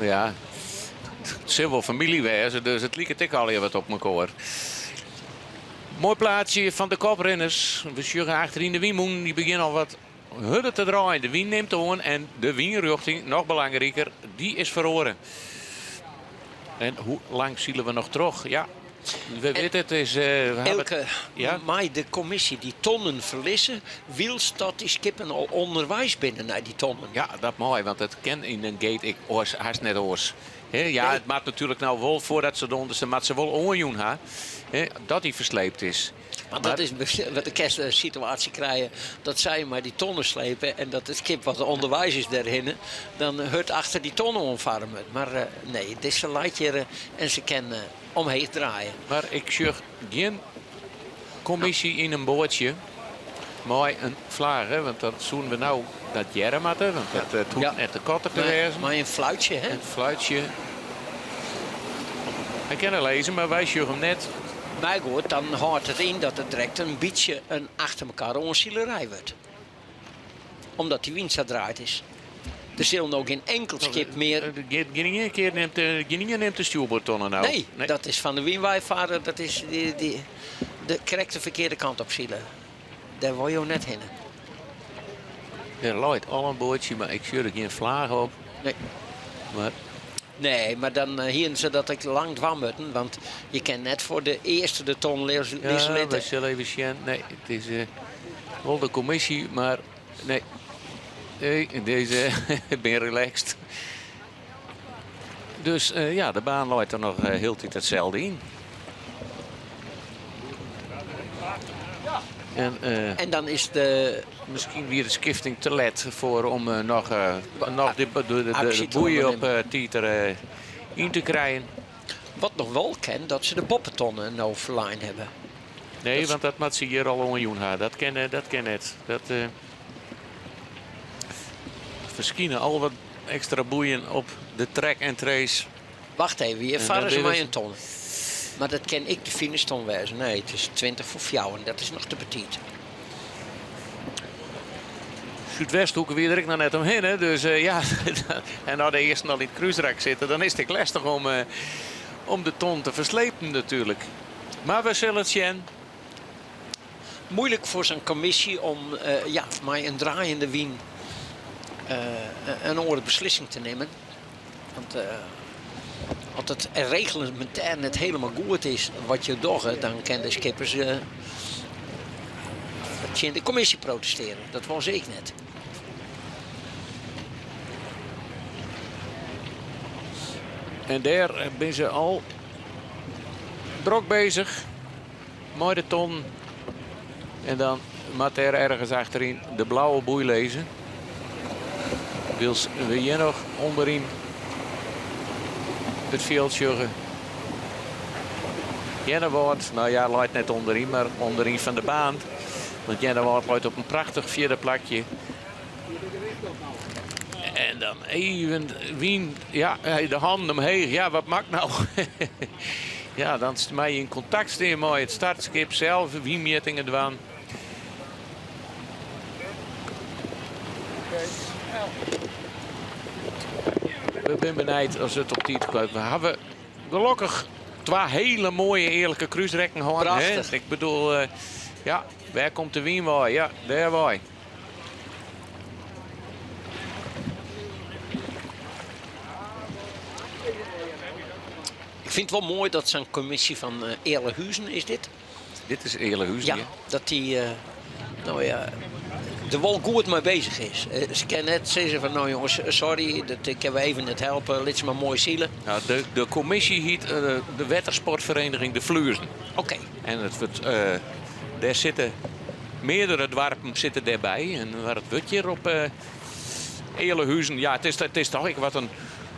Ja, it sil wol famylje wêze, dus it liket ek allegear wat op mekoar. Moai plaatsje fan de koprinners. We sjogge achteryn de wynmûnen, dy begjinne al wat hurder te draaien. De wyn nimt oan en de wynrjochting, noch belangriker, dy is feroare. En hoe lang sile we noch troch? Ja, we witte it is. Uh, we Elke, ja? mei de kommisje dy tonnen ferlizze, wylst dat dy skippen al ûnderweis binne nei dy tonnen. Ja, dat mei, want it kin yn in gate ek oars, hast net oars. ja, nee. It moat natuerlik no wol foardat se de ûnderste moat se wol oanjûn ha dat dy fersleept is. Want dat is wat de kinst in situaasje krije dat sy mei dy tonnen slepe en dat it skip wat ûnderweis is dêrhinne dan hurd achter dy tonnen oanfarre moat. Mar eh, nee, dizze leit hjir eh, en se kin eh, omheech draaie. Mar ik sjoch gjin kommisje yn in boatsje mei in flage, want dat soenen we no dat hearre moatte, want dat it hoecht net de kotter te wêzen. Mei in fluitsje, hè? In fluitsje. Hy kin it lizze, mar wy sjogge him net. Mar goed, dan hâldt it yn dat it direkt in bytsje in achter mekoar oan silerij wurdt. Omdat dy wyn sa draaid is. Der sil no gjin inkeld skip mear. Gjin ien kear nimt, gjin ien nimt de stjoerboardtonne no. Nee, dat is fan de wyn weifarre, dat is dy, dy, de krekt de ferkearde kant op sile. Dêr wolle jo net hinne. Der leit al in boatsje, mar ik sjoch der gjin flaach op. Nee. Mar Nee, mar dan hienen se dat ek lang dwaan moatten, want je kin net foar de earste de ton lizze Ja, litte. we sille even sjen. Nee, it is uh, wol de kommisje, mar nee. Nee, dizze bin relaxed. Dus uh, ja, de baan leit der noch uh, hieltyd itselde yn. En, uh, en dan is de. Miskien wie de skifting te let foar om uh, noch, uh, noch de, de, de, de boeien op uh, tiid der yn te krijen. Wat noch wol kin, dat se de boppetonne no ferlein hawwe. Nee, dat want dat moat se hjir al oanjûn ha. Dat kin, dat kin net. Dat ferskine al wat ekstra boeien op de track en trace. Wacht even, hjir farre se mei in tonne. Mar dat kin ek de finishton wêze. Nee, it is 20 foar fjouwer, dat is noch te betiid. Súdwesthoeke wie der ek noch net omhinne, dus uh, ja, en as de earsten al yn it krúsrak sitte, dan is it ek lestich om, uh, om de ton te ferslepen natuerlik. Mar we sille it sjen. Moeilijk foar sa'n kommisje om uh, ja, mei in draaiende wyn in oare beslissing te nimmen. Want as it reglemintêr net hielendal goed is wat je dogge, dan kinne de skippers tsjin de kommisje protestearje. Dat wolle se ek net. En dêr binne se al. Drok bezich mei de tonnen. En dan moat dêr ergens achteryn de blauwe boei lizze. Wylst we hjir noch ûnderyn it fjild sjogge. Earnewâld, no ja, leit net ûnderyn, mar ûnderyn fan de baan. Want Earnewâld leit op in prachtich fjirde plakje. En dan even wyn, ja, de hannen omheech. Ja, wat moat ik no? ja, dan mei je yn kontakt stean mei it startskip sels, wynmjittingen dwaan. We binne benijd as it op tiid komt. We hawwe gelokkich twa hiele moaie earlike krúsrekken hân. Prachtich. Ik bedoel, eh, ja, wêr komt de wyn wei? Ja, dêr wei. Ik fyn it wol moai dat sa'n kommisje fan eh, Ealahuzen is dit. Dit is Ealahuzen, ja. Dat dy eh, no ja, der wol goed mei bezich is. Eh, se kinne net sizze fan no jonges, sorry, dat ik kin we even net helpe, lit se mar moai sile. Nou, de kommisje hjit de Wettersportvereniging De Fluezen. Oké. En it wurdt, dêr sitte meardere doarpen sitte dêrby. En waar it wurdt hjir op Ealahuzen, ja, it is toch ek wat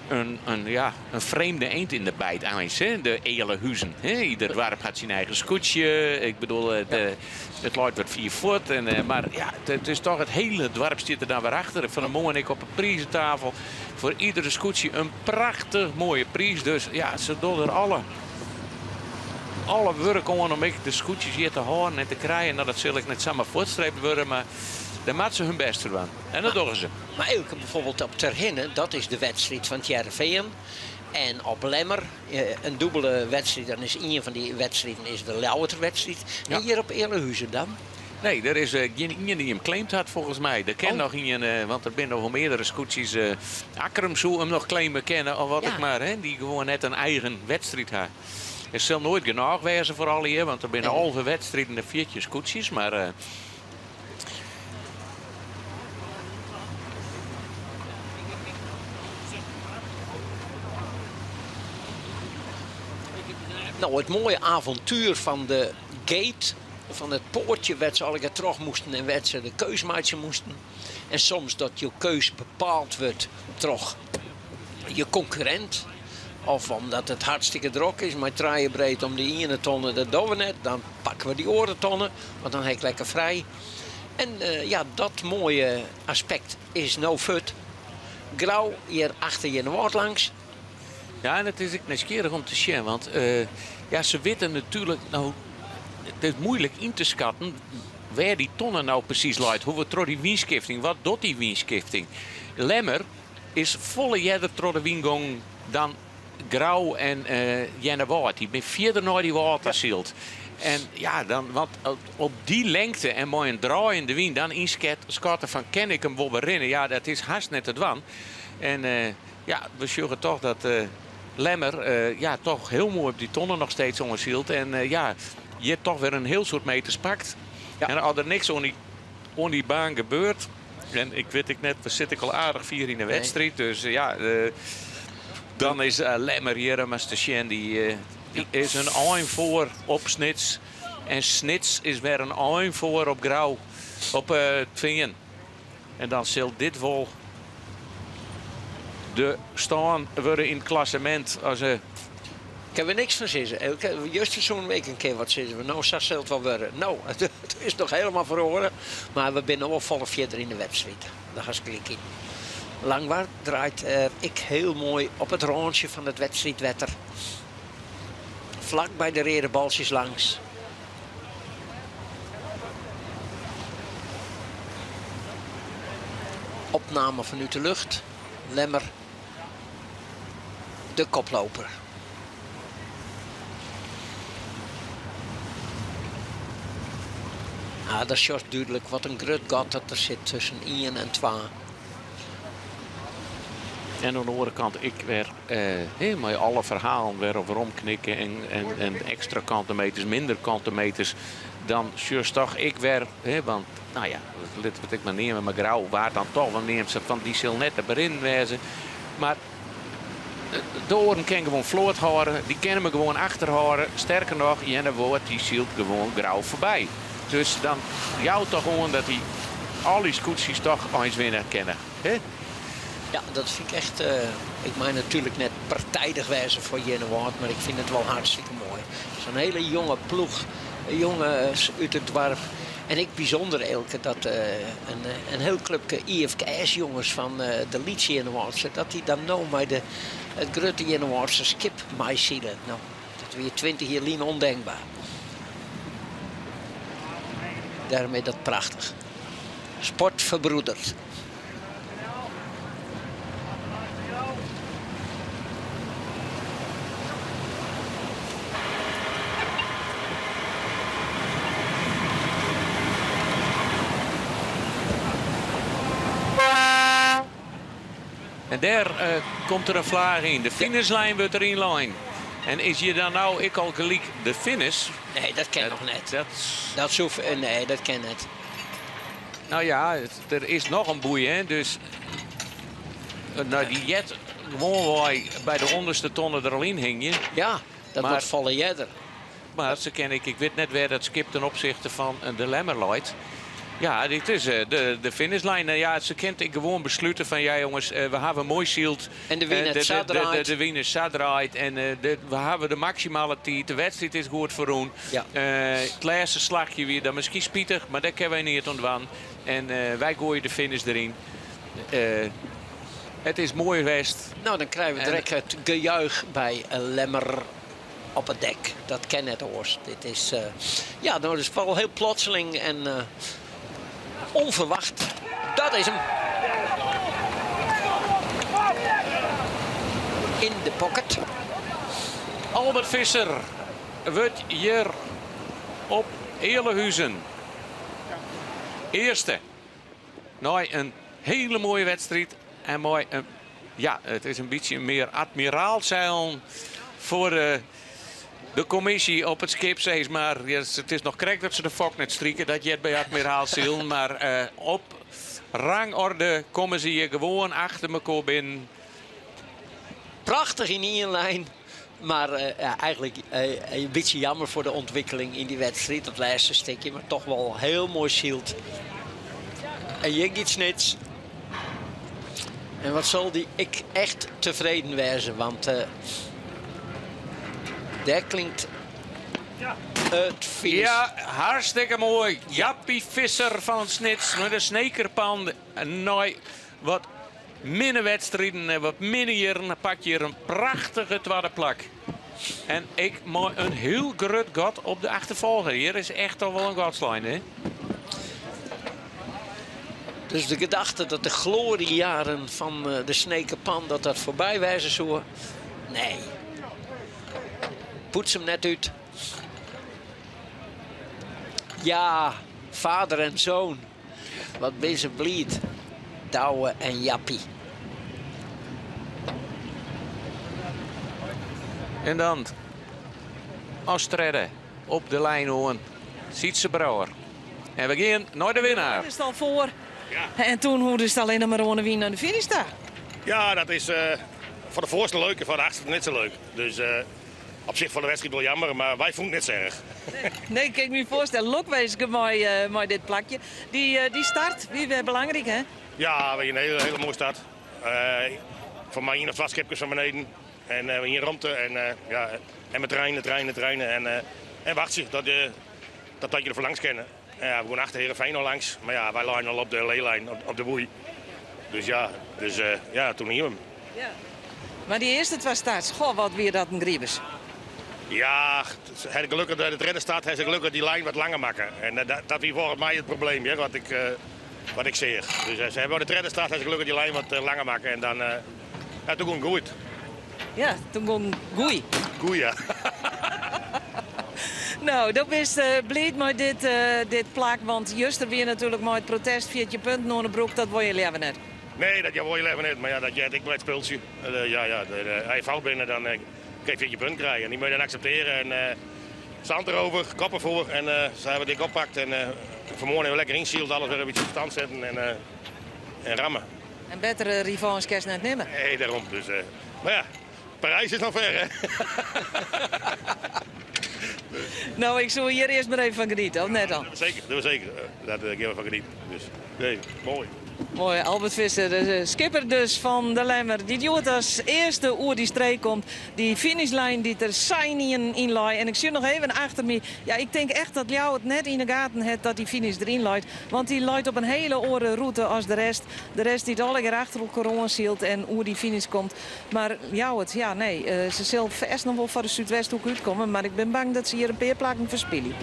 in, ja, in vreemde eend in de bijt eins, hè? De Ealahuzen. Hè? Ieder doarp hat syn eigen skûtsje. Ik bedoel, it leit wat fier fuort. En, mar ja, it is toch it hiele doarp stiet der dan wer achter. Fan 'e moarn ek op de prizentafel. Foar iedere skûtsje in prachtich moaie priis. Dus ja, se dogge der alle wurk oan om ek de skûtsjes hjir te hâlden en te krijen. No, dat sil ek net samar fuortstreept wurde, mar dêr moatte se hun bêst foar dwaan. En dat dogge se. Mar ek bijvoorbeeld op Terherne, dat is de wedstriid fan it Hearrenfean. En op Lemmer, in dûbele wedstriid, dan is ien fan dy wedstriden is de Ljouwerter wedstriid. En hjir op Ealahuzen dan? Nee, der is gjin ien dy't him claimd hat folgens my. Der kin noch ien, want der binne noch wol meardere skûtsjes. Akkrum soe him noch claime kinne of wat ek mar, hè, dy't gewoan net in eigen wedstriid ha. It sil noait genôch wêze foar allegear, want der binne 11 wedstriden en 14 skûtsjes, mar. No, it moaie avontuer fan de gate, fan it poartje wêr't se allegear troch moasten en wêr't se de keus meitsje moasten. En soms dat jo keus bepaald wurdt troch je konkurrint. Of omdat it hartstikke drok is mei trije breed om dy iene tonne, dat dogge we net. Dan pakke we dy oare tonne, want dan ha ik lekker frij. En ja, dat moaie aspekt is no fuort. Grou hjir achter Earnewâld langs. Ja, en it is ek nijsgjirrich om te sjen, want ja, se witte natuerlik no, it is muoilik yn te skatten wêr dy tonne no presys leit. Hoe we troch dy wynskifting, wat docht dy wynskifting? Lemmer is folle earder troch de wyn gongen dan Grou en Earnewâld. Dy binne fierder nei dy wâl ta syld. En ja, dan, want op dy lengte en mei in draaiende wyn dan ynskatte fan kin ik him wol berinne? Ja, dat is hast net te dwaan. En ja, we sjogge toch dat Lemmer ja, toch hiel moai op dy tonne noch steeds oansylt. En ja, hjir toch wer in hiel soad meters pakt. En as der niks oan dy baan gebeurt, en ik wit ek net, we sitte ek al aardich fier yn de wedstriid, dus ja, dan is Lemmer hjir om ris te sjen. Dy is in ein foar op Snits. En Snits is wer in ein foar op Grou, op it Fean. En dan sil dit wol de stân wurde yn it klassemint as Kinne we niks fan sizze. Juster soene we ek in kear wat sizze. No, sa sil it wol wurde. No, it is noch hielendal feroare. Mar we binne no wol folle fierder yn de wedstriid. Dêr hast gelyk yn. Langwar draait ek hiel moai op it rântsje fan it wedstriidwetter. Flak by de reade baltsjes langs. Opname fanút de lucht. Lemmer, de koploper. Ah, dêr sjochst dúdlik wat in grut gat dat der sit tusken ien en twa. En oan de oare kant ek wer eh, mei alle ferhalen wer op weromknikke en ekstra kantemeters, minder kantemeters, dan sjochst toch ek wer, want no ja, litte we it ek mar neame, mar Grou waard dan toch wol neamd sa fan dy sil net te berinnen wêze. Mar. De oaren kin gewoan float hâlde, dy kinne me gewoan achterhâlde. Sterker noch, Earnewâld dy sylt gewoan Grou foarby. Dus dan jout toch oan dat dy al dy skûtsjes toch eins winne kinne. Hè? Ja, dat fyn ik echt. Ik mei natuerlik net partijdig wêze foar Earnewâld, mar ik fyn it wol hartstikke moai. Sa'n hiele jonge ploech, jonges út it doarp. En ek bysûnder, Eelke, dat in hiel klupke IFKS-jonges fan de lytse Earnewâldster, dat dy dan no mei de, it grutte Earnewâldster skip meisile. No, dat wie 20 jier lyn ûndenkber. Dêrom is dat prachtich. Sport ferbroedert. En dêr eh, komt der in flaach yn. De finishlijn wurdt der ynlein. En is hjir dan no ek al gelyk de finish? Nee, dat kin noch net. Dat, dat soe, nee, dat kin net. No ja, der is noch in boei, hè, dus no, dy heart gewoanwei by de ûnderste tonne der al yn hingje. Ja, dat moat folle earder. Mar se kin ik, ik wit net wêr dat skip ten opsichte fan de Lemmer leit. Ja, dit is de, de finishlijn. Ja, se kin ek gewoan beslute fan ja jonges, we hawwe moai syld. En de wyn sa draait. De wyn is sa draait en we hawwe de maksimale tiid. De wedstriid is goed ferrûn. Ja. It lêste slachje wie dan miskien spitich, mar dêr kinne wy neat oan dwaan. En wy goaie de finish deryn. It is moai west. No, dan krije we direkt it gejuich by Lemmer op it dek. Dat kin net oars. Dit is, ja, no, dat is wol hiel plotseling en ûnferwacht. Dat is him. In de pocket. Albert Visser wurdt hjir op Ealahuzen earste. Nei in hiele moaie wedstriid en mei in, ja, it is in bytsje mear admiraalseilen foar de, de kommisje op it skip, sis mar. It is noch krekt dat se de fok net strike, dat heart by admiraalsilen. Mar eh, op rangorde komme se hjir gewoan achter mekoar binnen. Prachtich yn ien lijn. Mar ja, eigenlik in bytsje jammer foar de ûntwikkeling yn dy wedstriid, dat lêste stikje, mar toch wol hiel moai syld. En hjir giet Snits. En wat sil dy ek echt tefreden wêze, want dêr klinkt it finish. Ja, hartstikke moai. Jappie Visser fan Snits mei de Snekerpan nei wat Minne wedstriden en wat minne jierren pakt hjir in prachtige twadde plak. En ek mei in hiel grut gat op de achterfolger. Hjir is echt al wol in gat slein, hè? Dus de gedachte dat de gloriejaren fan eh, de Snekerpan dat dat foarby wêze soe, nee. Poets him net út. Ja, vader en zoon. Wat binne se bliid, Douwe en Jappie. En dan as tredde op de lijn oan Sytze Brouwer. En we gean nei de winnaar. Is it al foar. En toen hoegde it allinnich mar oan de wyn nei de finish ta. Ja, dat is uh, foar de foarste leuk en foar de achterste net sa leuk. Dus uh, op sich foar de wedstriid wol jammer, mar wy fûnen it net sa erch. Nee, kin ik my foarstelle. Lokwinske mei, uh, mei dit plakje. Dy, uh, dy start wie wer belangryk, hè? Ja, wie in hiele, hiele moaie start. Uh, foar my ien of twa skipkes fan beneden. En uh, ien romte en, uh, ja, en met treinen, treinen, treinen. En, uh, en wachtsje dat, uh, dat, dat je er voor langs kennen. Ja, we gingen achter Heerenveen al langs. Mar ja, wy leinen al op de leelijn, op, op de boei. Dus ja, dus, uh, ja toen hiene we him. Ja. Mar dy earste twa starts, goh, wat wie dat in gribus. Ja, het gelukkig de tredde start ha se gelokkich dy lijn wat langer makke. En dat, dat wie folgens my it probleem, ja, wat ik, uh, wat ik seach. Dus se hawwe de tredde start ha se gelokkich dy lijn wat langer makke en dan, ja, toen gong it goed. Ja, toen gong goei. Goeie, ja. No, do bist bliid mei dit, dit plak, want juster wie natuerlik mei it protest 14 punten oan de broek, dat wol je leaver net. Nee, dat wol je leaver net, mar ja, dat heart ek by it spultsje. Ja, ja, as je fout binne, dan kin je 14 punten krije. En dy moatte je dan akseptearje. En zand erover, kop derfoar. En se hawwe it dik oppakt. En fan 'e moarn even lekker ynsyld, alles wer in bytsje op stand setten en, en ramme. En bettere revanche kinst net nimme. Nee, dêrom. Dus, mar ja. Parijs is noch fer, hè? No, ik soe hjir earst mar even fan geniete, of net dan? Seker, dat seker. Dêr geane we fan genieten. Dus, nee, moai. Moai, Albert Visser, de skipper dus fan de Lemmer, dy't hjoed as earste oer dy streek komt. Dy finishlijn dy't der sa ynienen yn lei. En ik sjoch noch even achter my. Ja, ik tink echt dat Ljouwert net yn 'e gaten hat dat dy finish deryn leit. Want dy leit op in hele oare rûte as de rest. De rest dy't allegear achter elkoar oan sylt en oer dy finish komt. Mar Ljouwert, ja nee, se sil fêst noch wol foar de Súdwesthoek útkomme, mar ik bin bang dat se hjir in pear plakken ferspylje.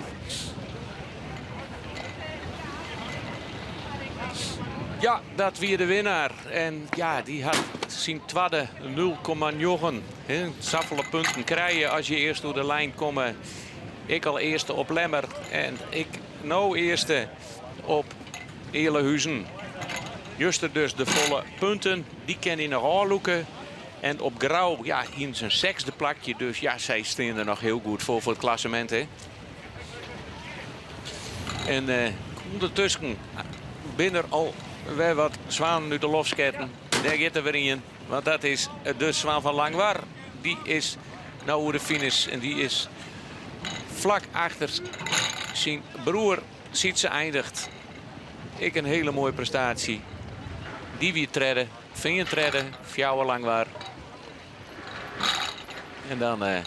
Ja, dat wie de winnaar. En ja, dy hat syn twadde 0,9. Safolle punten krije as je earst oer de lijn komme. Ik al earste op Lemmer en ik no earste op Ealahuzen. Juster dus de folle punten. Dy kin hy noch ôflûke. En op Grou, ja, yn syn sechsde plakje. Dus ja, sy stean der noch hiel goed foar foar it klassemint. Hè. En eh, ûndertusken binne der al wer wat swanen út de loft sketten. Dêr giet der wer ien. Want dat is de swaan fan Langwar. Dy is no oer de finish en dy is flak achter syn broer Sytse eindigt. Ek in hiele moaie prestaasje. Dy wie tredde, Fean tredde, fjouwer Langwar. En dan. Eh,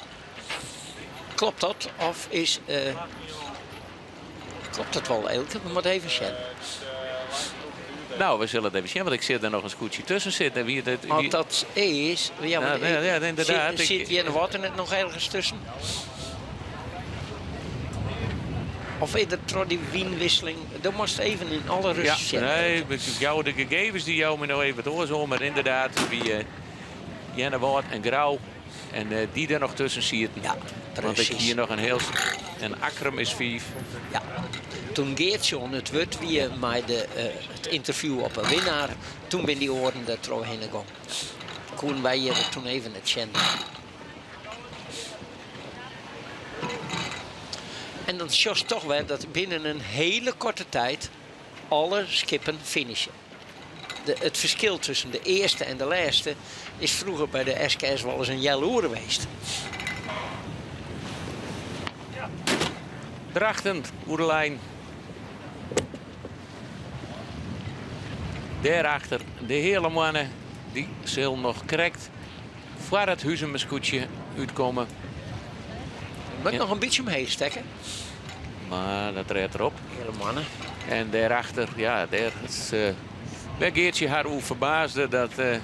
Klopt dat? Of is. Uh, klopt dat wol, Eelke? We moatte even sjen. No, we sille it even sjen, want ik sjoch der noch in skûtsje tusken sitten. Wie dat, Want dat is. Ja, ja, ja, ja, ynderdaad. Sit, sit Earnewâld net noch ergens tusken? Of is der troch dy wynwikseling. Do moatst even yn alle rêst sjen. Nee, ik jou de gegevens dy jouwe my no even wat oars oan, mar ynderdaad wie uh, Earnewâld en Grou en uh, dy der noch tusken sieten. Ja, Want ik hie noch in hiel. En Akkrum is fiif. Ja. Doe't Geartsje oan it wurd wie mei de, uh, it ynterview op 'e winnaar, doe binne dy oaren der trochhinne gong. Koene wy hjir doe even net sjen. En dan sjochst toch wer dat binnen in hiele koarte tiid alle skippen finishe. De, it ferskil tusken de earste en de lêste is froeger by de SKS wolris in healoere west. Drachten oer de lijn. Dêrachter de Heale Moanne. Dy sil noch krekt foar it Huzumer skûtsje útkomme. Moat noch in bytsje omheech stekke. Mar dat rêdt er op. Heale Moanne. En dêrachter, ja, dêr is uh, wêr Geartsje har oer ferbaasde dat uh,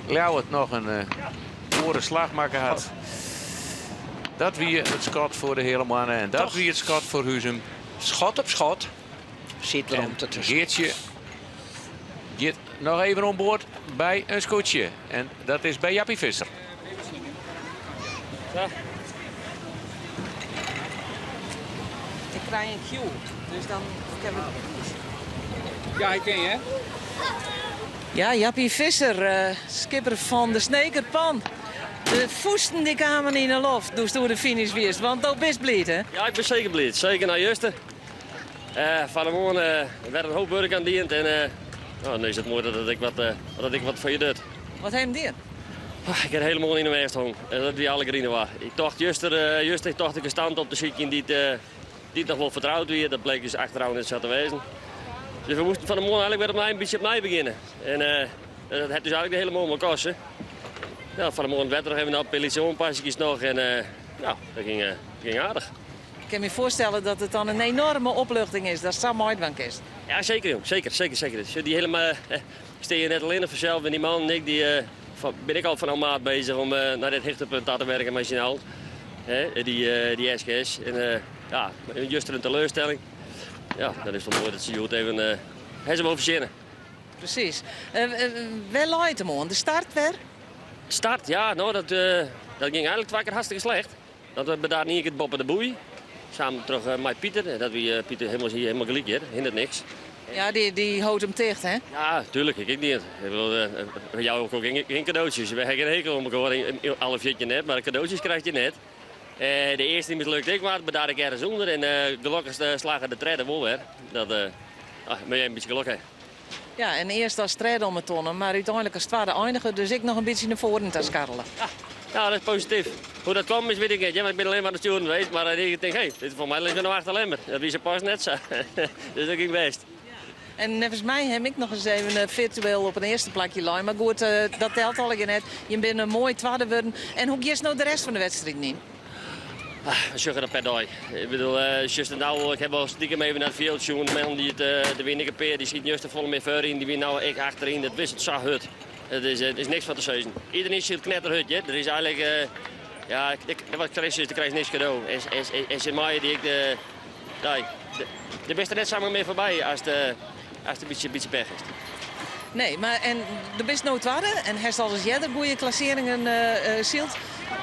Ljouwert noch in uh, oare slach makke hat. Dat wie it skot foar de Heale Moanne en dat wie it skot foar Huzum. Schot op schot sit der om te tusken. Geartsje giet noch even oan board by in skûtsje. En dat is by Jappie Visser. Ja. Ik krij in cue, dus dan kinne we. Ja, ik ken je, hè? Ja, Jappie Visser, uh, skipper fan de Sneker Pan. De fûsten dy kamen yn 'e loft doe'tst oer de finish wiest, want do bist bliid, hè? Ja, ik bin seker bliid. Seker nei juster. Uh, fan 'e moarn uh, wer in hoop wurk oan dien en uh, no, dan is it moai dat ik wat, dat ik wat foar je doe. Wat ha jim dien? Ah, ik ha de hiele moarn yn de mêst hongen. En dat wie alle grien waar. Ik tocht juster, juster tocht ik in stand op te sykjen dy't, dy't noch wol fertroud wie. Dat bleek dus achterôf net sa te wêzen. Dus we moasten fan 'e moarn eigentlik wer opnij in bytsje opnij begjinne. En dat hat dus eigentlik de hiele moarn wol koste. Ja, fan 'e moarn it wetter noch even op, in lytse oanpassingjes noch en no, dat gyng, gyng aardich. Ik kin my foarstelle dat it dan in enoarme opluchting is datst sa meidwaan kinst. Ja, seker jong. Seker, seker, seker. Dy hiele stean je net allinnich fansels, dy man en ik dy bin ik al fanôf maart beuzich om nei dit hichtepunt ta te wurken mei syn allen. Dy, dy SKS. En ja, juster in teleurstelling. Ja, dan is it wol moai dat se hjoed even ha se wol fertsjinne. Presys. Wêr leit it him oan? De start wer? Start, ja, no, dat, dat gyng eigentlik twa kear hartstikke slecht. Dat we bedarren ien kear boppe de boei, samen troch mei Pieter. Dat wie Pieter helemaal, hie helemaal gelyk hjir, hindert niks. Ja, dy, dy hold him ticht, hè? Ja, tuurlijk, ik ek net. Ik bedoel, we jouwe elkoar gjin, gjin kadootsjes. We ha gjin hekel oan elkoar, alle 14 net, mar kadootsjes krijst je net. De earste dy mislukte ek mar, bedarre ik ergens ûnder en gelokkich slagge de tredde wol wer. Dat, ah, moatte je in bytsje gelok ha. Ja, en earst as tredde om 'e tonne, mar úteinlik as twadde einige, dus ek noch in bytsje nei foaren ta skarrele. Ja. Ja, dat is posityf. Hoe dat kommen is, wit ik net, want ik bin allinnich mar oan it stjoeren west. Mar ik tink, hé, dit foar my lizze we no achter Lemmer. Dat wie sa pas net sa. Dus dat gyng bêst. En neffens my ha ik noch ris even firtueel op in earste plakje lein. Mar goed, dat telt allegear net. Jim binne in moai twadde wurden. En hoe giest no de rest fan de wedstriden yn? Ah, we sjogge dat per dei. Ik bedoel, sjochst it no, ik ha wol stikem even nei it fjild sjoen. De mannen dy't, der wiene ek in pear, dy sieten juster folle mear foaryn. Dy wiene no ek achteryn. It wisselt sa hurd. It is, it is niks foar te sizzen. Iderien sylt knetterhurd, hear. Der is eigenlik, ja, ik, wat Chris is, do krijst niks kado. En, en, en se meie dy ek de, nee, do bist der net samar mear foarby as de, as in bytsje, bytsje pech hast. Nee, mar en do bist no twadde en hast al ris earder goede klassearringen syld,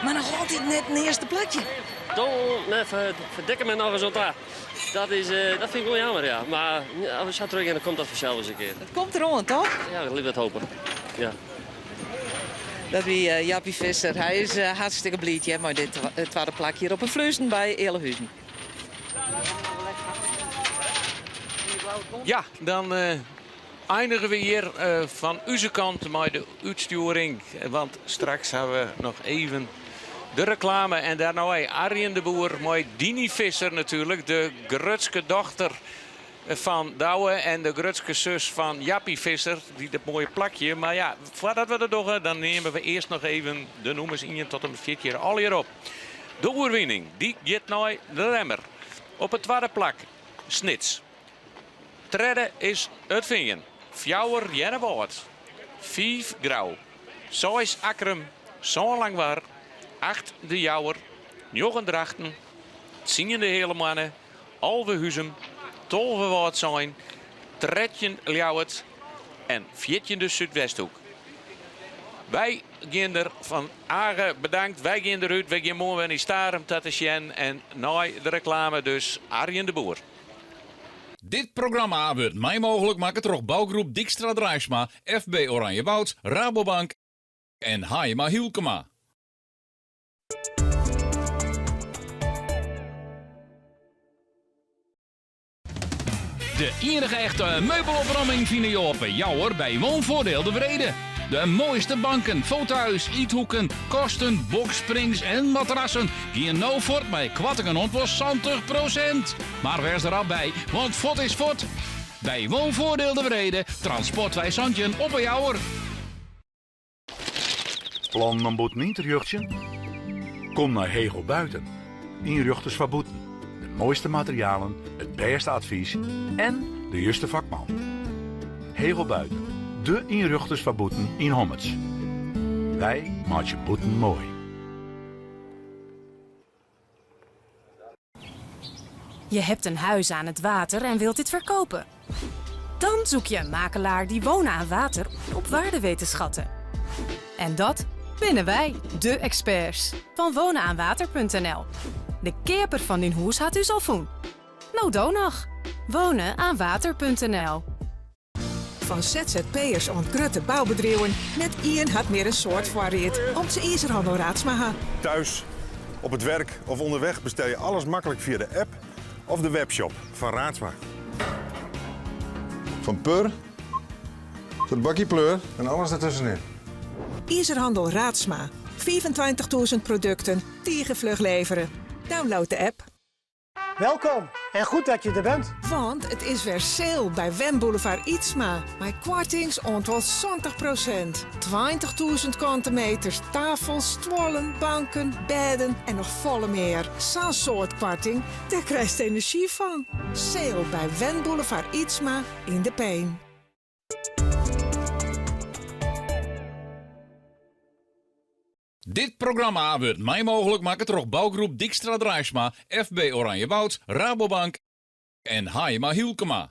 mar noch altyd net in earste plakje. Dan ferdikke my noch ris oan ta. Dat, is, dat fyn ik wol jammer, ja. Mar as we sa trochgean, dan komt dat fansels ris in kear. It komt deroan, toch? Ja, ik lit dat hopen. Ja. Dat wie Jappie Visser. Hy is hartstikke bliid hear, mei dit twadde plak hjir op 'e Fluezen by Ealahuzen. Ja, dan eindigen we hjir fan ús kant mei de útstjoering. Want straks ha we noch even de reklame. En dêrnei Arjen de Boer mei Dini Visser natuerlik. De grutske dochter fan Douwe en de grutske sus fan Jappie Visser. Dy dat moaie plakje. Mar ja, foardat we dat dogge, dan neame we earst noch even de nûmers ien tot en 14 allegear op. De oerwinning dy giet nei de Lemmer. Op it twadde plak Snits. Tredde is It Fean. Fjouwer Earnewâld. Fiif Grou. Seis Akkrum. Sân Langwar. Acht De Jouwer. Njoggen Drachten. Tsien De Heale Moanne. 11 Huzum. 12 Wâldsein. 13 Ljouwert. En 14 de Súdwesthoek. Wy gean der fan Age bedankt. Wy gean derút. Wy gean moarn wer yn Starum ta te sjen. En nei de reklame dus Arjen de Boer. Dit programma wurdt mei mooglik makke troch bougroep Dykstra Draisma, FB Oranjewoud, Rabobank en Haaima Hylkema. De ienige echte meubelopruimming fine jo op 'e Jouwer by Woonvoordeel De Wrede. De moaiste banken, fauteuils, ythoeken, kasten, boxsprings en matrassen gean no fuort mei koartingen oant wol 70 prosint. Mar wês der rap by, want fuort is fuort. By Woonvoordeel De Wrede, Transportwei 17 op 'e Jouwer. Plannen om bûten yn te rjochtsjen? Kom nei Hegel Buiten. Ynrjochters foar bûten. De moaiste materialen, it bêste advys en de juste fakman. Hegel Buiten, de ynrjochters foar bûten yn Hommerts. Wy meitsje bûten moai. Je hebt een huis aan het water en wilt dit verkopen. Dan zoek je een makelaar die wonen aan water op waarde weet te schatten. En dat binnen wij, de experts van wonenaanwater.nl. De keaper fan dyn hûs hat ús al fûn. No do noch. Wonenaanwater.nl Fan ZZP'ers oant grutte boubedriuwen, net ien hat mear in soad foarried om't se Izerhannel Raadsma ha. Thuis, op het werk of onderweg bestel je alles makkelijk via de app of de webshop van Raadsma. Van pur tot bakje pleur en alles ertussenin. Izerhannel Raadsma, 25.000 produkten, tige fluch levere. Download de app. Welkom en goed dat je er bent. Want it is wer sale by Wenboulevard Ytsma. Mei koartings oant wol 70%. 20.000 kante meters, tafels, stuollen, banken, bêden en noch folle mear. Sa'n soad koarting, dêr krijst enerzjy fan. Sale by Wenboulevard Ytsma yn De Pein. Dit programma wurdt mei mooglik makke troch bougroep Dykstra Draisma, FB Oranjewoud, Rabobank en Haaima Hylkema.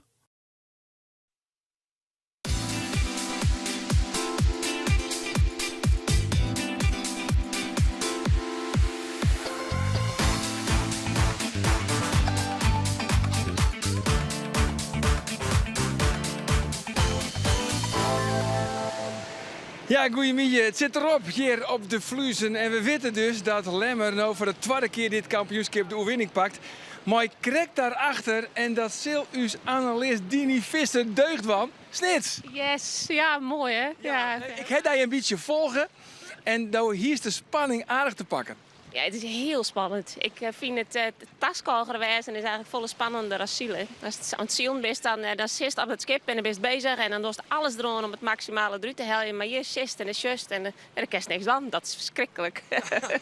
Ja, goeiemiddei. It sit derop hjir op de Fluezen. En we witte dus dat Lemmer no foar de twadde kear dit kampioenskip de oerwinning pakt. Mei krekt daarachter, en dat sil ús analist Dini Visser deugd dwaan, Snits. Yes, ja, moai hè? Ja. Ik ha dy in bytsje folge. En do hiest de spanning aardich te pakken. Ja, it is hiel spannend. Ik eh, fyn it uh, taskôger wêzen is eigentlik folle spannender as silen. Ast oan it silen bist, dan, eh, dan sitst op it skip en dan bist beuzich en dan dochst alles deroan om it maksimale derút te heljen. Mar hjir sitst en dan sjochst en, en dan kinst niks dwaan. Dat is ferskriklik.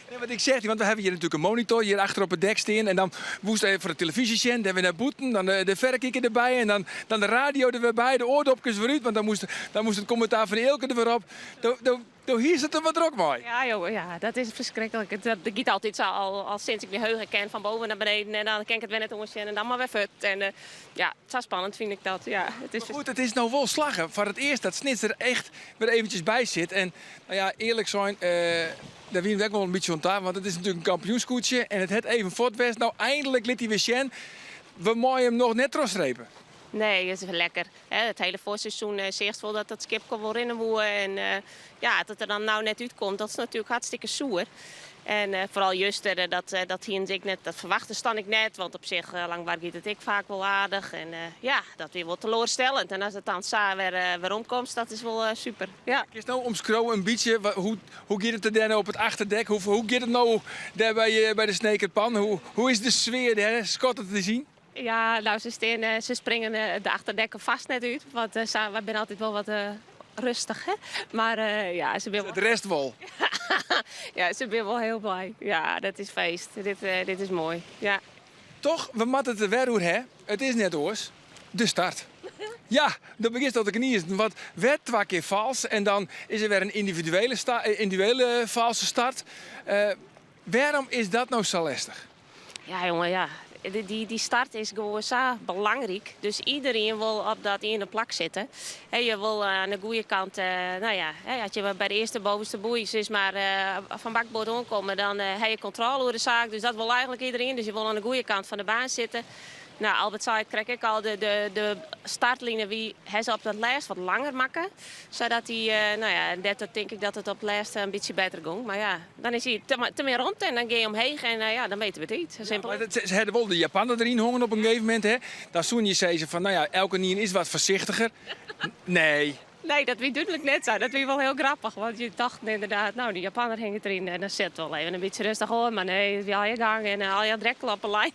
Ja, want ik seach dy, want we hawwe hjir natuerlik in monitor hjir achter op it dek stean. En dan woest even foar de telefyzje sjen, dan wer nei bûten, dan de, de ferrekiker derby en dan, dan de radio der wer by, de oardopkes wer út, want dan moast, dan moast it kommentaar fan Eelke der wer op. Do, do, Do hiest it der wat drok mei. Ja, joh, ja, dat is ferskriklik. It, dat giet altyd sa, al, al sinds ik myn heugen ken, fan boven nei beneden en dan kin ik it wer net oansjen en dan mar wer fuort. En eh, ja, sa spannend fyn ik dat. Ja, it is Maar goed, it is no wol slagge. Foar it earst dat Snits der echt wer eventsjes by sit. En no ja, earlik sein, eh, dêr wiene we ek wol in bytsje oan ta, want it is natuerlik in kampioenskûtsje en it hat even fuort west. No, eindelijk lit hy wer sjen, we meie him noch net trochstrepe. Nee, it is lekker. It hiele foarseizoen seachst wol dat dat skipke wol rinne woe. En ja, dat it der dan no net útkomt, dat is natuerlik hartstikke soer. En foaral juster, dat, dat hienen se ek net, dat ferwachtest dan ek net. Want op sich, Langwar giet it ek faak wol aardich. En ja, dat wie wol teloarstellend. En as it dan sa wer weromkomt, dat is wol super. Ja. Kinst no omskriuwe in bytsje, hoe, hoe giet it dêr no op it achterdek? Hoe, hoe giet it no dêr by, by de Sneker Pan? Hoe, hoe is de sfear dêr? Skat it te sjen? Ja, no, se, stean, eh, se springen eh, de achterdekken fêst net út. Want eh, sa, wy binne altyd wol wat rêstich. Hè? Mar ja, se binne wol... De rest wol. ja, se binne wol hiel blij. Ja, dat is feest. Dit, dit is moai. Ja. Toch, we moatte it der wer oer ha. It is net oars. De start. Ja, dan begjinst al te gnizen. Want wer twa kear falsk en dan is der wer in yndividuele, yndividuele falske start. Uh, wêrom is dat no sa lestich? Ja, jonge, ja. Dy, dy start is gewoan sa belangryk. Dus iderien wol op dat iene plak sitte. je wol oan de goede kant, uh, no ja, as je by de earste bovenste boei sis mar, uh, fan bakboard oankomme, dan uh, ha je kontrôle oer de saak. Dus dat wol eigentlik iderien. Dus je wol oan de goede kant fan de baan sitte. No, Albert sei it krekt ek al, de, de, de startline wie, ha se op dat lêst wat langer makke. Sadat dy, no ja, dêrtroch tink ik dat it op it lêste in bytsje better gong. Mar ja, dan is hy te, te min romte en dan gean je omheech en ja, dan witte we it út. Simpel. Ja, se hawwe wol de Japanner deryn hongen op in gegeven momint. Hè? Dan soene je sizze fan, no ja, elkenien is wat foarsichtiger. Nee. Nee, dat wie dúdlik net sa. Dat wie wol hiel grappich, want je tochten ynderdaad, no, dy Japanner hinget deryn en dan sit wol even in bytsje rêstich oan. Mar nee, it wie allegear gang en allegear direkt op 'e lijn.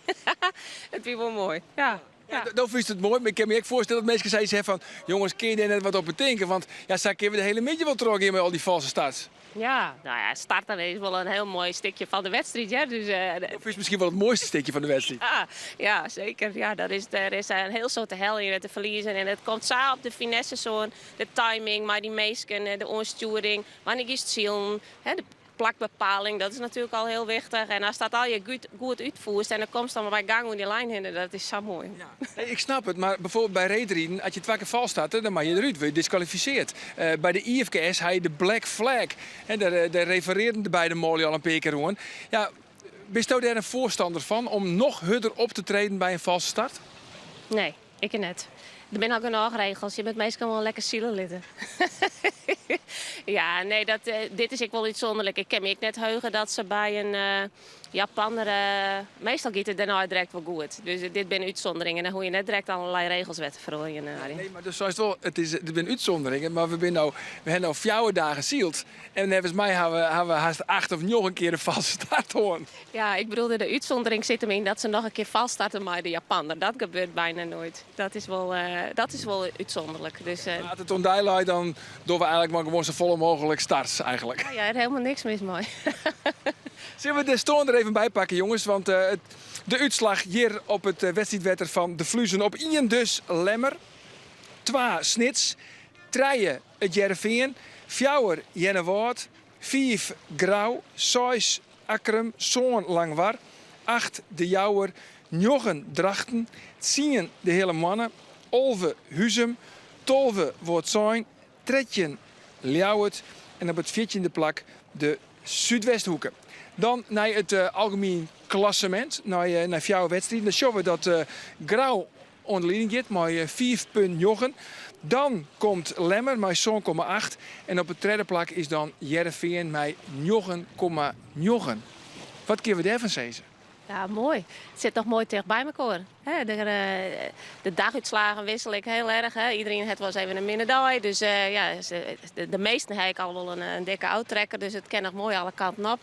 It wie wol moai, ja. Ja, do fynst it moai, mar ik kin my ek foarstelle dat minsken sizze fan, jonges, kinne je dêr net wat op betinke? Want ja, sa kinne we de hiele middei wol trochgean mei al dy falske starts. Ja, no ja, starten is wol in hiel moai stikje fan de wedstriid. Hear. Dus, Do fynst miskien wol it moaiste stikje fan de wedstriid. Ja, ja, seker. Ja, dat is, der is in hiel soad te heljen en te ferliezen. En it komt sa op de finesses oan. De timing mei dy minsken, de oanstjoering, wannear giest silen, de plakbepaling, dat is natuerlik al hiel wichtich. En ast dat allegear goed, goed útfoerst en dan komst dan by gang oer dy lijn hinne, dat is sa moai. Nee, ik snap it, mar byfoarbyld by reedriden, as je twa kear falsk starte, dan moatte je derút, wurde je diskwalifisearre. Uh, by de IFKS ha je de black flag. En dêr, dêr referearren de beide manlju al in pear kear oan. Ja, bisto dêr in foarstanner fan om noch hurder op te treden by in falske start? Nee, ik net. Der binne al genôch regels. Je moat minsken gewoan lekker sile litte. ja, nee, dat, eh, dit is ek wol útsûnderlik. Ik kin my ek net heuge dat se by in uh, Japanner... Uh, meastal giet it dêrnei direkt wol goed. Dus dit binne útsûnderingen. Dan hoege je net direkt allerlei regels wer te feroarjen, Arjen. Nee, mar do seist wol, it is, der binne útsûnderingen, mar we binne no, we hawwe no fjouwer dagen syld. En neffens my hawwe we, hawwe we hast acht of njoggen kear in falske start hân. Ja, ik bedoelde de útsûndering sit him yn dat se noch in kear falsk starte mei de Japanner. Dat gebeurt byna noait. Dat is wol, uh, dat is wol útsûnderlik. Dus, uh, As it oan dy leit, dan dogge we eigentlik mar gewoan safolle mooglik starts eigentlik. Ja, ja, der hielendal niks mis mei. Sille we de stân der even by pakke, jonges? Want uh, de útslach hjir op it wedstriidwetter fan de Fluezen op 1 dus Lemmer, 2 Snits, 3 it Hearrenfean, 4 Earnewâld, 5 Grou, 6 Akkrum, sân Langwar, acht De Jouwer, njoggen Drachten, tsien De Heale Moanne, 11 Huzum, 12 Wâldsein, 13 Ljouwert en op it fjirtjinde plak de Súdwesthoeke. Dan nei it uh, algemien klassemint, nei, uh, nei fjouwer wedstriden. Dan sjogge we dat uh, Grou oan de lieding giet mei 5,9. Dan komt Lemmer mei 7,8 en op it tredde plak is dan Hearrenfean mei 9,9. Wat kinne we dêrfan sizze? Ja, moai. It sit noch moai ticht by mekoar. De, de dagútslaggen wissele ek hiel erch. Hè. Iderien hat wolris even in minne dei. Dus ja, de measten ha ek al wol in dikke ôftrekker. Dus it kin noch moai alle kanten op.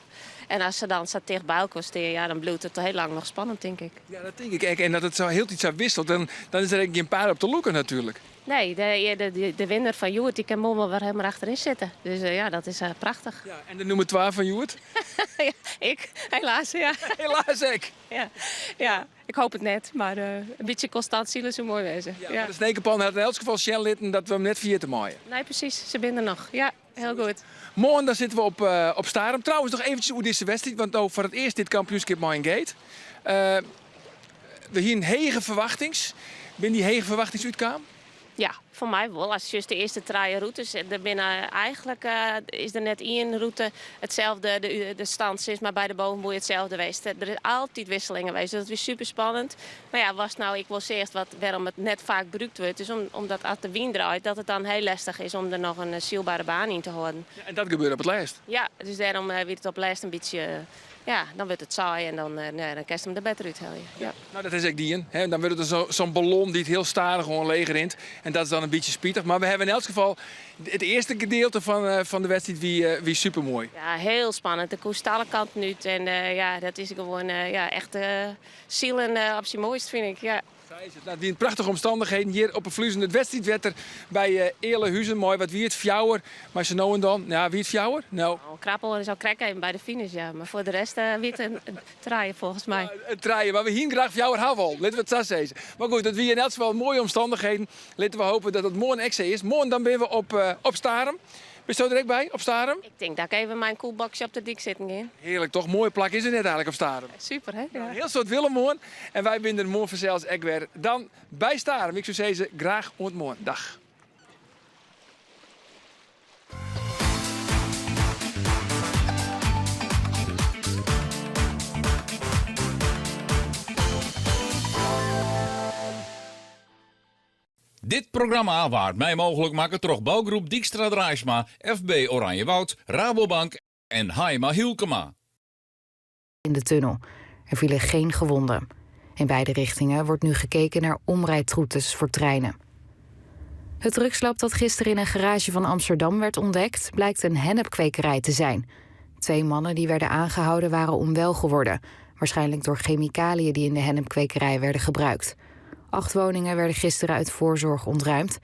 En as se dan sa ticht by elkoar stean, ja, dan bliuwt it hiel lang noch spannend, tink ik. Ja, dat tink ik ek. En dat it sa hieltyd sa wisselt, dan, dan is der ek gjin paad op te lûken natuerlik. Nee, de, de, de winner fan hjoed dy kin moarn wol wer helemaal achteryn sitte. Dus ja, dat is prachtich. Ja, en de nûmer twa fan hjoed? ja, ik, helaas, ja. Helaas ek. Ja, ja, ik hoopje it net, mar in bytsje konstant sile soe moai wêze. Ja, ja. De Snekerpan hat yn elts gefal sjen litten dat we him net ferjitte meie. Nee, presys. Se binne der noch. Ja, hiel goed. Moarn dan sitte we op, op Starum. Trouwens, noch eventsjes oer dizze wedstriid, want no foar it earst dit kampioenskip mei in gate. We hienen hege ferwachtings. Binne dy hege ferwachtings útkaam? Ja, foar my wol. As sjochst de earste trije rûtes, der binne eigentlik is der net ien rûte itselde, de, de stand sis mar by de bovenboei itselde west. Der is altyd wisselingen west, dus dat wie super spannend. Mar ja, watst no ek wol seachst wat, wêrom it net faak brûkt wurdt, is om, omdat as de wyn draait, dat it dan hiel lestich is om der noch in sylbere baan yn te hâlden. Ja, en dat gebeurde op it lêst. Ja, dus dêrom wie it op it lêst in bytsje ja, dan wurdt it saai en dan, ja, dan kinst him der better úthelje. Ja. Nou, dat is ek dien. Hè. Dan wurdt it so'n ballon dy't hiel stadichoan leech rint. En dat is dan in bytsje spitich. Mar we hawwe yn elts gefal it earste gedielte fan, fan de wedstriid wie, wie supermoai. Ja, hiel spannend. Der koest alle kanten út. En ja, dat is gewoan ja, echt silen op syn moaist, fyn ik. Ja. Sa is it. Nou, it wiene prachtige omstannichheden hjir op 'e Fluezen. It wedstriidwetter by Ealahuzen mei, wat wie it, fjouwer? Mei sa no en dan. Ja, wie it fjouwer? No. Oh, Krappel is al krekt even by de finish, ja. Mar foar de rest wie it in trije folgens my. In trije, mar we hiene graach fjouwer ha wollen. Litte we it sa sizze. Mar goed, it wie yn elts gefal moaie omstannichheden. Litte we hoopje dat it moarn ek sa is. Moarn dan binne we op, op Starum. Bisto der ek by, op Starum? Ik tink dat ik even mei in kuolboksje op de dyk sitten gean. Hearlik toch? Moai plak is it net eigentlik op Starum. Super, hè? Ja. Hiel soad wille moarn. En wy binne der moarn fansels ek wer. Dan by Starum. Ik soe sizze, graach oant moarn. Dag. Dit programma waard mei mooglik makke troch bougroep Dykstra Draaisma, FB Oranjewoud, Rabobank en Haima Hylkema. In de tunnel. Er vielen geen gewonden. In beide richtingen wordt nu gekeken naar omrijdroutes voor treinen. Het drugslab dat gisteren in een garage van Amsterdam werd ontdekt, blijkt een hennepkwekerij te zijn. Twee mannen die werden aangehouden waren onwel geworden, waarschijnlijk door chemicaliën die in de hennepkwekerij werden gebruikt. Acht woningen werden gisteren uit voorzorg ontruimd.